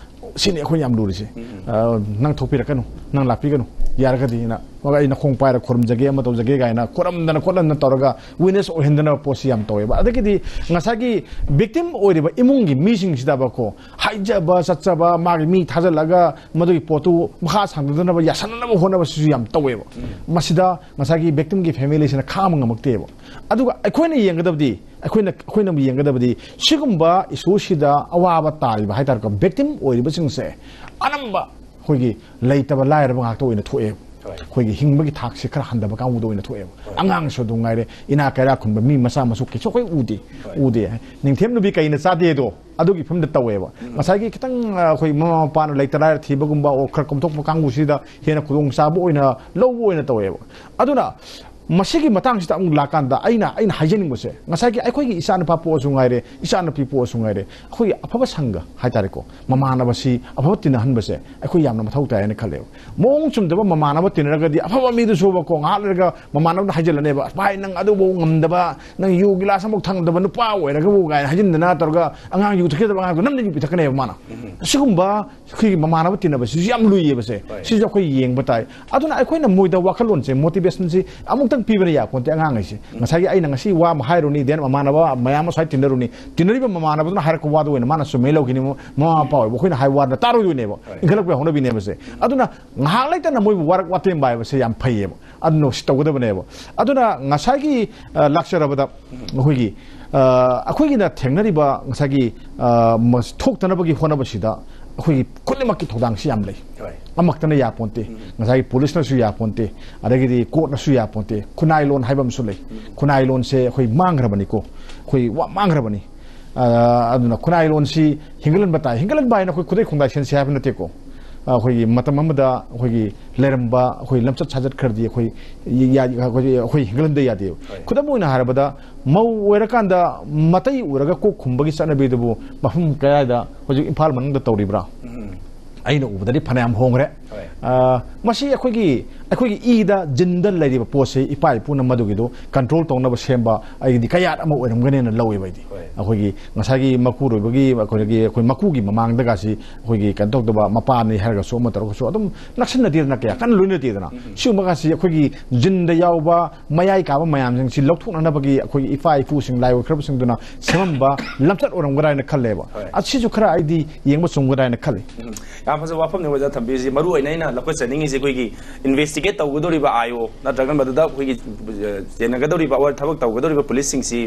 ꯁꯤꯅꯤ ꯑꯩꯈꯣꯏꯅ ꯌꯥꯝ ꯂꯨꯔꯤꯁꯦ꯫ ꯑ, ꯅꯪ ꯊꯣꯛꯄꯤꯔꯛꯀꯅꯨ, ꯅꯪ ꯂꯥꯛꯄꯤꯒꯅꯨ, ꯌꯥꯔꯒꯗꯤꯅ, ꯑꯩ ꯅꯈꯣꯡ ꯄꯥꯏꯔ ꯈꯨꯔꯨꯝꯖꯒꯦ, ꯑꯃ ꯇꯧꯖꯒꯦ ꯀꯥꯏꯅ ꯈꯨꯔꯝꯗꯅ ꯈꯣꯠꯂꯝꯗꯅ ꯇꯧꯔꯒ ꯋꯤꯛꯅꯦꯁ ꯑꯣꯏꯍꯟꯗꯅꯕ ꯄꯣꯠꯁꯤ ꯌꯥꯝ ꯇꯧꯋꯦꯕ꯫ ꯑꯗꯒꯤꯗꯤ ꯉꯁꯥꯏꯒꯤ ꯚꯤꯛꯇꯤꯝ ꯑꯣꯏꯔꯤꯕ ꯏꯃꯨꯡꯒꯤ ꯃꯤꯁꯤꯡꯁꯤꯗꯕꯀꯣ, ꯍꯥꯏꯖꯕ ꯆꯠꯆꯕ, ꯃꯥꯒꯤ ꯃꯤ ꯊꯥꯖꯤꯜꯂꯒ ꯃꯗꯨꯒꯤ ꯄꯣꯠꯇꯨ ꯃꯈꯥ ꯁꯥꯡꯊꯗꯅꯕ, ꯌꯥꯁꯟꯅꯅꯕ ꯍꯣꯠꯅꯕꯁꯤꯁꯨ ꯌꯥꯝ ꯇꯧꯋꯦꯕ꯫ ꯃꯁꯤꯗ ꯉꯁꯥꯏꯒꯤ ꯚꯤꯛꯇꯤꯝꯒꯤ ꯐꯦꯃꯤꯂꯤꯁꯤꯅ ꯈꯥꯡꯕ ꯉꯝꯃꯛꯇꯦꯕ꯫ ꯑꯗꯨꯒ ꯑꯩꯈꯣꯏꯅ ꯌꯦꯡꯒꯗꯕꯗꯤ, ꯑꯩꯈꯣꯏꯅ, ꯑꯩꯈꯣꯏꯅ ꯑꯃꯨꯛ ꯌꯦꯡꯒꯗꯕꯗꯤ, ꯁꯤꯒꯨꯝꯕ ꯏꯁꯨꯁꯤꯗ ꯑꯋꯥꯕ ꯇꯥꯔꯤꯕ ꯍꯥꯏꯇꯥꯔꯦꯀꯣ, ꯚꯤꯛꯇꯤꯝ ꯑꯣꯏꯔꯤꯕꯁꯤꯡꯁꯦ ꯑꯅꯝꯕ ꯑꯩꯈꯣꯏꯒꯤ ꯂꯩꯇꯕ ꯂꯥꯏꯔꯕ ꯉꯥꯛꯇ ꯑꯣꯏꯅ ꯊꯣꯛꯑꯦꯕ꯫ ꯑꯩꯈꯣꯏꯒꯤ ꯍꯤꯡꯕꯒꯤ ꯊꯥꯛꯁꯤ ꯈꯔ ꯍꯟꯊꯕ ꯀꯥꯡꯕꯨꯗ ꯑꯣꯏꯅ ꯊꯣꯛꯑꯦꯕ꯫ ꯑꯉꯥꯡꯁꯨ ꯑꯗꯨꯝ ꯉꯥꯏꯔꯦ, ꯏꯅꯥ ꯀꯩꯔꯥ ꯈꯨꯟꯕ ꯃꯤ ꯃꯆꯥ ꯃꯁꯨ ꯀꯩꯁꯨ ꯑꯩꯈꯣꯏ ꯎꯗꯦ꯫ ꯎꯗꯦ꯫ ꯅꯤꯡꯊꯦꯝ ꯅꯨꯄꯤ ꯀꯩꯅ ꯆꯥꯗꯦꯗꯣ, ꯑꯗꯨꯒꯤ ꯐꯤꯕꯝꯗ ꯇꯧꯋꯦꯕ꯫ ꯉꯁꯥꯏꯒꯤ ꯈꯤꯇꯪ, ꯑ, ꯑꯩꯈꯣꯏ ꯃꯃꯥ ꯃꯄꯥꯅ ꯂꯩꯇ ꯂꯥꯏꯔ ꯊꯤꯕꯒꯨꯝꯕ, ꯑꯣ, ꯈꯔ ꯀꯣꯝꯊꯣꯛꯄ ꯀꯥꯡꯕꯨꯁꯤꯗ ꯍꯦꯟꯅ ꯈꯨꯗꯣꯡꯆꯥꯕ ꯑꯣꯏꯅ ꯂꯧꯕ ꯑꯣꯏꯅ ꯇꯧꯋꯦꯕ꯫ ꯑꯗꯨꯅ ꯃꯁꯤꯒꯤ ꯃꯇꯥꯡꯁꯤꯗ ꯑꯃꯨꯛ ꯂꯥꯛꯀꯥꯟꯗ ꯑꯩꯅ, ꯑꯩꯅ ꯍꯥꯏꯖꯅꯤꯡꯕꯁꯦ, ꯉꯁꯥꯏꯒꯤ ꯑꯩꯈꯣꯏꯒꯤ ꯏꯆꯥꯅꯨꯄꯥ ꯄꯣꯛꯑꯁꯨ ꯉꯥꯏꯔꯦ, ꯏꯆꯥꯅꯨꯄꯤ ꯄꯣꯛꯑꯁꯨ ꯉꯥꯏꯔꯦ, ꯑꯩꯈꯣꯏꯒꯤ ꯑꯐꯕ ꯁꯪꯒ ꯍꯥꯏꯇꯥꯔꯦꯀꯣ, ꯃꯃꯥꯟꯅꯕꯁꯤ ꯑꯐꯕ ꯇꯤꯟꯅꯍꯟꯕꯁꯦ ꯑꯩꯈꯣꯏ ꯌꯥꯝꯅ ꯃꯊꯧ ꯇꯥꯏ ꯍꯥꯏꯅ ꯈꯜꯂꯦꯕ꯫ ꯃꯑꯣꯡ ꯆꯨꯝꯗꯕ ꯃꯃꯥꯟꯅꯕ ꯇꯤꯟꯅꯔꯒꯗꯤ ꯑꯐꯕ ꯃꯤꯗꯨꯁꯨꯕꯀꯣ, ꯉꯥꯏꯍꯥꯛ ꯂꯩꯔꯒ ꯃꯃꯥꯟꯅꯕꯅ ꯍꯥꯏꯖꯤꯜꯂꯅꯦꯕ, "ꯚꯥꯏ, ꯅꯪ ꯑꯗꯨꯐꯥꯎ ꯉꯝꯗꯕ, ꯅꯪ ꯌꯨ ꯒꯤꯂꯥꯁ ꯑꯃꯐꯥꯎ ꯊꯛꯗꯕ ꯅꯨꯄꯥ ꯑꯣꯏꯔꯒꯕꯨ" ꯀꯥꯏꯅ ꯍꯥꯏꯖꯤꯟꯗꯅ ꯇꯧꯔꯒ, ꯑꯉꯥꯡ ꯌꯨ ꯊꯛꯀꯗꯕ ꯑꯉꯥꯡꯗꯣ ꯅꯝꯗꯅ ꯌꯨ ꯄꯤꯊꯛꯀꯅꯦꯕ ꯃꯥꯅ꯫ ꯑꯁꯤꯒꯨꯝꯕ ꯑꯩꯈꯣꯏꯒꯤ ꯃꯃꯥꯟꯅꯕ ꯇꯤꯟꯅꯕꯁꯤꯁꯨ ꯌꯥꯝ ꯂꯨꯏꯌꯦꯕꯁꯦ꯫ ꯁꯤꯁꯨ ꯑꯩꯈꯣꯏ ꯌꯦꯡꯕ ꯇꯥꯏ꯫ ꯑꯗꯨꯅ ꯑꯩꯈꯣꯏꯅ ꯃꯣꯏꯗ ꯋꯥꯈꯜꯂꯣꯟꯁꯦ, ꯃꯣꯇꯤꯚꯦꯁꯟꯁꯤ ꯑꯃꯨꯛꯇꯪ ꯄꯤꯕꯅ ꯌꯥꯄꯣꯟꯇꯦ ꯑꯉꯥꯡꯈꯩꯁꯦ꯫ ꯉꯁꯥꯏꯒꯤ ꯑꯩꯅ ꯉꯁꯤ ꯋꯥ ꯑꯃ ꯍꯥꯏꯔꯨꯅꯤ, then ꯃꯃꯥꯟꯅꯕ ꯃꯌꯥꯝ ꯑꯃ ꯁ꯭ꯋꯥꯏ ꯇꯤꯟꯅꯔꯨꯅꯤ, ꯇꯤꯟꯅꯔꯤꯕ ꯃꯃꯥꯟꯅꯕꯗꯨꯅ ꯍꯥꯏꯔꯛꯄ ꯋꯥꯗꯣ ꯑꯣꯏꯅ ꯃꯥꯅ ꯆꯨꯝꯃꯦ ꯂꯧꯈꯤꯅꯤ꯫ ꯃꯃꯥ ꯃꯄꯥ ꯑꯣꯏꯕ ꯑꯩꯈꯣꯏꯅ ꯍꯥꯏꯕ ꯋꯥꯗꯨꯅ ꯇꯥꯔꯣꯏꯗꯣꯏꯅꯦꯕ, ꯏꯟꯈꯠꯂꯛꯄꯒꯤ ꯍꯧꯅꯕꯤꯅꯦꯕꯁꯦ꯫ ꯑꯗꯨꯅ ꯉꯥꯏꯍꯥꯛ ꯂꯩꯇꯅ ꯃꯣꯏꯕꯨ ꯋꯥꯔꯛ ꯋꯥꯇꯦꯝꯕ ꯍꯥꯏꯕꯁꯦ ꯌꯥꯝ ꯐꯩꯌꯦꯕ꯫ ꯑꯗꯨꯅ ꯁꯤ ꯇꯧꯒꯗꯕꯅꯦꯕ꯫ ꯑꯗꯨꯅ ꯉꯁꯥꯏꯒꯤ, ꯑ, ꯂꯥꯛꯆꯔꯕꯗ ꯑꯩꯈꯣꯏꯒꯤ, ꯑ, ꯑꯩꯈꯣꯏꯒꯤꯅ ꯊꯦꯡꯅꯔꯤꯕ ꯉꯁꯥꯏꯒꯤ, ꯑ, ꯃꯁ-, ꯊꯣꯛꯇꯅꯕꯒꯤ ꯍꯣꯠꯅꯕꯁꯤꯗ ꯑꯩꯈꯣꯏꯒꯤ ꯈꯨꯗꯤꯡꯃꯛꯀꯤ ꯊꯧꯗꯥꯡꯁꯤ ꯌꯥꯝ ꯂꯩ꯫ ꯑꯃꯈꯛꯇꯅ ꯌꯥꯄꯣꯟꯇꯦ꯫ ꯉꯁꯥꯏꯒꯤ ꯄꯨꯂꯤꯁꯅꯁꯨ ꯌꯥꯄꯣꯟꯇꯦ, ꯑꯗꯒꯤꯗꯤ ꯀꯣꯔꯠꯅꯁꯨ ꯌꯥꯄꯣꯟꯇꯦ꯫ ꯈꯨꯟꯅꯥꯏ ꯂꯣꯟ ꯍꯥꯏꯕ ꯑꯃꯁꯨ ꯂꯩ꯫ ꯈꯨꯟꯅꯥꯏ ꯂꯣꯟꯁꯦ ꯑꯩꯈꯣꯏ ꯃꯥꯡꯈ꯭ꯔꯕꯅꯤꯀꯣ, ꯑꯩꯈꯣꯏ ꯋꯥ ꯃꯥꯡꯈ꯭ꯔꯕꯅꯤ꯫ ꯑ, ꯑꯗꯨꯅ ꯈꯨꯟꯅꯥꯏ ꯂꯣꯟꯁꯤ ꯍꯤꯡꯒꯠꯍꯟꯕ ꯇꯥꯏ꯫ ꯍꯤꯡꯒꯠꯍꯟꯕ ꯍꯥꯏꯅ ꯑꯩꯈꯣꯏ ꯈꯨꯗꯩ ꯈꯣꯡꯗꯥꯏ ꯁꯦꯟꯁꯦ ꯍꯥꯏꯕ ꯅꯠꯇꯦꯀꯣ꯫ ꯑ, ꯑꯩꯈꯣꯏꯒꯤ ꯃꯇꯝ ꯑꯃꯗ ꯑꯩꯈꯣꯏꯒꯤ ꯂꯩꯔꯝꯕ ꯑꯩꯈꯣꯏ ꯂꯝꯆꯠ ꯁꯥꯖꯠ ꯈꯔꯗꯤ ꯑꯩꯈꯣꯏ ꯌꯥ-, ꯑꯩꯈꯣꯏ, ꯑꯩꯈꯣꯏ ꯍꯤꯡꯒꯠꯍꯟꯗ ꯌꯥꯗꯦꯕ꯫ ꯈꯨꯗꯝ ꯑꯣꯏꯅ ꯍꯥꯏꯔꯕꯗ, ꯃꯧ ꯑꯣꯏꯔꯀꯥꯟꯗ ꯃꯇꯩ ꯎꯔꯒ ꯀꯣꯛ ꯈꯨꯝꯕꯒꯤ ꯆꯠꯅꯕꯤꯗꯨꯕꯨ ꯃꯐꯝ ꯀꯗꯥꯏꯗ ꯍꯧꯖꯤꯛ ꯏꯝꯐꯥꯜ ꯃꯅꯨꯡꯗ ꯇꯧꯔꯤꯕ꯭ꯔꯥ? ꯑꯩꯅ ꯎꯕꯗꯗꯤ ꯐꯅꯌꯥꯝ ꯍꯣꯡꯈ꯭ꯔꯦ꯫ ꯑ, ꯃꯁꯤ ꯑꯩꯈꯣꯏꯒꯤ ꯑꯩꯈꯣꯏꯒꯤ ꯏꯗ, ꯖꯤꯟꯗ ꯂꯩꯔꯤꯕ ꯄꯣꯠꯁꯦ ꯏꯄꯥ ꯏꯄꯨꯅ ꯃꯗꯨꯒꯤꯗꯣ ꯀꯟꯇ꯭ꯔꯣꯜ ꯇꯧꯅꯕ ꯁꯦꯝꯕ ꯑꯩꯒꯤꯗꯤ ꯀꯌꯥꯠ ꯑꯃ ꯑꯣꯏꯔꯝꯒꯅꯦꯅ ꯂꯧꯋꯦꯕ ꯑꯩꯗꯤ꯫ ꯍꯣꯏ꯫ ꯑꯩꯈꯣꯏꯒꯤ ꯉꯁꯥꯏꯒꯤ ꯃꯀꯨꯔꯣꯏꯕꯒꯤ, ꯑꯩꯈꯣꯏꯒꯤ, ꯑꯩꯈꯣꯏ ꯃꯀꯨꯒꯤ ꯃꯃꯥꯡꯗꯒꯁꯤ ꯑꯩꯈꯣꯏꯒꯤ ꯀꯩꯅꯣ ꯇꯧꯗꯕ, ꯃꯄꯥꯅꯤ ꯍꯥꯏꯔꯒꯁꯨ ꯑꯃ ꯇꯧꯔꯒꯁꯨ ꯑꯗꯨꯝ ꯅꯛꯁꯤꯟꯅꯗꯦꯗꯅ, ꯀꯌꯥ ꯀꯟꯅ ꯂꯣꯏꯅꯗꯦꯗꯅ꯫ ꯁꯤꯒꯨꯝꯕꯒꯁꯤ ꯑꯩꯈꯣꯏꯒꯤ ꯖꯤꯟꯗ ꯌꯥꯎꯕ ꯃꯌꯥꯏ ꯀꯥꯕ ꯃꯌꯥꯝꯁꯤꯡꯁꯤ ꯂꯧꯊꯣꯛꯅꯅꯕꯒꯤ ꯑꯩꯈꯣꯏꯒꯤ ꯏꯄꯥ ꯏꯄꯨꯁꯤꯡ, ꯂꯥꯏ ꯑꯣꯏꯈ꯭ꯔꯕꯁꯤꯡꯗꯨꯅ ꯁꯦꯝꯃꯝꯕ ꯂꯝꯆꯠ ꯑꯣꯏꯔꯝꯒꯗ꯭ꯔꯥ ꯍꯥꯏꯅ ꯈꯜꯂꯦꯕ꯫ ꯍꯣꯏ꯫ ꯑꯁꯤꯁꯨ ꯈꯔ ꯑꯩꯗꯤ ꯌꯦꯡꯕ ꯆꯨꯝꯒꯗ꯭ꯔꯥ ꯍꯥꯏꯅ ꯈꯜꯂꯤ꯫ ꯌꯥꯝ ꯐꯖꯕ ꯋꯥꯐꯝꯅꯤ ꯑꯣꯖꯥ ꯊꯝꯕꯤꯔꯤꯁꯤ꯫ ꯃꯔꯨ ꯑꯣꯏꯅ ꯑꯩꯅ ꯂꯧꯈꯠꯆꯅꯤꯡꯉꯤꯁꯤ ꯑꯩꯈꯣꯏꯒꯤ ꯏꯟꯚꯦꯁꯇꯤꯒꯦꯠ ꯇꯧꯒꯗꯧꯔꯤꯕ ꯑꯥꯏ ꯑꯣ ꯅꯠꯇ꯭ꯔꯒ ꯃꯗꯨꯗ ꯑꯩꯈꯣꯏꯒꯤ, ꯑ, ꯆꯦꯟꯅꯒꯗꯧꯔꯤꯕ ꯑꯣꯔ ꯊꯕꯛ ꯇꯧꯒꯗꯧꯔꯤꯕ ꯄꯨꯂꯤꯁꯁꯤꯡꯁꯤ,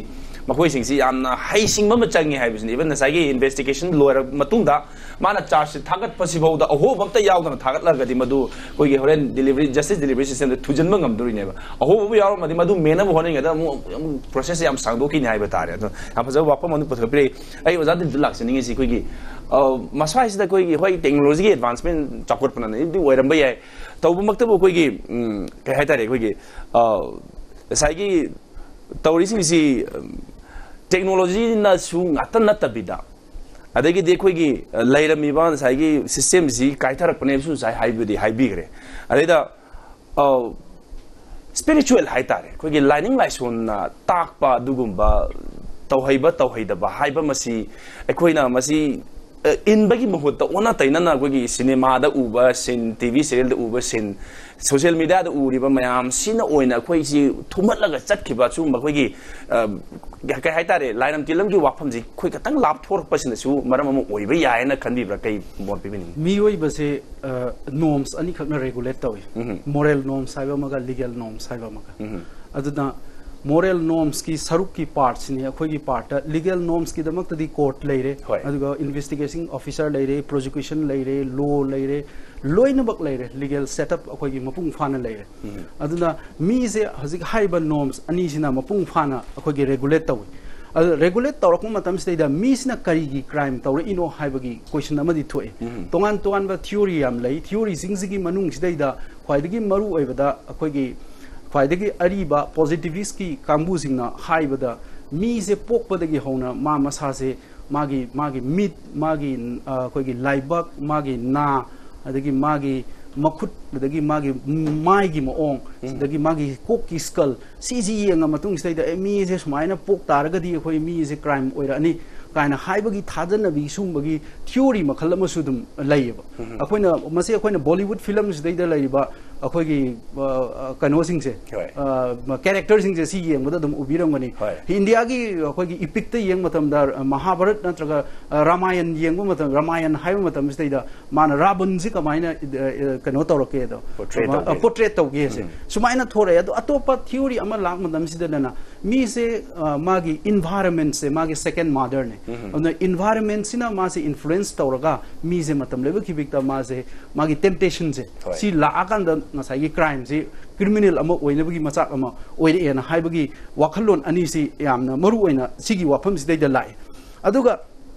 ꯃꯈꯣꯏꯁꯤꯡꯁꯤ ꯌꯥꯝꯅ ꯍꯩꯁꯤꯡꯕ ꯑꯃ ꯆꯪꯉꯤ ꯍꯥꯏꯕꯁꯤꯅꯤ꯫ ꯏꯚꯟ ꯉꯁꯥꯏꯒꯤ ꯏꯟꯚꯦꯁꯇꯤꯒꯦꯁꯟ ꯂꯣꯏꯔꯕ ꯃꯇꯨꯡꯗ ꯃꯥꯅ ꯆꯥꯔꯖꯁꯤ ꯊꯥꯒꯠꯄꯁꯤꯐꯥꯎꯗ ꯑꯍꯣꯕ ꯑꯝꯇ ꯌꯥꯎꯗꯅ ꯊꯥꯒꯠꯂꯒꯗꯤ ꯃꯗꯨ ꯑꯩꯈꯣꯏꯒꯤ ꯍꯣꯔꯦꯟ ꯗꯤꯂꯤꯚꯔꯤ, ꯖꯁꯇꯤꯁ ꯗꯤꯂꯤꯚꯔꯤ ꯁꯤꯁꯇꯦꯝꯗ ꯊꯨꯖꯤꯟꯕ ꯉꯝꯗꯣꯔꯤꯅꯦꯕ꯫ ꯑꯍꯣꯕꯕꯨ ꯌꯥꯎꯔꯝꯃꯗꯤ ꯃꯗꯨ ꯃꯦꯟꯅꯕ ꯍꯣꯠꯅꯔꯤꯉꯩꯗ ꯑꯃꯨꯛ, ꯑꯃꯨꯛ ꯄ꯭ꯔꯣꯁꯦꯁꯁꯦ ꯌꯥꯝ ꯁꯥꯡꯗꯣꯛꯈꯤꯅꯤ ꯍꯥꯏꯕ ꯇꯥꯔꯦ꯫ ꯑꯗꯣ ꯌꯥꯝ ꯐꯖꯕ ꯋꯥꯐꯝ ꯑꯃ ꯄꯨꯊꯣꯛꯄꯤꯔꯛꯏ꯫ ꯑꯩ ꯑꯣꯖꯥ ꯗꯤꯟꯗꯨ ꯂꯥꯛꯆꯅꯤꯡꯉꯤꯁꯤ ꯑꯩꯈꯣꯏꯒꯤ, ꯑ, ꯃꯁ꯭ꯋꯥꯏꯁꯤꯗ ꯑꯩꯈꯣꯏꯒꯤ, ꯍꯣꯏ, ꯇꯦꯛꯅꯣꯂꯣꯖꯤꯒꯤ ꯑꯦꯗꯚꯥꯟꯁꯃꯦꯟ, ꯆꯥꯎꯈꯠꯄꯅꯗꯤ ꯑꯣꯏꯔꯝꯕ ꯌꯥꯏ꯫ ꯇꯧꯕꯃꯛꯇꯕꯨ ꯑꯩꯈꯣꯏꯒꯤ, ꯎꯝ, ꯀꯩ ꯍꯥꯏꯇꯥꯔꯦ, ꯑꯩꯈꯣꯏꯒꯤ, ꯑ, ꯉꯁꯥꯏꯒꯤ ꯇꯧꯔꯤꯁꯤꯡꯁꯤ, ꯎꯝ, ꯇꯦꯛꯅꯣꯂꯣꯖꯤꯅꯁꯨ ꯉꯥꯛꯇ ꯅꯠꯇꯕꯤꯗ, ꯑꯗꯒꯤꯗꯤ ꯑꯩꯈꯣꯏꯒꯤ, ꯑ, ꯂꯩꯔꯝꯃꯤꯕ ꯉꯁꯥꯏꯒꯤ ꯁꯤꯁꯇꯦꯝꯁꯤ ꯀꯥꯏꯊꯔꯛꯄꯅꯦꯕꯁꯨ ꯉꯁꯥꯏ ꯍꯥꯏꯕꯗꯤ ꯍꯥꯏꯕꯤꯈ꯭ꯔꯦ꯫ ꯑꯗꯩꯗ, ꯑ, ꯁ꯭ꯄꯤꯔꯤꯆꯨꯋꯦꯜ ꯍꯥꯏꯇꯥꯔꯦ, ꯑꯩꯈꯣꯏꯒꯤ ꯂꯥꯏꯅꯤꯡ ꯂꯥꯏꯁꯣꯟꯅ ꯇꯥꯛꯄ ꯑꯗꯨꯒꯨꯝꯕ ꯇꯧꯍꯩꯕ ꯇꯧꯍꯩꯗꯕ ꯍꯥꯏꯕ ꯃꯁꯤ ꯑꯩꯈꯣꯏꯅ ꯃꯁꯤ, ꯑ, ꯏꯟꯕꯒꯤ ꯃꯍꯨꯠꯇ ꯑꯣꯟꯅ ꯇꯩꯅꯅ ꯑꯩꯈꯣꯏꯒꯤ ꯁꯤꯅꯦꯃꯥꯗ ꯎꯕ ꯁꯤꯟ, ꯇꯤ ꯚꯤ ꯁꯤꯔꯤꯌꯦꯜꯗ ꯎꯕ ꯁꯤꯟ, ꯁꯣꯁꯤꯌꯦꯜ ꯃꯦꯗꯤꯌꯥꯗ ꯎꯔꯤꯕ ꯃꯌꯥꯝꯁꯤꯅ ꯑꯣꯏꯅ ꯑꯩꯈꯣꯏꯁꯤ ꯊꯨꯝꯍꯠꯂꯒ ꯆꯠꯈꯤꯕ ꯁꯤꯒꯨꯝꯕ ꯑꯩꯈꯣꯏꯒꯤ, ꯑ, ꯀꯩ ꯍꯥꯏꯇꯥꯔꯦ, ꯂꯥꯏꯔꯝ ꯇꯤꯂꯝꯒꯤ ꯋꯥꯐꯝꯁꯤ ꯑꯩꯈꯣꯏ ꯈꯤꯇꯪ ꯂꯥꯞꯊꯣꯔꯛꯄꯁꯤꯅꯁꯨ ꯃꯔꯝ ꯑꯃ ꯑꯣꯏꯕ ꯌꯥꯏꯅ ꯈꯟꯕꯤꯕ꯭ꯔꯥ? ꯀꯩ ꯃꯣꯠ ꯄꯤꯕꯤꯅꯤꯡꯉꯤ? ꯃꯤꯑꯣꯏꯕꯁꯦ ꯅꯣꯝꯁ ꯑꯅꯤꯈꯛꯅ ꯔꯦꯒꯨꯂꯦꯠ ꯇꯧꯏ꯫ ꯎꯝ꯫ ꯃꯣꯔꯦꯜ ꯅꯣꯝꯁ ꯍꯥꯏꯕ ꯑꯃꯒ ꯂꯤꯒꯦꯜ ꯅꯣꯝꯁ ꯍꯥꯏꯕ ꯑꯃꯒ꯫ ꯎꯝ꯫ ꯑꯗꯨꯅ ꯃꯣꯔꯦꯜ ꯅꯣꯝꯁꯀꯤ ꯁꯔꯨꯛꯀꯤ ꯄꯥꯔꯠꯁꯤꯅꯤ ꯑꯩꯈꯣꯏꯒꯤ ꯄꯥꯔꯠꯇ꯫ ꯂꯤꯒꯦꯜ ꯅꯣꯝꯁꯀꯤꯗꯃꯛꯇꯗꯤ ꯀꯣꯔꯠ ꯂꯩꯔꯦ, ꯍꯣꯏ꯫ ꯑꯗꯨꯒ ꯏꯟꯚꯦꯁꯇꯤꯒꯦꯁꯟ ꯑꯣꯐꯤꯁꯔ ꯂꯩꯔꯦ, ꯄ꯭ꯔꯣꯁꯤꯀ꯭ꯌꯨꯁꯟ ꯂꯩꯔꯦ, ꯂꯣ ꯂꯩꯔꯦ, ꯂꯣꯏꯅꯃꯛ ꯂꯩꯔꯦ꯫ ꯂꯤꯒꯦꯜ ꯁꯦꯠꯑꯞ ꯑꯩꯈꯣꯏꯒꯤ ꯃꯄꯨꯡ ꯐꯥꯅ ꯂꯩꯔꯦ꯫ ꯑꯗꯨꯅ ꯃꯤꯁꯦ ꯍꯧꯖꯤꯛ ꯍꯥꯏꯔꯤꯕ ꯅꯣꯝꯁ ꯑꯅꯤꯁꯤꯅ ꯃꯄꯨꯡ ꯐꯥꯅ ꯑꯩꯈꯣꯏꯒꯤ ꯔꯦꯒꯨꯂꯦꯠ ꯇꯧꯏ꯫ ꯑꯗꯨ ꯔꯦꯒꯨꯂꯦꯠ ꯇꯧꯔꯛꯄ ꯃꯇꯝꯁꯤꯗꯩꯗ ꯃꯤꯁꯤꯅ ꯀꯔꯤꯒꯤ ꯀ꯭ꯔꯥꯏꯝ ꯇꯧꯔꯛꯏꯅꯣ ꯍꯥꯏꯕꯒꯤ ꯀꯣꯏꯁꯟ ꯑꯃꯗꯤ ꯊꯣꯛꯏ꯫ ꯇꯣꯉꯥꯟ ꯇꯣꯉꯥꯟꯕ ꯊꯤꯑꯣꯔꯤ ꯌꯥꯝ ꯂꯩ꯫ ꯊꯤꯑꯣꯔꯤꯁꯤꯡꯁꯤꯒꯤ ꯃꯅꯨꯡꯁꯤꯗꯩꯗ ꯈ꯭ꯋꯥꯏꯗꯒꯤ ꯃꯔꯨ ꯑꯣꯏꯕꯗ ꯑꯩꯈꯣꯏꯒꯤ ꯈ꯭ꯋꯥꯏꯗꯒꯤ ꯑꯔꯤꯕ ꯄꯣꯖꯤꯇꯤꯚꯤꯁꯀꯤ ꯀꯥꯡꯕꯨꯁꯤꯡꯅ ꯍꯥꯏꯕꯗ ꯃꯤꯁꯦ ꯄꯣꯛꯄꯗꯒꯤ ꯍꯧꯅ ꯃꯥ ꯃꯁꯥꯁꯦ ꯃꯥꯒꯤ, ꯃꯥꯒꯤ ꯃꯤꯠ, ꯃꯥꯒꯤ, ꯑ, ꯑꯩꯈꯣꯏꯒꯤ ꯂꯥꯏꯕꯛ, ꯃꯥꯒꯤ ꯅꯥ, ꯑꯗꯒꯤ ꯃꯥꯒꯤ, ꯃꯈꯨꯠ, ꯑꯗꯒꯤ ꯃꯥꯒꯤ ꯃꯥꯏꯒꯤ ꯃꯑꯣꯡ, ꯑꯗꯒꯤ ꯃꯥꯒꯤ ꯀꯣꯛꯀꯤ ꯁ꯭ꯀꯜ, ꯁꯤꯁꯤ ꯌꯦꯡꯉ ꯃꯇꯨꯡꯁꯤꯗꯩꯗ, "ꯑꯦ, ꯃꯤꯁꯦ ꯁꯨꯃꯥꯏꯅ ꯄꯣꯛ ꯇꯥꯔꯒꯗꯤ ꯑꯩꯈꯣꯏ ꯃꯤꯁꯦ ꯀ꯭ꯔꯥꯏꯝ ꯑꯣꯏꯔꯛꯑꯅꯤ" ꯀꯥꯏꯅ ꯍꯥꯏꯕꯒꯤ ꯊꯥꯖꯅꯕꯤ, ꯁꯨꯝꯕꯒꯤ ꯊꯤꯑꯣꯔꯤ ꯃꯈꯜ ꯑꯃꯁꯨ ꯑꯗꯨꯝ ꯂꯩꯌꯦꯕ꯫ ꯑꯩꯈꯣꯏꯅ ꯃꯁꯤ, ꯑꯩꯈꯣꯏꯅ ꯕꯣꯂꯤꯋꯨꯗ ꯐꯤꯂꯝꯁꯤꯗꯩꯗ ꯂꯩꯔꯤꯕ ꯑꯩꯈꯣꯏꯒꯤ, ꯑ, ꯑ, ꯀꯩꯅꯣꯁꯤꯡꯁꯦ, ꯍꯣꯏ꯫ ꯑ, ꯀꯦꯔꯦꯛꯇꯔꯁꯤꯡꯁꯦ ꯁꯤ ꯌꯦꯡꯕꯗ ꯑꯗꯨꯝ ꯎꯕꯤꯔꯝꯒꯅꯤ꯫ ꯍꯣꯏ꯫ ꯏꯟꯗꯤꯌꯥꯒꯤ ꯑꯩꯈꯣꯏꯒꯤ ꯏꯄꯤꯛꯇ ꯌꯦꯡꯕ ꯃꯇꯝꯗ, ꯑ, ꯃꯍꯥꯚꯥꯔꯠ ꯅꯠꯇ꯭ꯔꯒ, ꯑ, ꯔꯥꯃꯥꯌꯟ ꯌꯦꯡꯕ ꯃꯇꯝ, ꯔꯥꯃꯥꯌꯟ ꯍꯥꯏꯕ ꯃꯇꯝꯁꯤꯗꯩꯗ ꯃꯥꯅ ꯔꯥꯕꯟꯁꯤ ꯀꯃꯥꯏꯅ, ꯑ, ꯑ, ꯀꯩꯅꯣ ꯇꯧꯔꯛꯀꯦ ꯑꯗꯣ, Portray ꯑ, ꯇꯧꯒꯦ꯫ Portray ꯇꯧꯒꯦꯁꯦ ꯎꯝ꯫ ꯁꯨꯃꯥꯏꯅ ꯊꯣꯔꯛꯑꯦ꯫ ꯑꯗꯣ ꯑꯇꯣꯞꯄ ꯊꯤꯑꯣꯔꯤ ꯑꯃ ꯂꯥꯛꯄ ꯃꯇꯝꯁꯤꯗꯅ ꯃꯤꯁꯦ, ꯑ, ꯃꯥꯒꯤ ꯏꯟꯚꯥꯏꯔꯟꯃꯦꯟꯁꯦ ꯃꯥꯒꯤ ꯁꯦꯀꯦꯟ ꯃꯥꯗꯔꯅꯦ꯫ ꯎꯝ꯫ ꯑꯗꯨꯅ ꯏꯟꯚꯥꯏꯔꯟꯃꯦꯟꯁꯤꯅ ꯃꯥꯁꯦ ꯏꯟꯐ꯭ꯂꯨꯌꯦꯟꯁ ꯇꯧꯔꯒ ꯃꯤꯁꯦ ꯃꯇꯝ ꯂꯩꯕ ꯈꯤꯕꯤꯛꯇ ꯃꯥꯁꯦ, ꯃꯥꯒꯤ ꯇꯦꯝꯇꯦꯁꯟꯁꯦ, ꯍꯣꯏ꯫ ꯁꯤ ꯂꯥꯛꯑꯀꯥꯟꯗ ꯉꯁꯥꯏꯒꯤ ꯀ꯭ꯔꯥꯏꯝꯁꯤ ꯀ꯭ꯔꯤꯃꯤꯅꯦꯜ ꯑꯃ ꯑꯣꯏꯅꯕꯒꯤ ꯃꯆꯥꯛ ꯑꯃ ꯑꯣꯏꯔꯛꯑꯦꯅ ꯍꯥꯏꯕꯒꯤ ꯋꯥꯈꯜꯂꯣꯟ ꯑꯅꯤꯁꯤ ꯌꯥꯝꯅ ꯃꯔꯨ ꯑꯣꯏꯅ ꯁꯤꯒꯤ ꯋꯥꯐꯝꯁꯤꯗꯩꯗ ꯂꯥꯛꯑꯦ꯫ ꯑꯗꯨꯒ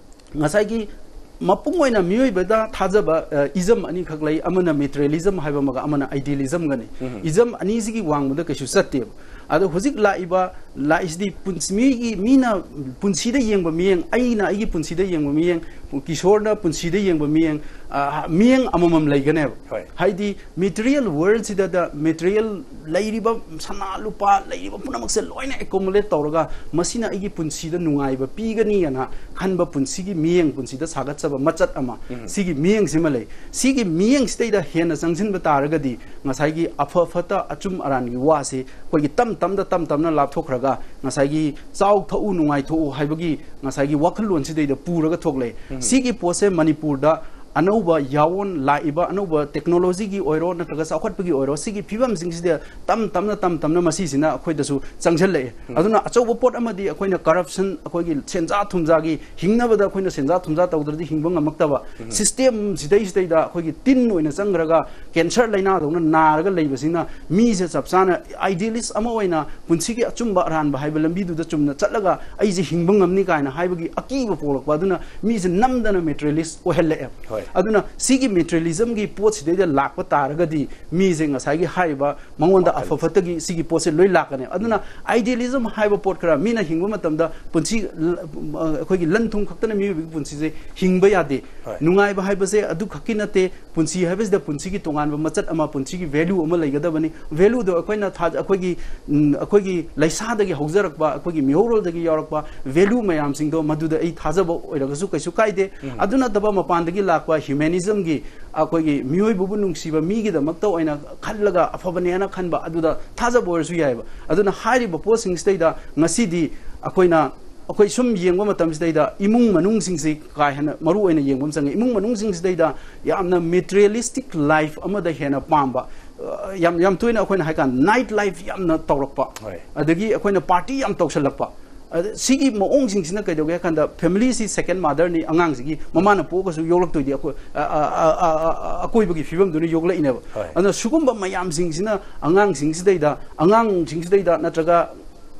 ꯉꯁꯥꯏꯒꯤ ꯃꯄꯨꯡ ꯑꯣꯏꯅ ꯃꯤꯑꯣꯏꯕꯗ ꯊꯥꯖꯕ, ꯑ, ꯏꯖꯝ ꯑꯅꯤꯈꯛ ꯂꯩ, ꯑꯃꯅ ꯃꯦꯇꯔꯤꯌꯦꯂꯤꯖꯝ ꯍꯥꯏꯕ ꯑꯃꯒ ꯑꯃꯅ ꯑꯥꯏꯗꯤꯌꯦꯂꯤꯖꯝꯒꯅꯤ꯫ ꯎꯝ꯫ ꯏꯖꯝ ꯑꯅꯤꯁꯤꯒꯤ ꯋꯥꯡꯃꯗ ꯀꯩꯁꯨ ꯆꯠꯇꯦꯕ꯫ ꯑꯗꯣ ꯍꯧꯖꯤꯛ ꯂꯥꯛꯏꯕ, ꯂꯥꯛꯏꯁꯤꯗꯤ ꯄꯨꯟꯁꯤ, ꯃꯤꯒꯤ, ꯃꯤꯅ ꯄꯨꯟꯁꯤꯗ ꯌꯦꯡꯕ ꯃꯤꯠꯌꯦꯡ, ꯑꯩꯅ ꯑꯩꯒꯤ ꯄꯨꯟꯁꯤꯗ ꯌꯦꯡꯕ ꯃꯤꯠꯌꯦꯡ, ꯀꯤꯁꯣꯔꯅ ꯄꯨꯟꯁꯤꯗ ꯌꯦꯡꯕ ꯃꯤꯠꯌꯦꯡ, ꯑ, ꯃꯤꯠꯌꯦꯡ ꯑꯃꯃꯝ ꯂꯩꯒꯅꯦꯕ꯫ ꯍꯣꯏ꯫ ꯍꯥꯏꯗꯤ ꯃꯦꯇꯔꯤꯌꯦꯜ ꯋꯥꯔꯜꯁꯤꯗ, ꯃꯦꯇꯔꯤꯌꯦꯜ ꯂꯩꯔꯤꯕ ꯁꯅꯥ ꯂꯨꯄꯥ ꯂꯩꯔꯤꯕ ꯄꯨꯝꯅꯃꯛꯁꯦ ꯂꯣꯏꯅ ꯑꯦꯀꯣꯃꯣꯂꯦꯠ ꯇꯧꯔꯒ ꯃꯁꯤꯅ ꯑꯩꯒꯤ ꯄꯨꯟꯁꯤꯗ ꯅꯨꯡꯉꯥꯏꯕ ꯄꯤꯒꯅꯤꯅ ꯈꯟꯕ ꯄꯨꯟꯁꯤꯒꯤ ꯃꯤꯠꯌꯦꯡ, ꯄꯨꯟꯁꯤꯗ ꯁꯥꯒꯠꯆꯕ ꯃꯆꯠ ꯑꯃ, ꯎꯝ꯫ ꯁꯤꯒꯤ ꯃꯤꯠꯌꯦꯡꯁꯤꯃ ꯂꯩ꯫ ꯁꯤꯒꯤ ꯃꯤꯠꯌꯦꯡꯁꯤꯗꯩꯗ ꯍꯦꯟꯅ ꯆꯪꯁꯤꯟꯕ ꯇꯥꯔꯒꯗꯤ ꯉꯁꯥꯏꯒꯤ ꯑꯐ ꯐꯠꯇ ꯑꯆꯨꯝ ꯑꯔꯥꯟꯒꯤ ꯋꯥꯁꯤ ꯑꯩꯈꯣꯏꯒꯤ ꯇꯝ ꯇꯝꯅ, ꯇꯝ ꯇꯝꯅ ꯂꯥꯞꯊꯣꯛꯈ꯭ꯔꯒ ꯉꯁꯥꯏꯒꯤ ꯆꯥꯎ ꯊꯛꯎ ꯅꯨꯡꯉꯥꯏꯊꯣꯛꯎ ꯍꯥꯏꯕꯒꯤ ꯉꯁꯥꯏꯒꯤ ꯋꯥꯈꯜꯂꯣꯟꯁꯤꯗꯩꯗ ꯄꯨꯔꯒ ꯊꯣꯛꯂꯛꯑꯦ꯫ ꯎꯝ꯫ ꯁꯤꯒꯤ ꯄꯣꯠꯁꯦ ꯃꯅꯤꯄꯨꯔꯗ ꯑꯅꯧꯕ ꯌꯥꯑꯣꯟ ꯂꯥꯛꯏꯕ, ꯑꯅꯧꯕ ꯇꯦꯛꯅꯣꯂꯣꯖꯤꯒꯤ ꯑꯣꯏꯔꯣ ꯅꯠꯇ꯭ꯔꯒ ꯆꯥꯎꯈꯠꯄꯒꯤ ꯑꯣꯏꯔꯣ, ꯁꯤꯒꯤ ꯐꯤꯕꯝꯁꯤꯡꯁꯤꯗ ꯇꯝ ꯇꯝꯅ, ꯇꯝ ꯇꯝꯅ ꯃꯁꯤꯁꯤꯅ ꯑꯩꯈꯣꯏꯗꯁꯨ ꯆꯪꯁꯤꯜꯂꯛꯑꯦ꯫ ꯎꯝ꯫ ꯑꯗꯨꯅ ꯑꯆꯧꯕ ꯄꯣꯠ ꯑꯃꯗꯤ ꯑꯩꯈꯣꯏꯅ ꯀꯔꯞꯁꯟ, ꯑꯩꯈꯣꯏꯒꯤ ꯁꯦꯟꯖꯥ ꯊꯨꯝꯖꯥꯒꯤ, ꯍꯤꯡꯅꯕꯗ ꯑꯩꯈꯣꯏꯅ ꯁꯦꯟꯖꯥ ꯊꯨꯝꯖꯥ ꯇꯧꯗ꯭ꯔꯗꯤ ꯍꯤꯡꯕ ꯉꯝꯃꯛꯇꯕ, ꯎꯝ꯫ ꯁꯤꯁꯇꯦꯝꯁꯤꯗꯩꯁꯤꯗꯩꯗ ꯑꯩꯈꯣꯏꯒꯤ ꯇꯤꯟ ꯑꯣꯏꯅ ꯆꯪꯈ꯭ꯔꯒ ꯀꯦꯟꯁꯔ ꯂꯥꯏꯅꯥꯗꯧꯅ ꯅꯥꯔꯒ ꯂꯩꯕꯁꯤꯅ ꯃꯤꯁꯦ ꯆꯞ ꯆꯥꯅ ꯑꯥꯏꯗꯤꯌꯦꯂꯤꯁ ꯑꯃ ꯑꯣꯏꯅ ꯄꯨꯟꯁꯤꯒꯤ ꯑꯆꯨꯝꯕ ꯑꯔꯥꯟꯕ ꯍꯥꯏꯕ ꯂꯝꯕꯤꯗꯨꯗ ꯆꯨꯝꯅ ꯆꯠꯂꯒ ꯑꯩꯁꯦ ꯍꯤꯡꯕ ꯉꯝꯅꯤ ꯀꯥꯏꯅ ꯍꯥꯏꯕꯒꯤ ꯑꯀꯤꯕ ꯄꯣꯛꯂꯛꯄ ꯑꯗꯨꯅ ꯃꯤꯁꯦ ꯅꯝꯗꯅ ꯃꯦꯇꯔꯤꯌꯦꯂꯤꯁ ꯑꯣꯏꯍꯜꯂꯛꯑꯦꯕ꯫ ꯍꯣꯏ꯫ ꯑꯗꯨꯅ ꯁꯤꯒꯤ ꯃꯦꯇꯔꯤꯌꯦꯂꯤꯖꯝꯒꯤ ꯄꯣꯠꯁꯤꯗꯩꯗ ꯂꯥꯛꯄ ꯇꯥꯔꯒꯗꯤ ꯃꯤꯁꯦ ꯉꯁꯥꯏꯒꯤ ꯍꯥꯏꯔꯤꯕ ꯃꯉꯣꯟꯗ ꯑꯐ ꯐꯠꯇꯒꯤ ꯁꯤꯒꯤ ꯄꯣꯠꯁꯦ ꯂꯣꯏ ꯂꯥꯛꯀꯅꯤ꯫ ꯑꯗꯨꯅ ꯑꯥꯏꯗꯤꯌꯦꯂꯤꯖꯝ ꯍꯥꯏꯕ ꯄꯣꯠ ꯈꯔ ꯃꯤꯅ ꯍꯤꯡꯕ ꯃꯇꯝꯗ ꯄꯨꯟꯁꯤ ꯂ-, ꯑꯩꯈꯣꯏꯒꯤ ꯂꯟ ꯊꯨꯝ ꯈꯛꯇꯅ ꯃꯤꯑꯣꯏꯕꯒꯤ ꯄꯨꯟꯁꯤꯁꯦ ꯍꯤꯡꯕ ꯌꯥꯗꯦ꯫ ꯍꯣꯏ꯫ ꯅꯨꯡꯉꯥꯏꯕ ꯍꯥꯏꯕꯁꯦ ꯑꯗꯨ ꯈꯛꯀꯤ ꯅꯠꯇꯦ꯫ ꯄꯨꯟꯁꯤ ꯍꯥꯏꯕꯁꯤꯗ ꯄꯨꯟꯁꯤꯒꯤ ꯇꯣꯉꯥꯟꯕ ꯃꯆꯠ ꯑꯃ, ꯄꯨꯟꯁꯤꯒꯤ ꯚꯦꯂ꯭ꯌꯨ ꯑꯃ ꯂꯩꯒꯗꯕꯅꯤ꯫ ꯚꯦꯂ꯭ꯌꯨꯗꯣ ꯑꯩꯈꯣꯏꯅ ꯊꯥ-, ꯑꯩꯈꯣꯏꯒꯤ, ꯎꯝ, ꯑꯩꯈꯣꯏꯒꯤ ꯂꯩꯁꯥꯗꯒꯤ ꯍꯧꯖꯔꯛꯄ, ꯑꯩꯈꯣꯏꯒꯤ ꯃꯤꯍꯧꯔꯣꯜꯗꯒꯤ ꯌꯥꯎꯔꯛꯄ ꯚꯦꯂ꯭ꯌꯨ ꯃꯌꯥꯝꯁꯤꯡꯗꯣ ꯃꯗꯨꯗ ꯑꯩ ꯊꯥꯖꯕ ꯑꯣꯏꯔꯒꯁꯨ ꯀꯩꯁꯨ ꯀꯥꯏꯗꯦ꯫ ꯎꯝ꯫ ꯑꯗꯨ ꯅꯠꯇꯕ ꯃꯄꯥꯟꯗꯒꯤ ꯂꯥꯛꯄ ꯍ꯭ꯌꯨꯃꯦꯅꯤꯖꯝꯒꯤ, ꯑꯩꯈꯣꯏꯒꯤ ꯃꯤꯑꯣꯏꯕꯕꯨ ꯅꯨꯡꯁꯤꯕ, ꯃꯤꯒꯤꯗꯃꯛꯇ ꯑꯣꯏꯅ ꯈꯜꯂꯒ ꯑꯐꯕꯅꯦꯅ ꯈꯟꯕ, ꯑꯗꯨꯗ ꯊꯥꯖꯕ ꯑꯣꯏꯔꯁꯨ ꯌꯥꯏꯑꯕ꯫ ꯑꯗꯨꯅ ꯍꯥꯏꯔꯤꯕ ꯄꯣꯠꯁꯤꯡꯁꯤꯗꯩꯗ ꯉꯁꯤꯗꯤ ꯑꯩꯈꯣꯏꯅ, ꯑꯩꯈꯣꯏ ꯁꯨꯝ ꯌꯦꯡꯕ ꯃꯇꯝꯁꯤꯗꯩꯗ ꯏꯃꯨꯡ ꯃꯅꯨꯡꯁꯤꯡꯁꯤ ꯀꯥ ꯍꯦꯟꯅ ꯃꯔꯨ ꯑꯣꯏꯅ ꯌꯦꯡꯕ ꯑꯃ ꯆꯪꯉꯤ꯫ ꯏꯃꯨꯡ ꯃꯅꯨꯡꯁꯤꯡꯁꯤꯗꯩꯗ ꯌꯥꯝꯅ ꯃꯦꯇꯔꯤꯌꯦꯂꯤꯁꯇꯤꯛ ꯂꯥꯏꯐ ꯑꯃꯗ ꯍꯦꯟꯅ ꯄꯥꯝꯕ, ꯑ, ꯌꯥꯝ, ꯌꯥꯝ ꯇꯣꯏꯅ ꯑꯩꯈꯣꯏꯅ ꯍꯥꯏꯀꯥꯟꯗ ꯅꯥꯏꯠ ꯂꯥꯏꯐ ꯌꯥꯝꯅ ꯇꯧꯔꯛꯄ, ꯍꯣꯏ꯫ ꯑꯗꯒꯤ ꯑꯩꯈꯣꯏꯅ ꯄꯥꯔꯇꯤ ꯌꯥꯝ ꯇꯧꯁꯜꯂꯛꯄ꯫ ꯑꯗ ꯁꯤꯒꯤ ꯃꯑꯣꯡꯁꯤꯡꯁꯤꯅ ꯀꯩꯗꯧꯒꯦ ꯍꯥꯏ ꯀꯥꯟꯗ, ꯐꯦꯃꯤꯂꯤꯁꯤ ꯁꯦꯀꯦꯟ ꯃꯥꯗꯔꯅꯤ, ꯑꯉꯥꯡꯁꯤꯒꯤ ꯃꯃꯥꯅ ꯄꯣꯛꯑꯒꯁꯨ ꯌꯣꯛꯂꯛꯇꯣꯏꯗꯤ ꯑꯩꯈꯣꯏ, ꯑ, ꯑ, ꯑ, ꯑ, ꯑ, ꯑꯀꯣꯏꯕꯒꯤ ꯐꯤꯕꯝꯗꯨꯅ ꯌꯣꯛꯂꯛꯏꯅꯦꯕ꯫ ꯍꯣꯏ꯫ ꯑꯗꯨꯅ ꯁꯤꯒꯨꯝꯕ ꯃꯌꯥꯝꯁꯤꯡꯁꯤꯅ ꯑꯉꯥꯡꯁꯤꯡꯁꯤꯗꯩꯗ, ꯑꯉꯥꯡꯁꯤꯡꯁꯤꯗꯩꯗ ꯅꯠꯇ꯭ꯔꯒ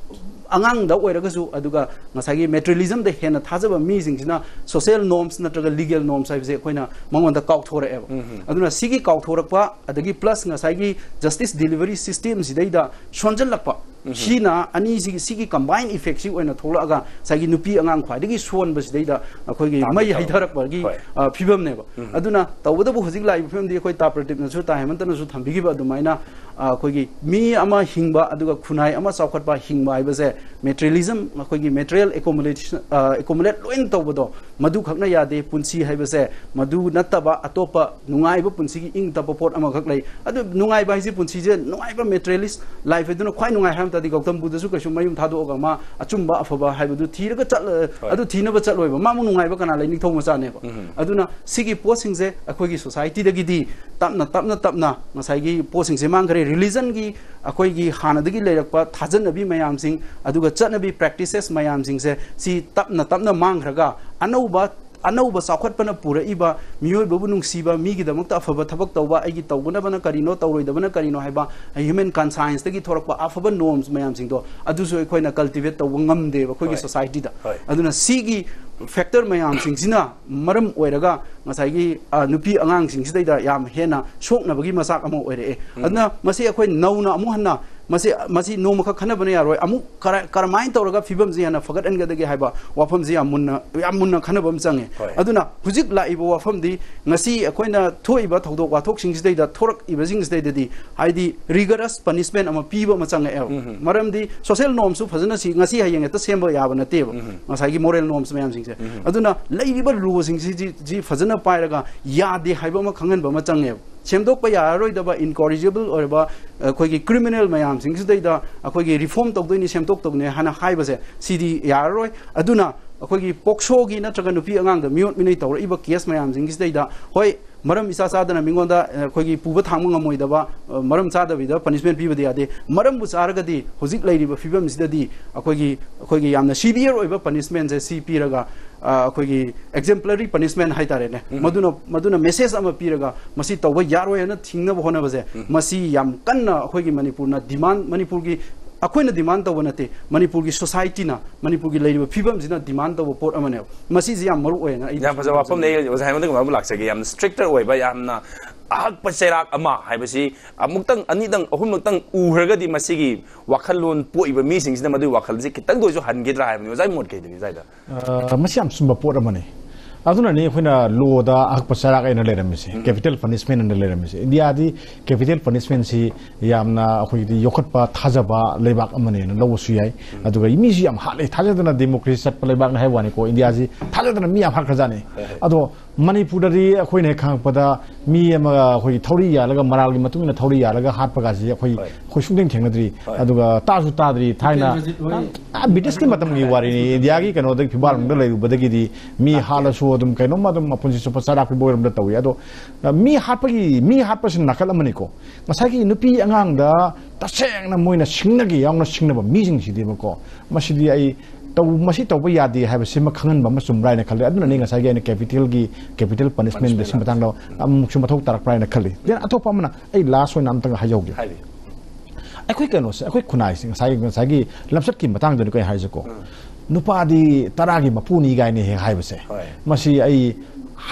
ꯑꯉꯥꯡꯗ ꯑꯣꯏꯔꯒꯁꯨ, ꯑꯗꯨꯒ ꯉꯁꯥꯏꯒꯤ ꯃꯦꯇꯔꯤꯌꯦꯂꯤꯖꯝꯗ ꯍꯦꯟꯅ ꯊꯥꯖꯕ ꯃꯤꯁꯤꯡꯁꯤꯅ ꯁꯣꯁꯤꯌꯦꯜ ꯅꯣꯔꯝꯁ ꯅꯠꯇ꯭ꯔꯒ ꯂꯤꯒꯦꯜ ꯅꯣꯔꯝꯁ ꯍꯥꯏꯕꯁꯦ ꯑꯩꯈꯣꯏꯅ ꯃꯉꯣꯟꯗ ꯀꯥꯎꯊꯣꯔꯛꯑꯦꯕ꯫ ꯎꯝ꯫ ꯑꯗꯨꯅ ꯁꯤꯒꯤ ꯀꯥꯎꯊꯣꯔꯛꯄ, ꯑꯗꯒꯤ ꯄ꯭ꯂꯁ ꯉꯁꯥꯏꯒꯤ ꯖꯁꯇꯤꯁ ꯗꯤꯂꯤꯚꯔꯤ ꯁꯤꯁꯇꯦꯝꯁꯤꯗꯩꯗ ꯁꯣꯟꯖꯜꯂꯛꯄ, ꯎꯝ꯫ ꯁꯤꯅ ꯑꯅꯤꯁꯤꯒꯤ, ꯁꯤꯒꯤ ꯀꯝꯕꯥꯏꯟ ꯏꯐꯦꯛꯁꯤ ꯑꯣꯏꯅ ꯊꯣꯛꯂꯛꯑꯒ ꯉꯁꯥꯏꯒꯤ ꯅꯨꯄꯤ ꯑꯉꯥꯡ ꯈ꯭ꯋꯥꯏꯗꯒꯤ ꯁꯣꯟꯕꯁꯤꯗꯩꯗ ꯑꯩꯈꯣꯏꯒꯤ ꯇꯥꯕ ꯃꯩ ꯇꯥꯕ꯫ ꯍꯩꯊꯔꯛꯄꯒꯤ, ꯍꯣꯏ꯫ ꯑ, ꯐꯤꯕꯝꯅꯦꯕ꯫ ꯎꯝ꯫ ꯑꯗꯨꯅ ꯇꯧꯕꯇꯕꯨ ꯍꯧꯖꯤꯛ ꯂꯥꯛꯏꯕ ꯐꯤꯕꯝꯗꯤ ꯑꯩꯈꯣꯏ ꯇꯥ ꯄ꯭ꯔꯗꯤꯞꯅꯁꯨ, ꯇꯥ ꯍꯦꯃꯟꯇꯅꯁꯨ ꯊꯝꯕꯤꯈꯤꯕ ꯑꯗꯨꯃꯥꯏꯅ, ꯑ, ꯑꯩꯈꯣꯏꯒꯤ ꯃꯤ ꯑꯃ ꯍꯤꯡꯕ ꯑꯗꯨꯒ ꯈꯨꯟꯅꯥꯏ ꯑꯃ ꯆꯥꯎꯈꯠꯄ ꯍꯤꯡꯕ ꯍꯥꯏꯕꯁꯦ ꯃꯦꯇꯔꯤꯌꯦꯂꯤꯖꯝ, ꯑꯩꯈꯣꯏꯒꯤ ꯃꯦꯇꯔꯤꯌꯦꯜ ꯑꯦꯀꯣꯃꯣꯂꯦꯁꯟ, ꯑ, ꯑꯦꯀꯣꯃꯣꯂꯦꯠ ꯂꯣꯏꯅ ꯇꯧꯕꯗꯣ, ꯃꯗꯨ ꯈꯛꯅ ꯌꯥꯗꯦ꯫ ꯄꯨꯟꯁꯤ ꯍꯥꯏꯕꯁꯦ ꯃꯗꯨ ꯅꯠꯇꯕ ꯑꯇꯣꯞꯄ ꯅꯨꯡꯉꯥꯏꯕ ꯄꯨꯟꯁꯤꯒꯤ ꯏꯪ ꯇꯞꯄ ꯄꯣꯠ ꯑꯃꯈꯛ ꯂꯩ꯫ ꯑꯗꯨ ꯅꯨꯡꯉꯥꯏꯕ ꯍꯥꯏꯁꯦ, ꯄꯨꯟꯁꯤꯁꯦ ꯅꯨꯡꯉꯥꯏꯕ ꯃꯦꯇꯔꯤꯌꯦꯂꯤꯁ ꯂꯥꯏꯐ ꯍꯥꯏꯗꯨꯅ ꯈ꯭ꯋꯥꯏ ꯅꯨꯡꯉꯥꯏ ꯍꯥꯏꯕ ꯇꯥꯔꯗꯤ ꯒꯧꯇꯝ ꯕꯨꯙꯁꯨ ꯀꯩꯁꯨ ꯃꯌꯨꯝ ꯊꯥꯗꯣꯛꯑꯒ ꯃꯥ ꯑꯆꯨꯝꯕ ꯑꯐꯕ ꯍꯥꯏꯕꯗꯨ ꯊꯤꯔꯒ ꯆꯠꯂ-, ꯍꯣꯏ꯫ ꯑꯗꯨ ꯊꯤꯅꯕ ꯆꯠꯂꯣꯏꯕ꯫ ꯃꯥꯕꯨ ꯅꯨꯡꯉꯥꯏꯕ ꯀꯅꯥ ꯂꯩ? ꯅꯤꯡꯊꯧ ꯃꯆꯥꯅꯦꯕ꯫ ꯎꯝ꯫ ꯑꯗꯨꯅ ꯁꯤꯒꯤ ꯄꯣꯠꯁꯤꯡꯁꯦ ꯑꯩꯈꯣꯏꯒꯤ ꯁꯣꯁꯥꯏꯇꯤꯗꯒꯤꯗꯤ ꯇꯞꯅ, ꯇꯞꯅ, ꯇꯞꯅ ꯉꯁꯥꯏꯒꯤ ꯄꯣꯠꯁꯤꯡꯁꯦ ꯃꯥꯡꯈ꯭ꯔꯦ꯫ ꯔꯤꯂꯤꯖꯟꯒꯤ ꯑꯩꯈꯣꯏꯒꯤ ꯍꯥꯟꯅꯗꯒꯤ ꯂꯩꯔꯛꯄ ꯊꯥꯖꯅꯕꯤ ꯃꯌꯥꯝꯁꯤꯡ, ꯑꯗꯨꯒ ꯆꯠꯅꯕꯤ ꯄ꯭ꯔꯦꯛꯇꯤꯁꯦꯁ ꯃꯌꯥꯝꯁꯤꯡꯁꯦ ꯁꯤ ꯇꯞꯅ, ꯇꯞꯅ ꯃꯥꯡꯈ꯭ꯔꯒ ꯑꯅꯧꯕ ꯑꯅꯧꯕ ꯆꯥꯎꯈꯠꯄꯅ ꯄꯨꯔꯛꯏꯕ ꯃꯤꯑꯣꯏꯕꯕꯨ ꯅꯨꯡꯁꯤꯕ, ꯃꯤꯒꯤꯗꯃꯛꯇ ꯑꯐꯕ ꯊꯕꯛ ꯇꯧꯕ, ꯑꯩꯒꯤ ꯇꯧꯒꯗꯕꯅ ꯀꯔꯤꯅꯣ, ꯇꯧꯔꯣꯏꯗꯕꯅ ꯀꯔꯤꯅꯣ ꯍꯥꯏꯕ human conscience ꯇꯒꯤ ꯊꯣꯔꯛꯄ ꯑꯐꯕ norms ꯃꯌꯥꯝꯁꯤꯡꯗꯣ, ꯑꯗꯨꯁꯨ ꯑꯩꯈꯣꯏꯅ cultivate ꯇꯧꯕ ꯉꯝꯗꯦꯕ ꯑꯩꯈꯣꯏꯒꯤ ꯍꯣꯏ꯫ Society ꯗ꯫ ꯍꯣꯏ꯫ ꯑꯗꯨꯅ ꯁꯤꯒꯤ factor ꯃꯌꯥꯝꯁꯤꯡꯁꯤꯅ ꯃꯔꯝ ꯑꯣꯏꯔꯒ ꯉꯁꯥꯏꯒꯤ, ꯑ, ꯅꯨꯄꯤ ꯑꯉꯥꯡꯁꯤꯡꯁꯤꯗꯩꯗ ꯌꯥꯝ ꯍꯦꯟꯅ ꯁꯣꯛꯅꯕꯒꯤ ꯃꯆꯥꯛ ꯑꯃ ꯑꯣꯏꯔꯛꯑꯦ꯫ ꯑꯗꯨꯅ ꯃꯁꯤ ꯑꯩꯈꯣꯏ ꯅꯧꯅ ꯑꯃꯨꯛ ꯍꯟꯅ ꯃꯁꯤ, ꯃꯁꯤ ꯅꯣꯡꯃꯈꯛ ꯈꯟꯅꯕꯅ ꯌꯥꯔꯣꯏ, ꯑꯃꯨꯛ ꯀꯔ-, ꯀꯔꯝꯍꯥꯏꯅ ꯇꯧꯔꯒ ꯐꯤꯕꯝꯁꯤ ꯍꯦꯟꯅ ꯐꯒꯠꯍꯟꯒꯗꯒꯦ ꯍꯥꯏꯕ ꯋꯥꯐꯝꯁꯤ ꯌꯥꯝ ꯃꯨꯟꯅ, ꯌꯥꯝ ꯃꯨꯟꯅ ꯈꯟꯅꯕ ꯑꯃ ꯆꯪꯉꯦ꯫ ꯍꯣꯏ꯫ ꯑꯗꯨꯅ ꯍꯧꯖꯤꯛ ꯂꯥꯛꯏꯕ ꯋꯥꯐꯝꯗꯤ, ꯉꯁꯤ ꯑꯩꯈꯣꯏꯅ ꯊꯣꯛꯏꯕ ꯊꯧꯗꯣꯛ ꯋꯥꯊꯣꯛꯁꯤꯡꯁꯤꯗꯩꯗ, ꯊꯣꯔꯛꯏꯕꯁꯤꯡꯁꯤꯗꯩꯗꯗꯤ, ꯍꯥꯏꯗꯤ rigorous punishment ꯑꯃ ꯄꯤꯕ ꯑꯃ ꯆꯪꯉꯛꯑꯦꯕ꯫ ꯃꯔꯝꯗꯤ social norms ꯁꯨ ꯐꯖꯅ ꯁꯤ ꯉꯁꯤ ꯍꯌꯦꯡ ꯍꯦꯛꯇ ꯁꯦꯝꯕ ꯌꯥꯕ ꯅꯠꯇꯦꯕ, ꯉꯁꯥꯏꯒꯤ moral norms ꯃꯌꯥꯝꯁꯤꯡꯁꯦ꯫ ꯑꯗꯨꯅ ꯂꯩꯔꯤꯕ law ꯁꯤꯡꯁꯤ ꯁꯤ ꯐꯖꯅ ꯄꯥꯏꯔꯒ ꯌꯥꯗꯦ ꯍꯥꯏꯕ ꯑꯃ ꯈꯪꯍꯟꯕ ꯑꯃ ꯆꯪꯉꯦꯕ꯫ ꯁꯦꯝꯗꯣꯛꯄ ꯌꯥꯔꯔꯣꯏꯗꯕ, incorrigible ꯑꯣꯏꯔꯕ ꯑꯩꯈꯣꯏꯒꯤ criminal ꯃꯌꯥꯝꯁꯤꯡꯁꯤꯗꯩꯗ ꯑꯩꯈꯣꯏꯒꯤ reform ꯇꯧꯗꯣꯏꯅꯤ, ꯁꯦꯝꯗꯣꯛꯇꯧꯅꯤ ꯍꯥꯏꯅ ꯍꯥꯏꯕꯁꯦ, ꯁꯤꯗꯤ ꯌꯥꯔꯔꯣꯏ꯫ ꯑꯗꯨꯅ ꯑꯩꯈꯣꯏꯒꯤ POCSO ꯒꯤ ꯅꯠꯇ꯭ꯔꯒ ꯅꯨꯄꯤ ꯑꯉꯥꯡꯗ ꯃꯤꯑꯣꯠ ꯃꯤꯅꯩ ꯇꯧꯔꯛꯏꯕ case ꯃꯌꯥꯝꯁꯤꯡꯁꯤꯗꯩꯗ, ꯍꯣꯏ, ꯃꯔꯝ ꯏꯆꯥ ꯆꯥꯗꯅ ꯃꯤꯉꯣꯟꯗ, ꯑ, ꯑꯩꯈꯣꯏꯒꯤ ꯄꯨꯕ ꯊꯥꯡꯕ ꯉꯝꯃꯣꯏꯗꯕ, ꯑ, ꯃꯔꯝ ꯆꯥꯗꯕꯤꯗ punishment ꯄꯤꯕꯗꯤ ꯌꯥꯗꯦ꯫ ꯃꯔꯝꯕꯨ ꯆꯥꯔꯒꯗꯤ ꯍꯧꯖꯤꯛ ꯂꯩꯔꯤꯕ ꯐꯤꯕꯝꯁꯤꯗꯗꯤ ꯑꯩꯈꯣꯏꯒꯤ, ꯑꯩꯈꯣꯏꯒꯤ ꯌꯥꯝꯅ severe ꯑꯣꯏꯕ punishment ꯁꯦ ꯁꯤ ꯄꯤꯔꯒ, ꯑ, ꯑꯩꯈꯣꯏꯒꯤ exemplary punishment ꯍꯥꯏꯇꯥꯔꯦꯅꯦ, ꯃꯗꯨꯅ, ꯃꯗꯨꯅ message ꯑꯃ ꯄꯤꯔꯒ ꯃꯁꯤ ꯇꯧꯕ ꯌꯥꯔꯣꯏ ꯍꯥꯏꯅ ꯊꯤꯡꯅꯕ ꯍꯣꯠꯅꯕꯁꯦ, ꯃꯁꯤ ꯌꯥꯝ ꯀꯟꯅ ꯑꯩꯈꯣꯏꯒꯤ ꯃꯅꯤꯄꯨꯔꯅ demand, ꯃꯅꯤꯄꯨꯔꯒꯤ, ꯑꯩꯈꯣꯏꯅ demand ꯇꯧꯕ ꯅꯠꯇꯦ, ꯃꯅꯤꯄꯨꯔꯒꯤ society ꯅ, ꯃꯅꯤꯄꯨꯔꯒꯤ ꯂꯩꯔꯤꯕ ꯐꯤꯕꯝꯁꯤꯅ demand ꯇꯧꯕ ꯄꯣꯠ ꯑꯃꯅꯦꯕ꯫ ꯃꯁꯤꯁꯤ ꯌꯥꯝ ꯃꯔꯨ ꯑꯣꯏꯌꯦꯅ ꯑꯩ ꯌꯥꯝ ꯐꯖꯕ ꯋꯥꯐꯝꯅꯦ꯫ ꯑꯩ ꯑꯣꯖꯥ ꯍꯦꯃꯟꯇ ꯀꯨꯃꯥꯔꯕꯨ ꯂꯥꯛꯆꯒꯦ꯫ ꯌꯥꯝꯅ stricter ꯑꯣꯏꯕ, ꯌꯥꯝꯅ ꯑꯍꯛꯄ ꯆꯩꯔꯥꯛ ꯑꯃ ꯍꯥꯏꯕꯁꯤ ꯑꯃꯨꯛꯇꯪ, ꯑꯅꯤꯗꯪ, ꯑꯍꯨꯝꯂꯛꯇꯪ ꯎꯈ꯭ꯔꯒꯗꯤ ꯃꯁꯤꯒꯤ ꯋꯥꯈꯜꯂꯣꯟ ꯄꯣꯛꯏꯕ ꯃꯤꯁꯤꯡꯁꯤꯅ ꯃꯗꯨꯒꯤ ꯋꯥꯈꯜꯁꯤ ꯈꯤꯇꯪꯗ ꯑꯣꯏꯁꯨ ꯍꯟꯒꯗ꯭ꯔꯥ ꯍꯥꯏꯕꯅꯤ꯫ ꯑꯣꯖꯥꯒꯤ ꯃꯣꯠ ꯀꯩ ꯂꯩ ꯑꯣꯖꯥꯗ? ꯑ, ꯃꯁꯤ ꯌꯥꯝ ꯆꯨꯝꯕ ꯄꯣꯠ ꯑꯃꯅꯤ꯫ ꯑꯗꯨꯅꯅꯤ ꯑꯩꯈꯣꯏꯅ law ꯗ ꯑꯍꯛꯄ ꯆꯩꯔꯥꯛ ꯑꯅ ꯂꯩꯔꯝꯃꯤꯁꯦ, capital punishment ꯑꯅ ꯂꯩꯔꯝꯃꯤꯁꯦ꯫ ꯏꯟꯗꯤꯌꯥꯗꯤ capital punishment ꯁꯤ ꯌꯥꯝꯅ ꯑꯩꯈꯣꯏꯒꯤꯗꯤ ꯌꯣꯛꯈꯠꯄ, ꯊꯥꯖꯕ ꯂꯩꯕꯥꯛ ꯑꯃꯅꯦꯅ ꯂꯧꯕꯁꯨ ꯌꯥꯏ꯫ ꯑꯗꯨꯒ ꯃꯤꯁꯨ ꯌꯥꯝ ꯍꯥꯠꯂꯦ, ꯊꯥꯖꯗꯅ democracy ꯆꯠꯄ ꯂꯩꯕꯥꯛꯅꯤ ꯍꯥꯏꯕ ꯋꯥꯅꯤꯀꯣ꯫ ꯏꯟꯗꯤꯌꯥꯁꯤ ꯊꯥꯖꯗꯅ ꯃꯤ ꯌꯥꯝ ꯍꯥꯠꯈ꯭ꯔꯖꯥꯠꯅꯤ꯫ ꯑꯗꯣ ꯃꯅꯤꯄꯨꯔꯗꯗꯤ ꯑꯩꯈꯣꯏꯅ ꯍꯦꯛ ꯈꯪꯉꯛꯄꯗ ꯃꯤ ꯑꯃ ꯑꯩꯈꯣꯏꯒꯤ ꯊꯧꯔꯤ ꯌꯥꯜꯂꯒ, ꯃꯔꯥꯜꯒꯤ ꯃꯇꯨꯡ ꯏꯟꯅ ꯊꯧꯔꯤ ꯌꯥꯜꯂꯒ ꯍꯥꯠꯄꯒꯁꯤ ꯑꯩꯈꯣꯏ, ꯍꯣꯏ꯫ ꯑꯩꯈꯣꯏ ꯁꯨꯡꯊꯦꯡ ꯊꯦꯡꯅꯗ꯭ꯔꯤ꯫ ꯍꯣꯏ꯫ ꯑꯗꯨꯒ ꯇꯥꯁꯨ ꯇꯥꯗ꯭ꯔꯤ꯫ ꯊꯥꯏꯅ, ꯕ꯭ꯔꯤꯇꯤꯁ ꯍꯣꯏ꯫ ꯑ, ꯕ꯭ꯔꯤꯇꯤꯁꯀꯤ ꯃꯇꯝꯒꯤ ꯋꯥꯔꯤꯅꯤ꯫ ꯏꯟꯗꯤꯌꯥꯒꯤ ꯀꯩꯅꯣꯗꯒꯤ ꯐꯤꯕꯥꯜꯗ ꯂꯩꯔꯨꯕꯗꯒꯤꯗꯤ ꯃꯤ ꯍꯥꯠꯂꯁꯨ ꯑꯗꯨꯝ ꯀꯩꯅꯣꯝꯃ ꯑꯗꯨꯝ ꯃꯄꯨꯟꯁꯤ ꯆꯨꯞꯄ ꯆꯔꯥꯛ ꯄꯤꯕ ꯑꯣꯏꯔꯝꯗ ꯇꯧꯏ꯫ ꯑꯗꯣ, ꯑ, ꯃꯤ ꯍꯥꯠꯄꯒꯤ, ꯃꯤ ꯍꯥꯠꯄꯁꯤ ꯅꯥꯀꯜ ꯑꯃꯅꯤꯀꯣ꯫ ꯉꯁꯥꯏꯒꯤ ꯅꯨꯄꯤ ꯑꯉꯥꯡꯗ ꯇꯁꯦꯡꯅ ꯃꯣꯏꯅ ꯁꯤꯡꯅꯒꯦ ꯌꯥꯎꯅ ꯁꯤꯡꯅꯕ ꯃꯤꯁꯤꯡꯁꯤꯗꯤꯕꯀꯣ, ꯃꯁꯤꯗꯤ ꯑꯩ ꯇꯧ, ꯃꯁꯤ ꯇꯧꯕ ꯌꯥꯗꯦ ꯍꯥꯏꯕꯁꯤꯃ ꯈꯪꯍꯟꯕ ꯑꯃ ꯆꯨꯝꯕ꯭ꯔꯥ ꯍꯥꯏꯅ ꯈꯜꯂꯤ꯫ ꯑꯗꯨꯅꯅꯤ ꯉꯁꯥꯏꯒꯤ ꯑꯩꯅ capital ꯒꯤ, capital punishment ꯁꯤ ꯃꯇꯥꯡꯗ ꯑꯃꯨꯛꯁꯨ ꯃꯊꯧ ꯇꯥꯔꯛꯄ꯭ꯔꯥ ꯍꯥꯏꯅ ꯈꯜꯂꯤ꯫ Then ꯑꯇꯣꯞꯄ ꯑꯃꯅ ꯑꯩ last ꯑꯣꯏꯅ ꯑꯝꯇꯪ ꯍꯥꯏꯍꯧꯒꯦ꯫ ꯍꯥꯏꯕꯤꯌꯨ꯫ ꯑꯩꯈꯣꯏ ꯀꯩꯅꯣꯁꯦ, ꯑꯩꯈꯣꯏ ꯈꯨꯟꯅꯥꯏꯁꯦ, ꯉꯁꯥꯏꯒꯤ, ꯉꯁꯥꯏꯒꯤ ꯂꯝꯆꯠꯀꯤ ꯃꯇꯥꯡꯗꯨꯅꯤ ꯀꯩ ꯍꯥꯏꯔꯤꯁꯦꯀꯣ꯫ ꯎꯝ꯫ ꯅꯨꯄꯥꯗꯤ ꯇꯔꯥꯒꯤ ꯃꯄꯨꯅꯤ ꯀꯥꯏꯅ ꯍꯦꯛ ꯍꯥꯏꯕꯁꯦ꯫ ꯍꯣꯏ꯫ ꯃꯁꯤ ꯑꯩ,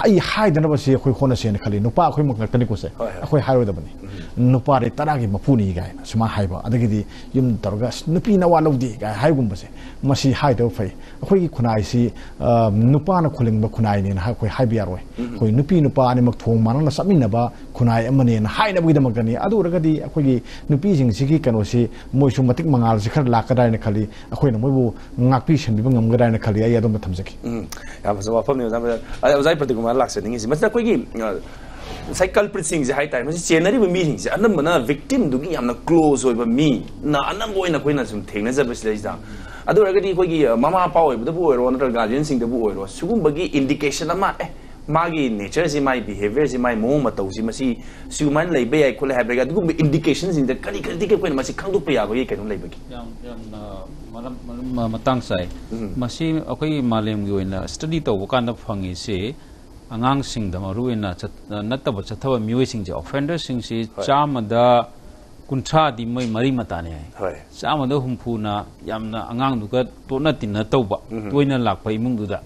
ꯑꯩ ꯍꯥꯏꯗꯅꯕꯁꯤ ꯑꯩꯈꯣꯏ ꯍꯣꯠꯅꯁꯦꯅ ꯈꯜꯂꯤ꯫ ꯅꯨꯄꯥ ꯑꯩꯈꯣꯏꯃꯛ ꯉꯥꯛꯇꯅꯤꯀꯣꯁꯦ꯫ ꯍꯣꯏ, ꯍꯣꯏ꯫ ꯑꯩꯈꯣꯏ ꯍꯥꯏꯔꯣꯏꯗꯕꯅꯤ꯫ ꯎꯝ꯫ "ꯅꯨꯄꯥꯗꯤ ꯇꯔꯥꯒꯤ ꯃꯄꯨꯅꯤ" ꯀꯥꯏꯅ ꯁꯨꯃꯥꯏꯅ ꯍꯥꯏꯕ, ꯑꯗꯒꯤꯗꯤ ꯌꯨꯝ ꯇꯧꯔꯒ "ꯑꯁ, ꯅꯨꯄꯤ ꯅꯋꯥ ꯂꯧꯗꯦ" ꯀꯥꯏꯅ ꯍꯥꯏꯕꯒꯨꯝꯕꯁꯦ, ꯃꯁꯤ ꯍꯥꯏꯗꯕ ꯐꯩ꯫ ꯑꯩꯈꯣꯏꯒꯤ ꯈꯨꯟꯅꯥꯏꯁꯤ, ꯑ, ꯅꯨꯄꯥꯅ ꯈꯨꯂꯤꯡꯕ ꯈꯨꯟꯅꯥꯏꯅꯦꯅ ꯍꯥꯏ-, ꯑꯩꯈꯣꯏ ꯍꯥꯏꯕ ꯌꯥꯔꯣꯏ꯫ ꯎꯝ꯫ ꯑꯩꯈꯣꯏ ꯅꯨꯄꯤ ꯅꯨꯄꯥ ꯑꯅꯤꯃꯛ ꯊꯣꯡ ꯃꯥꯟꯅꯅ ꯆꯠꯃꯤꯟꯅꯕ ꯈꯨꯟꯅꯥꯏ ꯑꯃꯅꯦꯅ ꯍꯥꯏꯅꯕꯒꯤꯗꯃꯛꯇꯅꯤ꯫ ꯑꯗꯨ ꯑꯣꯏꯔꯒꯗꯤ ꯑꯩꯈꯣꯏꯒꯤ ꯅꯨꯄꯤꯁꯤꯡꯁꯤꯒꯤ ꯀꯩꯅꯣꯁꯤ, ꯃꯣꯏꯁꯨ ꯃꯇꯤꯛ ꯃꯉꯥꯜꯁꯤ ꯈꯔ ꯂꯥꯛꯀꯗ꯭ꯔꯥ ꯍꯥꯏꯅ ꯈꯜꯂꯤ꯫ ꯑꯩꯈꯣꯏꯅ ꯃꯣꯏꯕꯨ ꯉꯥꯛꯄꯤ ꯁꯦꯟꯕꯤꯕ ꯉꯝꯒꯗ꯭ꯔꯥ ꯍꯥꯏꯅ ꯈꯜꯂꯤ꯫ ꯑꯩ ꯑꯗꯣꯝꯗ ꯊꯝꯖꯒꯦ꯫ ꯎꯝ, ꯌꯥꯝ ꯐꯖꯕ ꯋꯥꯐꯝꯅꯤ, ꯑꯣꯖꯥ꯫ ꯑꯗ ꯑꯣꯖꯥ ꯄ꯭ꯔꯗꯤꯞ ꯀꯨꯃꯥꯔ ꯂꯥꯛꯆꯅꯤꯡꯉꯤꯁꯤ, ꯃꯁꯤꯗ ꯑꯩꯈꯣꯏꯒꯤ, ꯑ, ꯉꯁꯥꯏ culprit ꯁꯤꯡꯁꯦ ꯍꯥꯏꯇꯥꯔꯦ, ꯃꯁꯤ ꯆꯦꯟꯅꯔꯤꯕ ꯃꯤꯁꯤꯡꯁꯦ ꯑꯅꯝꯕꯅ victim ꯗꯨꯒꯤ ꯌꯥꯝꯅ close ꯑꯣꯏꯕ ꯃꯤꯅ ꯑꯅꯝꯕ ꯑꯣꯏꯅ ꯑꯩꯈꯣꯏꯅ ꯁꯨꯝ ꯊꯦꯡꯅꯖꯕꯁꯤꯗꯩꯁꯤꯗ, ꯑꯗꯨ ꯑꯣꯏꯔꯒꯗꯤ ꯑꯩꯈꯣꯏꯒꯤ, ꯑ, ꯃꯃꯥ ꯃꯄꯥ ꯑꯣꯏꯕꯗꯕꯨ ꯑꯣꯏꯔꯣ, ꯅꯠꯇ꯭ꯔꯒ guardian ꯁꯤꯡꯗꯕꯨ ꯑꯣꯏꯔꯣ, ꯁꯤꯒꯨꯝꯕꯒꯤ indication ꯑꯃ, ꯑꯦ, ꯃꯥꯒꯤ nature ꯁꯤ, ꯃꯥꯒꯤ behaviour ꯁꯤ, ꯃꯥꯒꯤ ꯃꯑꯣꯡ ꯃꯇꯧꯁꯤ, ꯃꯁꯤ ꯁꯤꯒꯨꯃꯥꯏꯅ ꯂꯩꯕ ꯌꯥꯏ ꯈꯣꯠꯂꯦ ꯍꯥꯏꯕꯒꯤ ꯑꯗꯨꯒꯨꯝꯕ indication ꯁꯤꯡꯗ ꯀꯔꯤ ꯀꯔꯤꯗꯒꯤ ꯑꯩꯈꯣꯏꯅ ꯃꯁꯤ ꯈꯪꯗꯣꯛꯄ ꯌꯥꯕꯒꯦ ꯀꯩꯅꯣ ꯂꯩꯕꯒꯦ? ꯌꯥꯝ, ꯌꯥꯝꯅ ꯃꯔꯝ, ꯃꯔꯝ, ꯃꯇꯥꯡ ꯆꯥꯏ꯫ ꯎꯝ꯫ ꯃꯁꯤ ꯑꯩꯈꯣꯏꯒꯤ ꯃꯥꯂꯦꯝꯒꯤ ꯑꯣꯏꯅ study ꯇꯧꯕ ꯀꯥꯟꯗ ꯐꯪꯉꯤꯁꯤ, ꯑꯉꯥꯡꯁꯤꯡꯗ ꯃꯔꯨꯑꯣꯏꯅ ꯆꯠ-, ꯅꯠꯇꯕ ꯆꯠꯊꯕ ꯃꯤꯑꯣꯏꯁꯤꯡꯁꯦ, offender ꯁꯤꯡꯁꯤ ꯍꯣꯏ꯫ ꯆꯥꯝꯃꯗ ꯀꯨꯟꯊ꯭ꯔꯥꯗꯤ ꯃꯣꯏ ꯃꯔꯤ ꯃꯇꯥꯅꯤ ꯍꯥꯏ꯫ ꯍꯣꯏ꯫ ꯆꯥꯝꯃꯗ ꯍꯨꯝꯐꯨꯅ ꯌꯥꯝꯅ ꯑꯉꯥꯡꯗꯨꯒ ꯇꯣꯠꯅ ꯇꯤꯟꯅ ꯇꯧꯕ, ꯎꯝ꯫ ꯇꯣꯏꯅ ꯂꯥꯛꯄ ꯏꯃꯨꯡꯗꯨꯗ꯫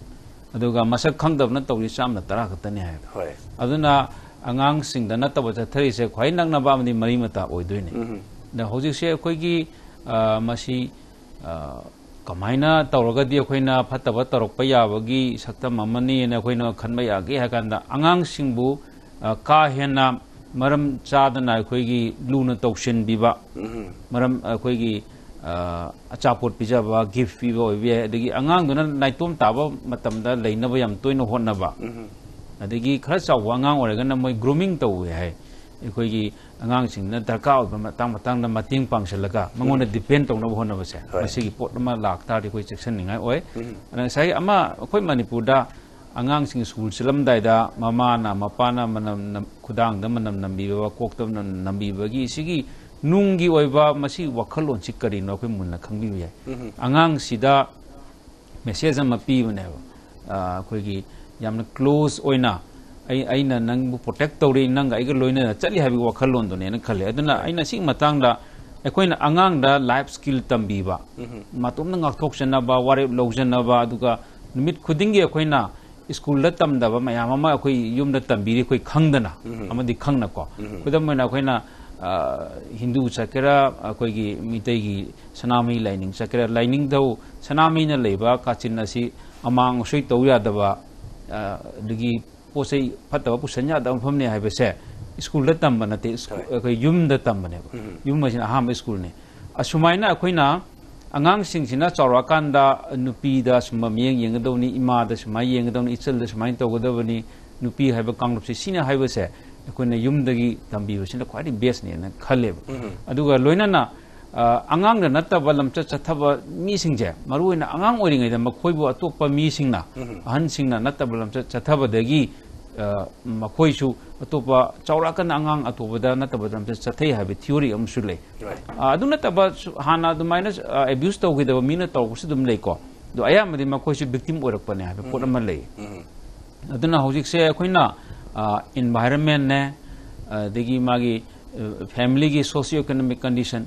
ꯑꯗꯨꯒ ꯃꯁꯛ ꯈꯪꯗꯕꯅ ꯇꯧꯔꯤ ꯆꯥꯝꯃꯗ ꯇꯔꯥ ꯈꯛꯇꯅꯤ ꯍꯥꯏ꯫ ꯍꯣꯏ꯫ ꯑꯗꯨꯅ ꯑꯉꯥꯡꯁꯤꯡꯗ ꯅꯠꯇꯕ ꯆꯠꯊꯔꯤꯁꯦ ꯈ꯭ꯋꯥꯏ ꯅꯛꯅꯕ ꯑꯃꯗꯤ ꯃꯔꯤ ꯃꯇꯥ ꯑꯣꯏꯗꯣꯏꯅꯤ꯫ ꯎꯝ꯫ ꯑꯗ ꯍꯧꯖꯤꯛꯁꯦ ꯑꯩꯈꯣꯏꯒꯤ, ꯑ, ꯃꯁꯤ, ꯑ, ꯀꯃꯥꯏꯅ ꯇꯧꯔꯒꯗꯤ ꯑꯩꯈꯣꯏꯅ ꯐꯠꯇꯕ ꯇꯧꯔꯛꯄ ꯌꯥꯕꯒꯤ ꯁꯛꯇꯝ ꯑꯃꯅꯤꯅ ꯑꯩꯈꯣꯏꯅ ꯈꯟꯕ ꯌꯥꯒꯦ ꯍꯥꯏ ꯀꯥꯟꯗ, ꯑꯉꯥꯡꯁꯤꯡꯕꯨ, ꯑ, ꯀꯥ ꯍꯦꯟꯅ ꯃꯔꯝ ꯆꯥꯗꯅ ꯑꯩꯈꯣꯏꯒꯤ ꯂꯨꯅ ꯇꯧꯁꯤꯟꯕꯤꯕ, ꯎꯝ꯫ ꯃꯔꯝ ꯑꯩꯈꯣꯏꯒꯤ, ꯑ, ꯑꯆꯥꯄꯣꯠ ꯄꯤꯖꯕ, gift ꯄꯤꯕ ꯑꯣꯏꯕ ꯌꯥꯏ, ꯑꯗꯒꯤ ꯑꯉꯥꯡꯗꯨꯅ ꯅꯥꯏꯇꯣꯝ ꯇꯥꯕ ꯃꯇꯝꯗ ꯂꯩꯅꯕ ꯌꯥꯝ ꯇꯣꯏꯅ ꯍꯣꯠꯅꯕ, ꯎꯝ꯫ ꯑꯗꯒꯤ ꯈꯔ ꯆꯥꯎꯕ ꯑꯉꯥꯡ ꯑꯣꯏꯔꯒꯅ ꯃꯣꯏ grooming ꯇꯧꯋꯦ ꯍꯥꯏ꯫ ꯑꯩꯈꯣꯏꯒꯤ ꯑꯉꯥꯡꯁꯤꯡꯗꯨꯅ ꯗꯔꯀꯥꯔ ꯑꯣꯏꯕ ꯃꯇꯥꯡ ꯃꯇꯥꯡꯗ ꯃꯇꯦꯡ ꯄꯥꯡꯁꯤꯜꯂꯒ ꯃꯉꯣꯟꯗ ꯎꯝ꯫ depend ꯇꯧꯅꯕ ꯍꯣꯠꯅꯕꯁꯦ, ꯍꯣꯏ꯫ ꯃꯁꯤꯒꯤ ꯄꯣꯠ ꯑꯃ ꯂꯥꯛꯇꯥꯔꯗꯤ ꯑꯩꯈꯣꯏ ꯆꯦꯛꯁꯤꯟꯅꯤꯡꯉꯥꯏ ꯑꯣꯏ꯫ ꯎꯝ꯫ ꯑꯗ ꯉꯁꯥꯏꯒꯤ ꯑꯃ ꯑꯩꯈꯣꯏ ꯃꯅꯤꯄꯨꯔꯗ ꯑꯉꯥꯡꯁꯤꯡ ꯁ꯭ꯀꯨꯜ ꯆꯠꯂꯝꯗꯥꯏꯗ ꯃꯃꯥꯅ ꯃꯄꯥꯅ ꯃꯅꯝ ꯅꯝ-, ꯈꯨꯗꯥꯡꯗ ꯃꯅꯝ ꯅꯝꯕꯤꯕ, ꯀꯣꯛꯇ ꯃꯅꯝ ꯅꯝꯕꯤꯕꯒꯤ ꯁꯤꯒꯤ ꯅꯨꯡꯒꯤ ꯑꯣꯏꯕ ꯃꯁꯤ ꯋꯥꯈꯜꯂꯣꯟꯁꯤ ꯀꯔꯤꯅꯣ ꯑꯩꯈꯣꯏ ꯃꯨꯟꯅ ꯈꯪꯕꯤꯕ ꯌꯥꯏ꯫ ꯎꯝ꯫ ꯑꯉꯥꯡꯁꯤꯗ ꯃꯦꯁꯦꯖ ꯑꯃ ꯄꯤꯕꯅꯦꯕ꯫ ꯑ, ꯑꯩꯈꯣꯏꯒꯤ ꯌꯥꯝꯅ ꯀ꯭ꯂꯣꯖ ꯑꯣꯏꯅ ꯑꯩ, ꯑꯩꯅ ꯅꯪꯕꯨ ꯄ꯭ꯔꯣꯇꯦꯛ ꯇꯧꯔꯤ, ꯅꯪꯒ ꯑꯩꯒ ꯂꯣꯏꯅꯅ ꯆꯠꯂꯤ ꯍꯥꯏꯕꯒꯤ ꯋꯥꯈꯜꯂꯣꯟꯗꯨꯅꯦꯅ ꯈꯜꯂꯦ꯫ ꯑꯗꯨꯅ ꯑꯩꯅ ꯁꯤꯒꯤ ꯃꯇꯥꯡꯗ ꯑꯩꯈꯣꯏꯅ ꯑꯉꯥꯡꯗ ꯂꯥꯏꯐ ꯁ꯭ꯀꯤꯜ ꯇꯝꯕꯤꯕ, ꯃꯇꯣꯝꯇ ꯉꯥꯛꯊꯣꯛꯆꯅꯕ, ꯋꯥꯔꯦꯞ ꯂꯧꯖꯅꯕ, ꯑꯗꯨꯒ ꯅꯨꯃꯤꯠ ꯈꯨꯗꯤꯡꯒꯤ ꯑꯩꯈꯣꯏꯅ ꯁ꯭ꯀꯨꯜꯗ ꯇꯝꯗꯕ ꯃꯌꯥꯝ ꯑꯃ ꯑꯩꯈꯣꯏ ꯌꯨꯝꯗ ꯇꯝꯕꯤꯔꯤ, ꯑꯩꯈꯣꯏ ꯈꯪꯗꯅ ꯑꯃꯗꯤ ꯈꯪꯅꯀꯣ꯫ ꯈꯨꯗꯝ ꯑꯣꯏꯅ ꯑꯩꯈꯣꯏꯅ, ꯑ, ꯍꯤꯟꯗꯨ ꯆꯠꯀꯦꯔꯥ, ꯑꯩꯈꯣꯏꯒꯤ ꯃꯤꯇꯩꯒꯤ ꯁꯅꯥꯃꯍꯤ ꯂꯥꯏꯅꯤꯡ ꯆꯠꯀꯦꯔꯥ, ꯂꯥꯏꯅꯤꯡꯊꯧ ꯁꯅꯥꯃꯍꯤꯅ ꯂꯩꯕ ꯀꯥꯆꯤꯟ ꯑꯁꯤ ꯑꯃꯥꯡ ꯑꯁꯣꯏ ꯇꯧ ꯌꯥꯗꯕ, ꯑ, ꯑꯗꯒꯤ ꯄꯣꯠ ꯆꯩ ꯐꯠꯇꯕ ꯄꯨꯁꯟ ꯌꯥꯗꯕ ꯃꯐꯝꯅꯦ ꯍꯥꯏꯕꯁꯦ ꯁ꯭ꯀꯨꯜꯗ ꯇꯝꯕ ꯅꯠꯇꯦ, ꯁ꯭ꯀꯨꯜ, ꯍꯣꯏ꯫ ꯑꯩꯈꯣꯏ ꯌꯨꯝꯗ ꯇꯝꯕꯅꯦꯕ꯫ ꯌꯨꯝ ꯑꯁꯤꯅ ꯑꯍꯥꯟꯕ ꯁ꯭ꯀꯨꯜꯅꯤ꯫ ꯑꯁꯨꯃꯥꯏꯅ ꯑꯩꯈꯣꯏꯅ ꯑꯉꯥꯡꯁꯤꯡꯁꯤꯅ ꯆꯥꯎꯔꯛꯑꯀꯥꯟꯗ ꯅꯨꯄꯤꯗ ꯁꯨꯝꯕ ꯃꯤꯠꯌꯦꯡ ꯌꯦꯡꯒꯗꯧꯅꯤ, ꯏꯃꯥꯗ ꯁꯨꯃꯥꯏꯅ ꯌꯦꯡꯒꯗꯧꯅꯤ, ꯏꯆꯜꯗ ꯁꯨꯃꯥꯏꯅ ꯇꯧꯒꯗꯕꯅꯤ, ꯅꯨꯄꯤ ꯍꯥꯏꯕ ꯀꯥꯡꯂꯨꯞꯁꯤ ꯁꯤꯅ ꯍꯥꯏꯕꯁꯦ ꯑꯩꯈꯣꯏꯅ ꯌꯨꯝꯗꯒꯤ ꯇꯝꯕꯤꯕꯁꯤꯅ ꯈ꯭ꯋꯥꯏꯗꯒꯤ ꯕꯦꯁꯅꯦꯅ ꯈꯜꯂꯦꯕ꯫ ꯑꯗꯨꯒ ꯂꯣꯏꯅꯅ, ꯑ, ꯑꯉꯥꯡꯗ ꯅꯠꯇꯕ ꯂꯝꯆꯠ ꯆꯠꯊꯕ ꯃꯤꯁꯤꯡꯁꯦ, ꯃꯔꯨꯑꯣꯏꯅ ꯑꯉꯥꯡ ꯑꯣꯏꯔꯤꯉꯩꯗ ꯃꯈꯣꯏꯕꯨ ꯑꯇꯣꯞꯄ ꯃꯤꯁꯤꯡꯅ, ꯑꯍꯟꯁꯤꯡꯅ ꯅꯠꯇꯕ ꯂꯝꯆꯠ ꯆꯠꯊꯕꯗꯒꯤ, ꯑ, ꯃꯈꯣꯏꯁꯨ ꯑꯇꯣꯞꯄ ꯆꯥꯎꯔꯛꯑꯀꯥꯟꯗ ꯑꯉꯥꯡ ꯑꯇꯣꯞꯄꯗ ꯅꯠꯇꯕ ꯂꯝꯆꯠ ꯆꯠꯊꯩ ꯍꯥꯏꯕ ꯊꯤꯑꯣꯔꯤ ꯑꯃꯁꯨ ꯂꯩ꯫ ꯑ, ꯑꯗꯨ ꯅꯠꯇꯕ ꯁꯨ-, ꯍꯥꯟꯅ ꯑꯗꯨꯃꯥꯏꯅ, ꯑ, ꯑꯦꯕ꯭ꯌꯨꯁ ꯇꯧꯈꯤꯗꯕ ꯃꯤꯅ ꯇꯧꯕꯁꯨ ꯑꯗꯨꯝ ꯂꯩꯀꯣ꯫ ꯑꯗꯣ ꯑꯌꯥꯝꯕꯗꯤ ꯃꯈꯣꯏꯁꯨ ꯚꯤꯛꯇꯤꯝ ꯑꯣꯏꯔꯛꯄꯅꯦ ꯍꯥꯏꯕ ꯄꯣꯠ ꯑꯃ ꯂꯩ꯫ ꯑꯗꯨꯅ ꯍꯧꯖꯤꯛꯁꯦ ꯑꯩꯈꯣꯏꯅ, ꯑ, ꯏꯟꯚꯥꯏꯔꯟꯃꯦꯟꯅꯦ, ꯑꯗꯒꯤ ꯃꯥꯒꯤ, ꯑ, ꯐꯦꯃꯤꯂꯤꯒꯤ ꯁꯣꯁꯤꯑꯣ ꯏꯀꯣꯅꯣꯃꯤꯛ ꯀꯟꯗꯤꯁꯟ,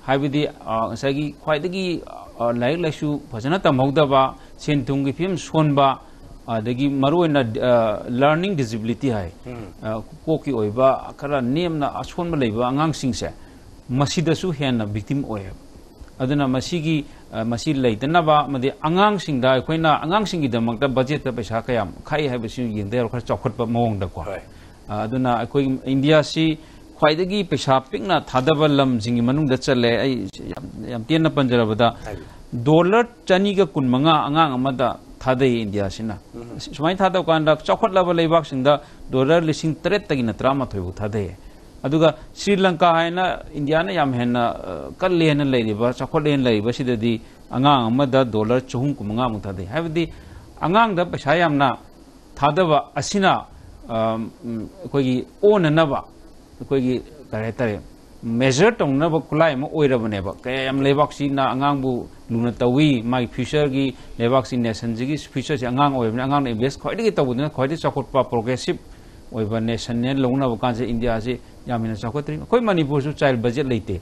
ꯍꯥꯏꯕꯗꯤ, ꯑ, ꯉꯁꯥꯏꯒꯤ ꯈ꯭ꯋꯥꯏꯗꯒꯤ, ꯑ, ꯂꯥꯏꯔꯤꯛ ꯂꯥꯏꯁꯨ ꯐꯖꯅ ꯇꯝꯍꯧꯗꯕ, ꯁꯦꯟ ꯊꯨꯝꯒꯤ ꯐꯤꯕꯝ ꯁꯣꯟꯕ, ꯑꯗꯒꯤ ꯃꯔꯨꯑꯣꯏꯅ, ꯑ, ꯂꯔꯅꯤꯡ ꯗꯤꯁꯦꯕꯤꯂꯤꯇꯤ ꯍꯥꯏ, ꯑ, ꯀꯣꯛꯀꯤ ꯑꯣꯏꯕ ꯈꯔ ꯅꯦꯝꯅ ꯑꯁꯣꯟꯕ ꯂꯩꯕ ꯑꯉꯥꯡꯁꯤꯡꯁꯦ, ꯃꯁꯤꯗꯁꯨ ꯍꯦꯟꯅ ꯚꯤꯛꯇꯤꯝ ꯑꯣꯏꯌꯦꯕ꯫ ꯑꯗꯨꯅ ꯃꯁꯤꯒꯤ, ꯑ, ꯃꯁꯤ ꯂꯩꯇꯅꯕ ꯑꯃꯗꯤ ꯑꯉꯥꯡꯁꯤꯡꯗ ꯑꯩꯈꯣꯏꯅ ꯑꯉꯥꯡꯁꯤꯡꯒꯤꯗꯃꯛꯇ ꯕꯖꯦꯠꯇ ꯄꯩꯁꯥ ꯀꯌꯥꯝ ꯈꯥꯛꯏ ꯍꯥꯏꯕꯁꯤ ꯌꯦꯡꯗ ꯌꯥꯔꯣꯏ, ꯈꯔ ꯆꯥꯎꯈꯠꯄ ꯃꯑꯣꯡꯗꯀꯣ꯫ ꯍꯣꯏ꯫ ꯑ, ꯑꯗꯨꯅ ꯑꯩꯈꯣꯏ ꯏꯟꯗꯤꯌꯥꯁꯤ ꯈ꯭ꯋꯥꯏꯗꯒꯤ ꯄꯩꯁꯥ ꯄꯤꯛꯅ ꯊꯥꯗꯕ ꯂꯝꯁꯤꯡꯒꯤ ꯃꯅꯨꯡꯗ ꯆꯜꯂꯦ꯫ ꯑꯩ ꯌꯥꯝ, ꯌꯥꯝ ꯇꯦꯟꯅ ꯄꯟꯖꯔꯕꯗ, ꯍꯥꯏꯕꯤꯌꯨ꯫ ꯗꯣꯂꯔ ꯆꯅꯤꯒ ꯀꯨꯟꯃꯉꯥ ꯑꯉꯥꯡ ꯑꯃꯗ ꯊꯥꯗꯩ ꯏꯟꯗꯤꯌꯥꯁꯤꯅ꯫ ꯁꯨꯃꯥꯏꯅ ꯊꯥꯗꯕ ꯀꯥꯟꯗ ꯆꯥꯎꯈꯠꯂꯕ ꯂꯩꯕꯥꯛꯁꯤꯡꯗ ꯗꯣꯂꯔ ꯂꯤꯁꯤꯡ ꯇꯔꯦꯠꯇꯒꯤꯅ ꯇꯔꯥꯃꯥꯊꯣꯏ ꯐꯥꯎ ꯊꯥꯗꯩ꯫ ꯑꯗꯨꯒ ꯁ꯭ꯔꯤ ꯂꯪꯀꯥ ꯍꯥꯏꯅ ꯏꯟꯗꯤꯌꯥꯅ ꯌꯥꯝ ꯍꯦꯟꯅ, ꯑ, ꯀꯜꯂꯦꯅ ꯂꯩꯔꯤꯕ, ꯆꯥꯎꯈꯠꯂꯦꯅ ꯂꯩꯔꯤꯕꯁꯤꯗꯗꯤ ꯑꯉꯥꯡ ꯑꯃꯗ ꯗꯣꯂꯔ ꯆꯍꯨꯝ ꯀꯨꯟꯃꯉꯥꯃꯨꯛ ꯊꯥꯗꯩ꯫ ꯍꯥꯏꯕꯗꯤ ꯑꯉꯥꯡꯗ ꯄꯩꯁꯥ ꯌꯥꯝꯅ ꯊꯥꯗꯕ ꯑꯁꯤꯅ, ꯑ, ꯎꯝ, ꯑꯩꯈꯣꯏꯒꯤ ꯑꯣꯟꯅꯅꯕ, ꯑꯩꯈꯣꯏꯒꯤ ꯀꯔꯤ ꯍꯥꯏꯇꯥꯔꯦ, ꯃꯦꯖꯔ ꯇꯧꯅꯅꯕ ꯈꯨꯠꯂꯥꯏ ꯑꯃ ꯑꯣꯏꯔꯕꯅꯦꯕ꯫ ꯀꯌꯥ ꯌꯥꯝ ꯂꯩꯕꯥꯛꯁꯤꯅ ꯑꯉꯥꯡꯕꯨ ꯂꯨꯅ ꯇꯧꯏ, ꯃꯥꯒꯤ ꯐ꯭ꯌꯨꯆꯔꯒꯤ, ꯂꯩꯕꯥꯛꯁꯤ, ꯅꯦꯁꯟꯁꯤꯒꯤ ꯐ꯭ꯌꯨꯆꯔꯁꯤ ꯑꯉꯥꯡ ꯑꯣꯏꯕꯅꯤꯅ, ꯑꯉꯥꯡꯅ ꯏꯟꯚꯦꯁ ꯈ꯭ꯋꯥꯏꯗꯒꯤ ꯇꯧꯕꯗꯨꯅ ꯈ꯭ꯋꯥꯏꯗꯒꯤ ꯆꯥꯎꯈꯠꯄ, ꯄ꯭ꯔꯣꯒ꯭ꯔꯦꯁꯤꯞ ꯑꯣꯏꯕ ꯅꯦꯁꯟꯅꯦ ꯂꯧꯅꯕ ꯀꯥꯟꯁꯤꯗ ꯏꯟꯗꯤꯌꯥꯁꯤ ꯌꯥꯝ ꯍꯦꯟꯅ ꯆꯥꯎꯈꯠꯇ꯭ꯔꯤ꯫ ꯑꯩꯈꯣꯏ ꯃꯅꯤꯄꯨꯔꯁꯨ ꯆꯥꯏꯜ ꯕꯖꯦꯠ ꯂꯩꯇꯦ꯫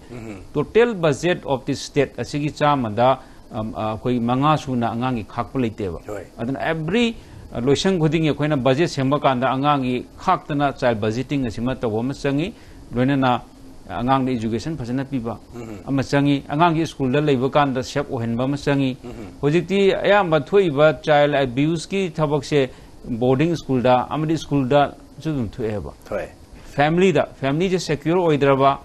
Total budget of the state ꯑꯁꯤꯒꯤ ꯆꯥꯝꯃꯗ, ꯑꯝ, ꯑ, ꯑꯩꯈꯣꯏ ꯃꯉꯥ ꯁꯨꯅ ꯑꯉꯥꯡꯒꯤ ꯈꯥꯛꯄ ꯂꯩꯇꯦꯕ꯫ ꯍꯣꯏ꯫ ꯑꯗꯨꯅ ꯑꯦꯕ꯭ꯔꯤ, ꯑ, ꯂꯣꯏꯁꯪ ꯈꯨꯗꯤꯡꯒꯤ ꯑꯩꯈꯣꯏꯅ ꯕꯖꯦꯠ ꯁꯦꯝꯕ ꯀꯥꯟꯗ ꯑꯉꯥꯡꯒꯤ ꯈꯥꯛꯇꯅ ꯆꯥꯏꯜ ꯕꯖꯦꯇꯤꯡ ꯑꯁꯤꯃ ꯇꯧꯕ ꯑꯃ ꯆꯪꯉꯤ꯫ ꯂꯣꯏꯅꯅ ꯑꯉꯥꯡꯗ ꯏꯖꯨꯀꯦꯁꯟ ꯐꯖꯅ ꯄꯤꯕ ꯑꯃ ꯆꯪꯉꯤ꯫ ꯑꯉꯥꯡꯒꯤ ꯁ꯭ꯀꯨꯜꯗ ꯂꯩꯕ ꯀꯥꯟꯗ ꯁꯦꯞ ꯑꯣꯏꯍꯟꯕ ꯑꯃ ꯆꯪꯉꯤ꯫ ꯍꯧꯖꯤꯛꯇꯤ ꯑꯌꯥꯝꯕ ꯊꯣꯛꯏꯕ ꯆꯥꯏꯜ ꯑꯦꯕ꯭ꯌꯨꯁꯀꯤ ꯊꯕꯛꯁꯦ ꯕꯣꯔꯗꯤꯡ ꯁ꯭ꯀꯨꯜꯗ ꯑꯃꯗꯤ ꯁ꯭ꯀꯨꯜꯗꯁꯨ ꯑꯗꯨꯝ ꯊꯣꯛꯑꯦꯕ꯫ ꯍꯣꯏ꯫ ꯐꯦꯃꯤꯂꯤꯗ, ꯐꯦꯃꯤꯂꯤꯁꯦ ꯁꯦꯀ꯭ꯌꯣꯔ ꯑꯣꯏꯗ꯭ꯔꯕ,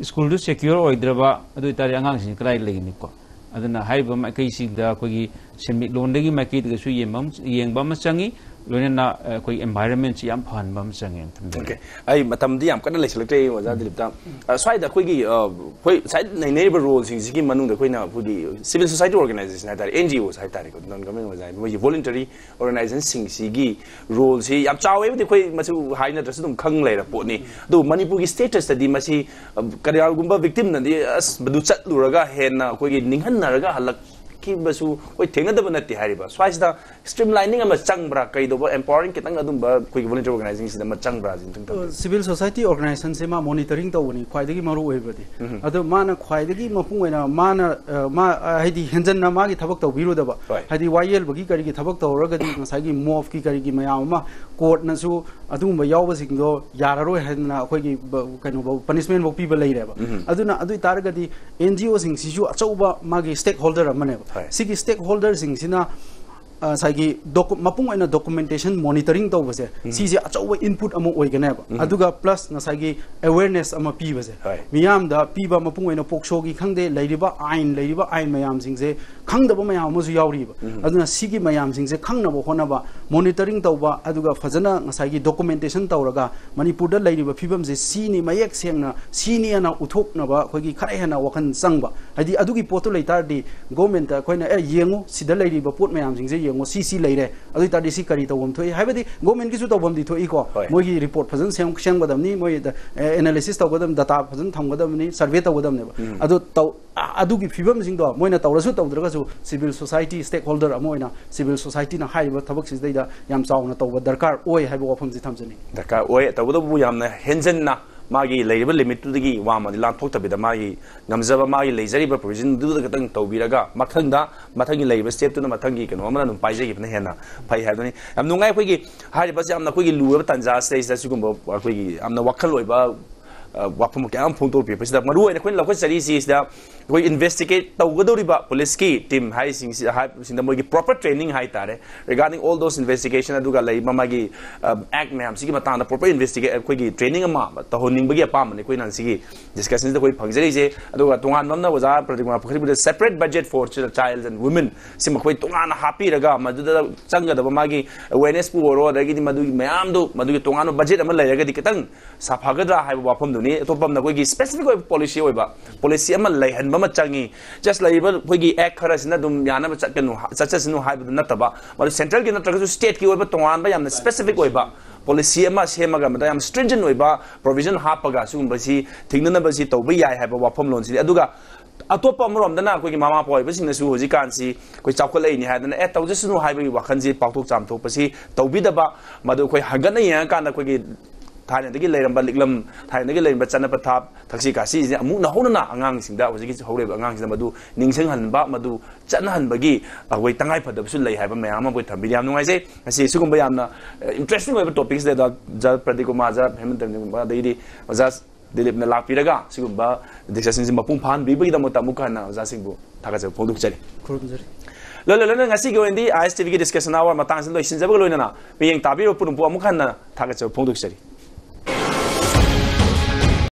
ꯁ꯭ꯀꯨꯜꯗꯨ ꯁꯦꯀ꯭ꯌꯣꯔ ꯑꯣꯏꯗ꯭ꯔꯕ, ꯑꯗꯨ ꯑꯣꯏꯇꯥꯔꯗꯤ ꯑꯉꯥꯡꯁꯤꯡꯁꯤ ꯀꯗꯥꯏ ꯂꯩꯒꯅꯤꯀꯣ? ꯑꯗꯨꯅ ꯍꯥꯏꯔꯤꯕ ꯃꯥꯏꯀꯩꯁꯤꯡꯗ ꯑꯩꯈꯣꯏꯒꯤ ꯁꯦꯟꯃꯤꯠꯂꯣꯟꯗꯒꯤ ꯃꯥꯏꯀꯩꯗꯒꯁꯨ ꯌꯦꯡꯕ ꯑꯃ, ꯌꯦꯡꯕ ꯑꯃ ꯆꯪꯉꯤ꯫ ꯂꯣꯏꯅꯅ, ꯑ, ꯑꯩꯈꯣꯏ ꯑꯦꯟꯚꯥꯏꯔꯟꯃꯦꯟꯁꯤ ꯌꯥꯝ ꯐꯍꯟꯕ ꯑꯃ ꯆꯪꯉꯦꯅ ꯊꯝꯖꯒꯦ꯫ ꯑꯣꯀꯦ꯫ ꯑꯩ ꯃꯇꯝꯗꯤ ꯌꯥꯝ ꯀꯟꯅ ꯂꯩꯁꯤꯜꯂꯛꯇ꯭ꯔꯦ, ꯑꯣꯖꯥ ꯗꯤꯂꯤꯞꯇ꯫ ꯑ, ꯁ꯭ꯋꯥꯏꯗ ꯑꯩꯈꯣꯏꯒꯤ, ꯑ, ꯑꯩꯈꯣꯏ ꯉꯁꯥꯏ ꯅꯩꯅꯔꯤꯕ ꯔꯣꯜꯁꯤꯡꯁꯤꯒꯤ ꯃꯅꯨꯡꯗ ꯑꯩꯈꯣꯏꯅ ꯑꯩꯈꯣꯏꯒꯤ ꯁꯤꯚꯤꯜ ꯁꯣꯁꯥꯏꯇꯤ ꯑꯣꯔꯒꯅꯥꯏꯖꯦꯁꯟ ꯍꯥꯏ ꯇꯥꯔꯦ, ꯑꯦꯟ ꯖꯤ ꯑꯣꯁ ꯍꯥꯏ ꯇꯥꯔꯦꯀꯣ, ꯅꯟ ꯒꯚꯔꯟꯃꯦꯟ ꯑꯣꯔꯒꯅꯥꯏꯖꯦꯁꯟ, ꯃꯣꯏꯒꯤ ꯚꯣꯂꯨꯟꯇꯔꯤ ꯑꯣꯔꯒꯅꯥꯏꯖꯦꯁꯟꯁꯤꯡꯁꯤꯒꯤ ꯔꯣꯜꯁꯤ ꯌꯥꯝ ꯆꯥꯎꯋꯦꯕꯨꯗꯤ ꯑꯩꯈꯣꯏ ꯃꯁꯤ ꯍꯥꯏꯅꯗ꯭ꯔꯁꯨ ꯑꯗꯨꯝ ꯈꯪ ꯂꯩꯔ ꯄꯣꯠꯅꯤ꯫ ꯑꯗꯨꯕꯨ ꯃꯅꯤꯄꯨꯔꯒꯤ ꯁ꯭ꯇꯦꯇꯁꯇꯗꯤ ꯃꯁꯤ, ꯑ, ꯀꯅꯥꯒꯨꯝꯕ ꯚꯤꯛꯇꯤꯝꯅꯗꯤ ꯑꯁ ꯃꯗꯨ ꯆꯠꯂꯨꯔꯒ ꯍꯦꯟꯅ ꯑꯩꯈꯣꯏꯒꯤ ꯅꯤꯡꯍꯟꯅꯔꯒ ꯍꯜꯂꯛꯈꯤꯕꯁꯨ ꯑꯩꯈꯣꯏ ꯊꯦꯡꯅꯗꯕ ꯅꯠꯇꯦ꯫ ꯍꯥꯏꯔꯤꯕ ꯁ꯭ꯋꯥꯏꯁꯤꯗ ꯁ꯭ꯇ꯭ꯔꯤꯝ ꯂꯥꯏꯅꯤꯡ ꯑꯃ ꯆꯪꯕ꯭ꯔꯥ, ꯀꯩꯗꯧꯕ ꯑꯦꯝꯄꯥꯋꯔꯤꯡ ꯈꯤꯇꯪ ꯑꯗꯨꯝꯕ ꯑꯩꯈꯣꯏꯒꯤ ꯚꯣꯂꯨꯟꯇꯔꯤ ꯑꯣꯔꯒꯅꯥꯏꯖꯤꯡꯁꯤꯗ ꯑꯃ ꯆꯪꯕ꯭ꯔꯥ ꯁꯤꯅꯤ ꯊꯝꯖꯒꯦ꯫ ꯁꯤꯚꯤꯜ ꯁꯣꯁꯥꯏꯇꯤ ꯑꯣꯔꯒꯅꯥꯏꯖꯦꯁꯟꯁꯦ ꯃꯥ ꯃꯣꯅꯤꯇꯔꯤꯡ ꯇꯧꯕꯅꯤ ꯈ꯭ꯋꯥꯏꯗꯒꯤ ꯃꯔꯨ ꯑꯣꯏꯕꯗꯤ꯫ ꯑꯗꯣ ꯃꯥꯅ ꯈ꯭ꯋꯥꯏꯗꯒꯤ ꯃꯄꯨꯡ ꯑꯣꯏꯅ ꯃꯥꯅ, ꯑ, ꯃꯥ, ꯑ, ꯍꯥꯏꯗꯤ ꯍꯦꯟꯖꯟꯅ ꯃꯥꯒꯤ ꯊꯕꯛ ꯇꯧꯕꯤꯔꯨꯗꯕ, ꯍꯣꯏ꯫ ꯍꯥꯏꯗꯤ ꯋꯥꯌꯦꯜꯕꯒꯤ ꯀꯔꯤꯒꯤ ꯊꯕꯛ ꯇꯧꯔꯒꯗꯤ ꯉꯁꯥꯏꯒꯤ ꯃꯣꯐꯀꯤ ꯀꯔꯤꯒꯤ ꯃꯌꯥꯝ ꯑꯃ ꯀꯣꯔꯠꯅꯁꯨ ꯑꯗꯨꯒꯨꯝꯕ ꯌꯥꯎꯕꯁꯤꯡꯗꯣ ꯌꯥꯔꯔꯣꯏ ꯍꯥꯏꯗꯅ ꯑꯩꯈꯣꯏꯒꯤ ꯕ-, ꯀꯩꯅꯣꯐꯧ, ꯄꯅꯤꯁꯃꯦꯟꯐꯧ ꯄꯤꯕ ꯂꯩꯔꯦꯕ꯫ ꯑꯗꯨꯅ ꯑꯗꯨ ꯑꯣꯏꯇꯥꯔꯒꯗꯤ ꯑꯦꯟ ꯖꯤ ꯑꯣꯁꯤꯡꯁꯤꯁꯨ ꯑꯆꯧꯕ ꯃꯥꯒꯤ ꯁ꯭ꯇꯦꯛ ꯍꯣꯜꯗꯔ ꯑꯃꯅꯦꯕ꯫ ꯍꯣꯏ꯫ ꯁꯤꯒꯤ ꯁ꯭ꯇꯦꯛ ꯍꯣꯜꯗꯔꯁꯤꯡꯁꯤꯅ, ꯑ, ꯉꯁꯥꯏꯒꯤ ꯗꯣꯀꯨ-, ꯃꯄꯨꯡ ꯑꯣꯏꯅ ꯗꯣꯀꯨꯃꯦꯟꯇꯦꯁꯟ ꯃꯣꯅꯤꯇꯔꯤꯡ ꯇꯧꯕꯁꯦ, ꯁꯤꯁꯦ ꯑꯆꯧꯕ ꯏꯟꯄꯨꯠ ꯑꯃ ꯑꯣꯏꯒꯅꯦꯕ꯫ ꯑꯗꯨꯒ ꯄ꯭ꯂꯁ ꯉꯁꯥꯏꯒꯤ ꯑꯦꯋꯦꯔꯅꯦꯁ ꯑꯃ ꯄꯤꯕꯁꯦ, ꯍꯣꯏ꯫ ꯃꯤꯌꯥꯝꯗ ꯄꯤꯕ, ꯃꯄꯨꯡ ꯑꯣꯏꯅ ꯄꯣꯛꯁꯣꯒꯤ ꯈꯪꯗꯦ, ꯂꯩꯔꯤꯕ ꯑꯥꯏꯟ, ꯂꯩꯔꯤꯕ ꯑꯥꯏꯟ ꯃꯌꯥꯝꯁꯤꯡꯁꯦ ꯈꯪꯗꯕ ꯃꯌꯥꯝ ꯑꯃꯁꯨ ꯌꯥꯎꯔꯤꯕ꯫ ꯑꯗꯨꯅ ꯁꯤꯒꯤ ꯃꯌꯥꯝꯁꯤꯡꯁꯦ ꯈꯪꯅꯕ ꯍꯣꯠꯅꯕ, ꯃꯣꯅꯤꯇꯔꯤꯡ ꯇꯧꯕ, ꯑꯗꯨꯒ ꯐꯖꯅ ꯉꯁꯥꯏꯒꯤ ꯗꯣꯀꯨꯃꯦꯟꯇꯦꯁꯟ ꯇꯧꯔꯒ ꯃꯅꯤꯄꯨꯔꯗ ꯂꯩꯔꯤꯕ ꯐꯤꯕꯝꯁꯦ ꯁꯤꯅꯤ, ꯃꯌꯦꯛ ꯁꯦꯡꯅ ꯁꯤꯅꯤ ꯍꯥꯏꯅ ꯎꯠꯊꯣꯛꯅꯕ ꯑꯩꯈꯣꯏꯒꯤ ꯈꯔ ꯍꯦꯟꯅ ꯋꯥꯈꯜ ꯆꯪꯕ꯫ ꯍꯥꯏꯗꯤ ꯑꯗꯨꯒꯤ ꯄꯣꯠꯇꯨ ꯂꯩꯇꯥꯔꯗꯤ ꯒꯣꯔꯃꯦꯟꯇ ꯑꯩꯈꯣꯏꯅ, "ꯑꯦ, ꯌꯦꯡꯉꯨ, ꯁꯤꯗ ꯂꯩꯔꯤꯕ ꯄꯣꯠ ꯃꯌꯥꯝꯁꯤꯡꯁꯦ ꯌꯦꯡꯉꯨ", ꯌꯦꯡꯉꯣ, ꯁꯤ ꯁꯤ ꯂꯩꯔꯦ, ꯑꯗꯨ ꯑꯣꯏꯇꯥꯔꯗꯤ ꯁꯤ ꯀꯔꯤ ꯇꯧꯐꯝ ꯊꯣꯛꯏ ꯍꯥꯏꯕꯗꯤ ꯒꯣꯔꯃꯦꯟꯒꯤꯁꯨ ꯇꯧꯐꯝꯗꯤ ꯊꯣꯛꯏꯀꯣ꯫ ꯍꯣꯏ꯫ ꯃꯣꯏꯒꯤ ꯔꯤꯄꯣꯔꯠ ꯐꯖꯅ ꯁꯦꯝ- ꯁꯦꯝꯒꯗꯕꯅꯤ, ꯃꯣꯏ ꯑꯦꯅꯥꯂꯤꯁꯤꯁ ꯇꯧꯒꯗꯕꯅꯤ, ꯗꯇꯥ ꯐꯖꯅ ꯊꯝꯒꯗꯕꯅꯤ, ꯁꯔꯚꯦ ꯇꯧꯒꯗꯕꯅꯦꯕ꯫ ꯑꯗꯨ ꯇꯧ ꯑ- ꯑꯗꯨꯒꯤ ꯐꯤꯕꯝꯁꯤꯡꯗꯣ ꯃꯣꯏꯅ ꯇꯧꯔꯁꯨ ꯇꯧꯗ꯭ꯔꯒꯁꯨ ꯁꯤꯚꯤꯜ ꯁꯣꯁꯥꯏꯇꯤ ꯁ꯭ꯇꯦꯛ ꯍꯣꯜꯗꯔ ꯑꯃ ꯑꯣꯏꯅ ꯁꯤꯚꯤꯜ ꯁꯣꯁꯥꯏꯇꯤꯅ ꯍꯥꯏꯔꯤꯕ ꯊꯕꯛꯁꯤꯗꯩꯗ ꯌꯥꯝ ꯆꯥꯎꯅ ꯇꯧꯕ ꯗꯔꯀꯥꯔ ꯑꯣꯏ ꯍꯥꯏꯕ ꯋꯥꯐꯝꯁꯤ ꯊꯝꯖꯅꯤꯡꯉꯤ꯫ ꯗꯔꯀꯥꯔ ꯑꯣꯏ꯫ ꯇꯧꯕꯇꯕꯨ ꯌꯥꯝꯅ ꯍꯦꯟꯖꯟꯅ ꯃꯥꯒꯤ ꯂꯩꯔꯤꯕ ꯂꯤꯃꯤꯠꯇꯨꯗꯒꯤ ꯋꯥꯡꯃꯗꯤ ꯂꯥꯟꯊꯣꯛꯇꯕꯤꯗ ꯃꯥꯒꯤ ꯉꯝꯖꯕ ꯃꯥꯒꯤ ꯂꯩꯖꯔꯤꯕ ꯄ꯭ꯔꯣꯚꯤꯖꯟꯗꯨꯗ ꯈꯛꯇꯪ ꯇꯧꯕꯤꯔꯒ ꯃꯊꯪꯗ ꯃꯊꯪꯒꯤ ꯂꯩꯔꯤꯕ ꯁ꯭ꯇꯦꯞꯇꯨꯅ ꯃꯊꯪꯒꯤ ꯀꯩꯅꯣ ꯑꯃꯅ ꯑꯗꯨꯝ ꯄꯥꯏꯖꯈꯤꯕꯅ ꯍꯦꯟꯅ ꯐꯩ ꯍꯥꯏꯕꯗꯨꯅꯤ꯫ ꯌꯥꯝ ꯅꯨꯡꯉꯥꯏ꯫ ꯑꯩꯈꯣꯏꯒꯤ ꯍꯥꯏꯔꯤꯕꯁꯦ ꯌꯥꯝꯅ ꯑꯩꯈꯣꯏꯒꯤ ꯂꯨꯔꯕ ꯇꯥꯟꯖꯥ ꯁꯤꯗꯩꯁꯤꯗ ꯁꯤꯒꯨꯝꯕ ꯑꯩꯈꯣꯏꯒꯤ ꯌꯥꯝꯅ ꯋꯥꯈꯜ ꯑꯣꯏꯕ ꯑ, ꯋꯥꯐꯝ ꯀꯌꯥ ꯑꯃ ꯐꯣꯡꯗꯣꯛꯄꯤꯔꯛꯄꯁꯤꯗ ꯃꯔꯨ ꯑꯣꯏꯅ ꯑꯩꯈꯣꯏꯅ ꯂꯧꯈꯠꯆꯔꯤꯁꯤ ꯁꯤꯗ ꯑꯩꯈꯣꯏ ꯏꯟꯚꯦꯁꯇꯤꯒꯦꯠ ꯇꯧꯒꯗꯧꯔꯤꯕ ꯄꯨꯂꯤꯁꯀꯤ ꯇꯤꯝ ꯍꯥꯏꯁꯤꯡꯁꯤ ꯍꯥꯏꯕꯁꯤꯡꯗ ꯃꯣꯏꯒꯤ ꯄ꯭ꯔꯣꯄꯔ ꯇ꯭ꯔꯦꯅꯤꯡ ꯍꯥꯏꯇꯥꯔꯦ, regarding all those investigation ꯑꯗꯨꯒ ꯂꯩꯔꯤꯕ ꯃꯥꯒꯤ ꯑꯦꯛ ꯃꯌꯥꯝꯁꯤꯒꯤ ꯃꯇꯥꯡꯗ ꯄ꯭ꯔꯣꯄꯔ ꯏꯟꯚꯦꯁꯇꯤꯒꯦꯠ ꯑꯩꯈꯣꯏꯒꯤ ꯇ꯭ꯔꯦꯅꯤꯡ ꯑꯃ ꯇꯧꯍꯟꯅꯤꯡꯕꯒꯤ ꯑꯄꯥꯝꯕꯅꯤ ꯑꯩꯈꯣꯏꯅ ꯁꯤꯒꯤ ꯗꯤꯁꯀꯁꯟꯁꯤꯗ ꯑꯩꯈꯣꯏ ꯐꯪꯖꯔꯤꯁꯦ꯫ ꯑꯗꯨꯒ ꯇꯣꯉꯥꯟꯕ ꯑꯃꯅ ꯑꯣꯖꯥ Pradeep Kumar ꯄꯨꯈ꯭ꯔꯤꯕꯨꯗ separate budget for children and women ꯁꯤꯃ ꯑꯩꯈꯣꯏ ꯇꯣꯉꯥꯟꯅ ꯍꯥꯞꯄꯤꯔꯒ ꯃꯗꯨꯗ ꯆꯪꯒꯗꯕ ꯃꯥꯒꯤ ꯑꯦꯋꯦꯔꯅꯦꯁꯄꯨ ꯑꯣꯏꯔꯣ, ꯑꯗꯒꯤꯗꯤ ꯃꯗꯨꯒꯤ ꯃꯌꯥꯝꯗꯨ ꯃꯗꯨꯒꯤ ꯇꯣꯉꯥꯟꯕ ꯕꯖꯦꯠ ꯑꯃ ꯂꯩꯔꯒꯗꯤ ꯈꯤꯇꯪ ꯁꯥꯐꯒꯗ꯭ꯔꯥ ꯍꯥꯏꯕ ꯋꯥꯐꯝꯗꯨꯅꯤ꯫ ꯑꯇꯣꯞꯄ ꯑꯃꯅ ꯑꯩꯈꯣꯏꯒꯤ ꯁ꯭ꯄꯦꯁꯤꯐꯤꯛ ꯑꯣꯏꯕ ꯄꯣꯂꯤꯁꯤ ꯑꯣꯏꯕ ꯄꯣꯂꯤꯁꯤ ꯑꯃ ꯂꯩꯍꯟꯕ ꯑꯃ ꯆꯪꯉꯤ꯫ ꯖꯁ ꯂꯩꯔꯤꯕ ꯑꯩꯈꯣꯏꯒꯤ ꯑꯦꯛ ꯈꯔꯁꯤꯅ ꯑꯗꯨꯝ ꯌꯥꯅꯕ ꯆꯠꯀꯅꯨ, ꯆꯠꯆꯁꯅꯨ ꯍꯥꯏꯕꯗꯨ ꯅꯠꯇꯕ, ꯃꯗꯨ ꯁꯦꯟꯇ꯭ꯔꯦꯜꯒꯤ ꯅꯠꯇ꯭ꯔꯒꯁꯨ ꯁ꯭ꯇꯦꯠꯀꯤ ꯑꯣꯏꯕ ꯇꯣꯉꯥꯟꯕ ꯌꯥꯝꯅ ꯁ꯭ꯄꯦꯁꯤꯐꯤꯛ ꯑꯣꯏꯕ ꯄꯣꯂꯤꯁꯤ ꯑꯃ ꯁꯦꯝꯃꯒ ꯃꯗ ꯌꯥꯝ ꯁ꯭ꯇ꯭ꯔꯤꯟꯖꯦꯟ ꯑꯣꯏꯕ ꯄ꯭ꯔꯣꯚꯤꯖꯟ ꯍꯥꯞꯄꯒ ꯁꯤꯒꯨꯝꯕꯁꯤ ꯊꯤꯡꯅꯅꯕꯁꯤ ꯇꯧꯕ ꯌꯥꯏ ꯍꯥꯏꯕ ꯋꯥꯐꯝꯂꯣꯟꯁꯤꯅꯤ꯫ ꯑꯗꯨꯒ ꯑꯇꯣꯞꯄ ꯑꯃꯔꯣꯝꯗꯅ ꯑꯩꯈꯣꯏꯒꯤ ꯃꯃꯥ ꯃꯄꯥ ꯑꯣꯏꯕꯁꯤꯡꯅꯁꯨ ꯍꯧꯖꯤꯛꯀꯥꯟꯁꯤ ꯑꯩꯈꯣꯏ ꯆꯥꯎꯈꯠꯂꯛꯏꯅꯤ ꯍꯥꯏꯗꯅ ꯑꯦ ꯇꯧꯖꯁꯅꯨ ꯍꯥꯏꯕꯒꯤ ꯋꯥꯈꯜꯁꯤ ꯄꯥꯛꯊꯣꯛ ꯆꯥꯝꯊꯣꯛꯄꯁꯤ ꯇꯧꯕꯤꯗꯕ, ꯃꯗꯨ ꯑꯩꯈꯣꯏ ꯍꯪꯒꯠꯅ ꯌꯦꯡꯉꯀꯥꯟꯗ ꯑꯩꯈꯣꯏꯒꯤ ꯊꯥꯏꯅꯗꯒꯤ ꯂꯩꯔꯝꯕ ꯂꯤꯛꯂꯝ, ꯊꯥꯏꯅꯗꯒꯤ ꯂꯩꯔꯝꯕ ꯆꯠꯅ ꯄꯊꯥꯞ, ꯊꯛꯁꯤ ꯈꯥꯁꯤꯁꯦ ꯑꯃꯨꯛ ꯅꯧꯍꯧꯅꯅ ꯑꯉꯥꯡꯁꯤꯡꯗ, ꯍꯧꯖꯤꯛꯀꯤ ꯍꯧꯔꯛꯏꯕ ꯑꯉꯥꯡꯁꯤꯡꯗ ꯃꯗꯨ ꯅꯤꯡꯁꯤꯡꯍꯟꯕ, ꯃꯗꯨ ꯆꯠꯅꯍꯟꯕꯒꯤ ꯑꯩꯈꯣꯏ ꯇꯉꯥꯏ ꯐꯗꯕꯁꯨ ꯂꯩ ꯍꯥꯏꯕ ꯃꯌꯥꯝ ꯑꯃ ꯑꯩꯈꯣꯏ ꯊꯝꯕꯤꯔꯤ꯫ ꯌꯥꯝ ꯅꯨꯡꯉꯥꯏꯖꯩ꯫ ꯉꯁꯤ ꯁꯤꯒꯨꯝꯕ ꯌꯥꯝꯅ ꯏꯟꯇꯔꯦꯁꯇꯤꯡ ꯑꯣꯏꯕ ꯇꯣꯄꯤꯛꯁꯤꯗ ꯖ ꯄ꯭ꯔꯗꯤꯞ ꯀꯨꯃꯥꯔ, ꯖ ꯍꯦꯃꯟꯇꯟꯒꯨꯝꯕ, ꯑꯗꯩꯗꯤ ꯑꯣꯖꯥ ꯗꯤꯂꯤꯞꯅ ꯂꯥꯛꯄꯤꯔꯒ ꯁꯤꯒꯨꯝꯕ ꯗꯤꯁꯀꯁꯟꯁꯤ ꯃꯄꯨꯡ ꯐꯥꯍꯟꯕꯤꯕꯒꯤꯗꯃꯛꯇ ꯑꯃꯨꯛꯀ ꯍꯟꯅ ꯑꯣꯖꯥꯁꯤꯡꯕꯨ ꯊꯥꯒꯠꯆꯕ ꯐꯣꯡꯗꯣꯛꯆꯔꯤ꯫ ꯈꯨꯔꯨꯝꯖꯔꯤ꯫ ꯂꯣꯏꯅ ꯂꯣꯏꯅ ꯉꯁꯤꯒꯤ ꯑꯣꯏꯅꯗꯤ ꯑꯥꯏ ꯑꯦꯁ ꯇꯤ ꯚꯤꯒꯤ ꯗꯤꯁꯀꯁꯟ ꯑꯋꯥꯔ ꯃꯇꯥꯡꯁꯤꯗ ꯂꯣꯏꯁꯤꯟꯖꯕꯒ ꯂꯣꯏꯅꯅ ꯃꯤꯠꯌꯦꯡ ꯇꯥꯕꯤꯔꯤꯕ ꯄꯨꯝꯅꯃꯛꯄꯨ ꯑꯃꯨꯛ ꯍꯟꯅ ꯊꯥꯒꯠꯆꯕ ꯐꯣꯡꯗꯣꯛꯆꯔꯤ꯫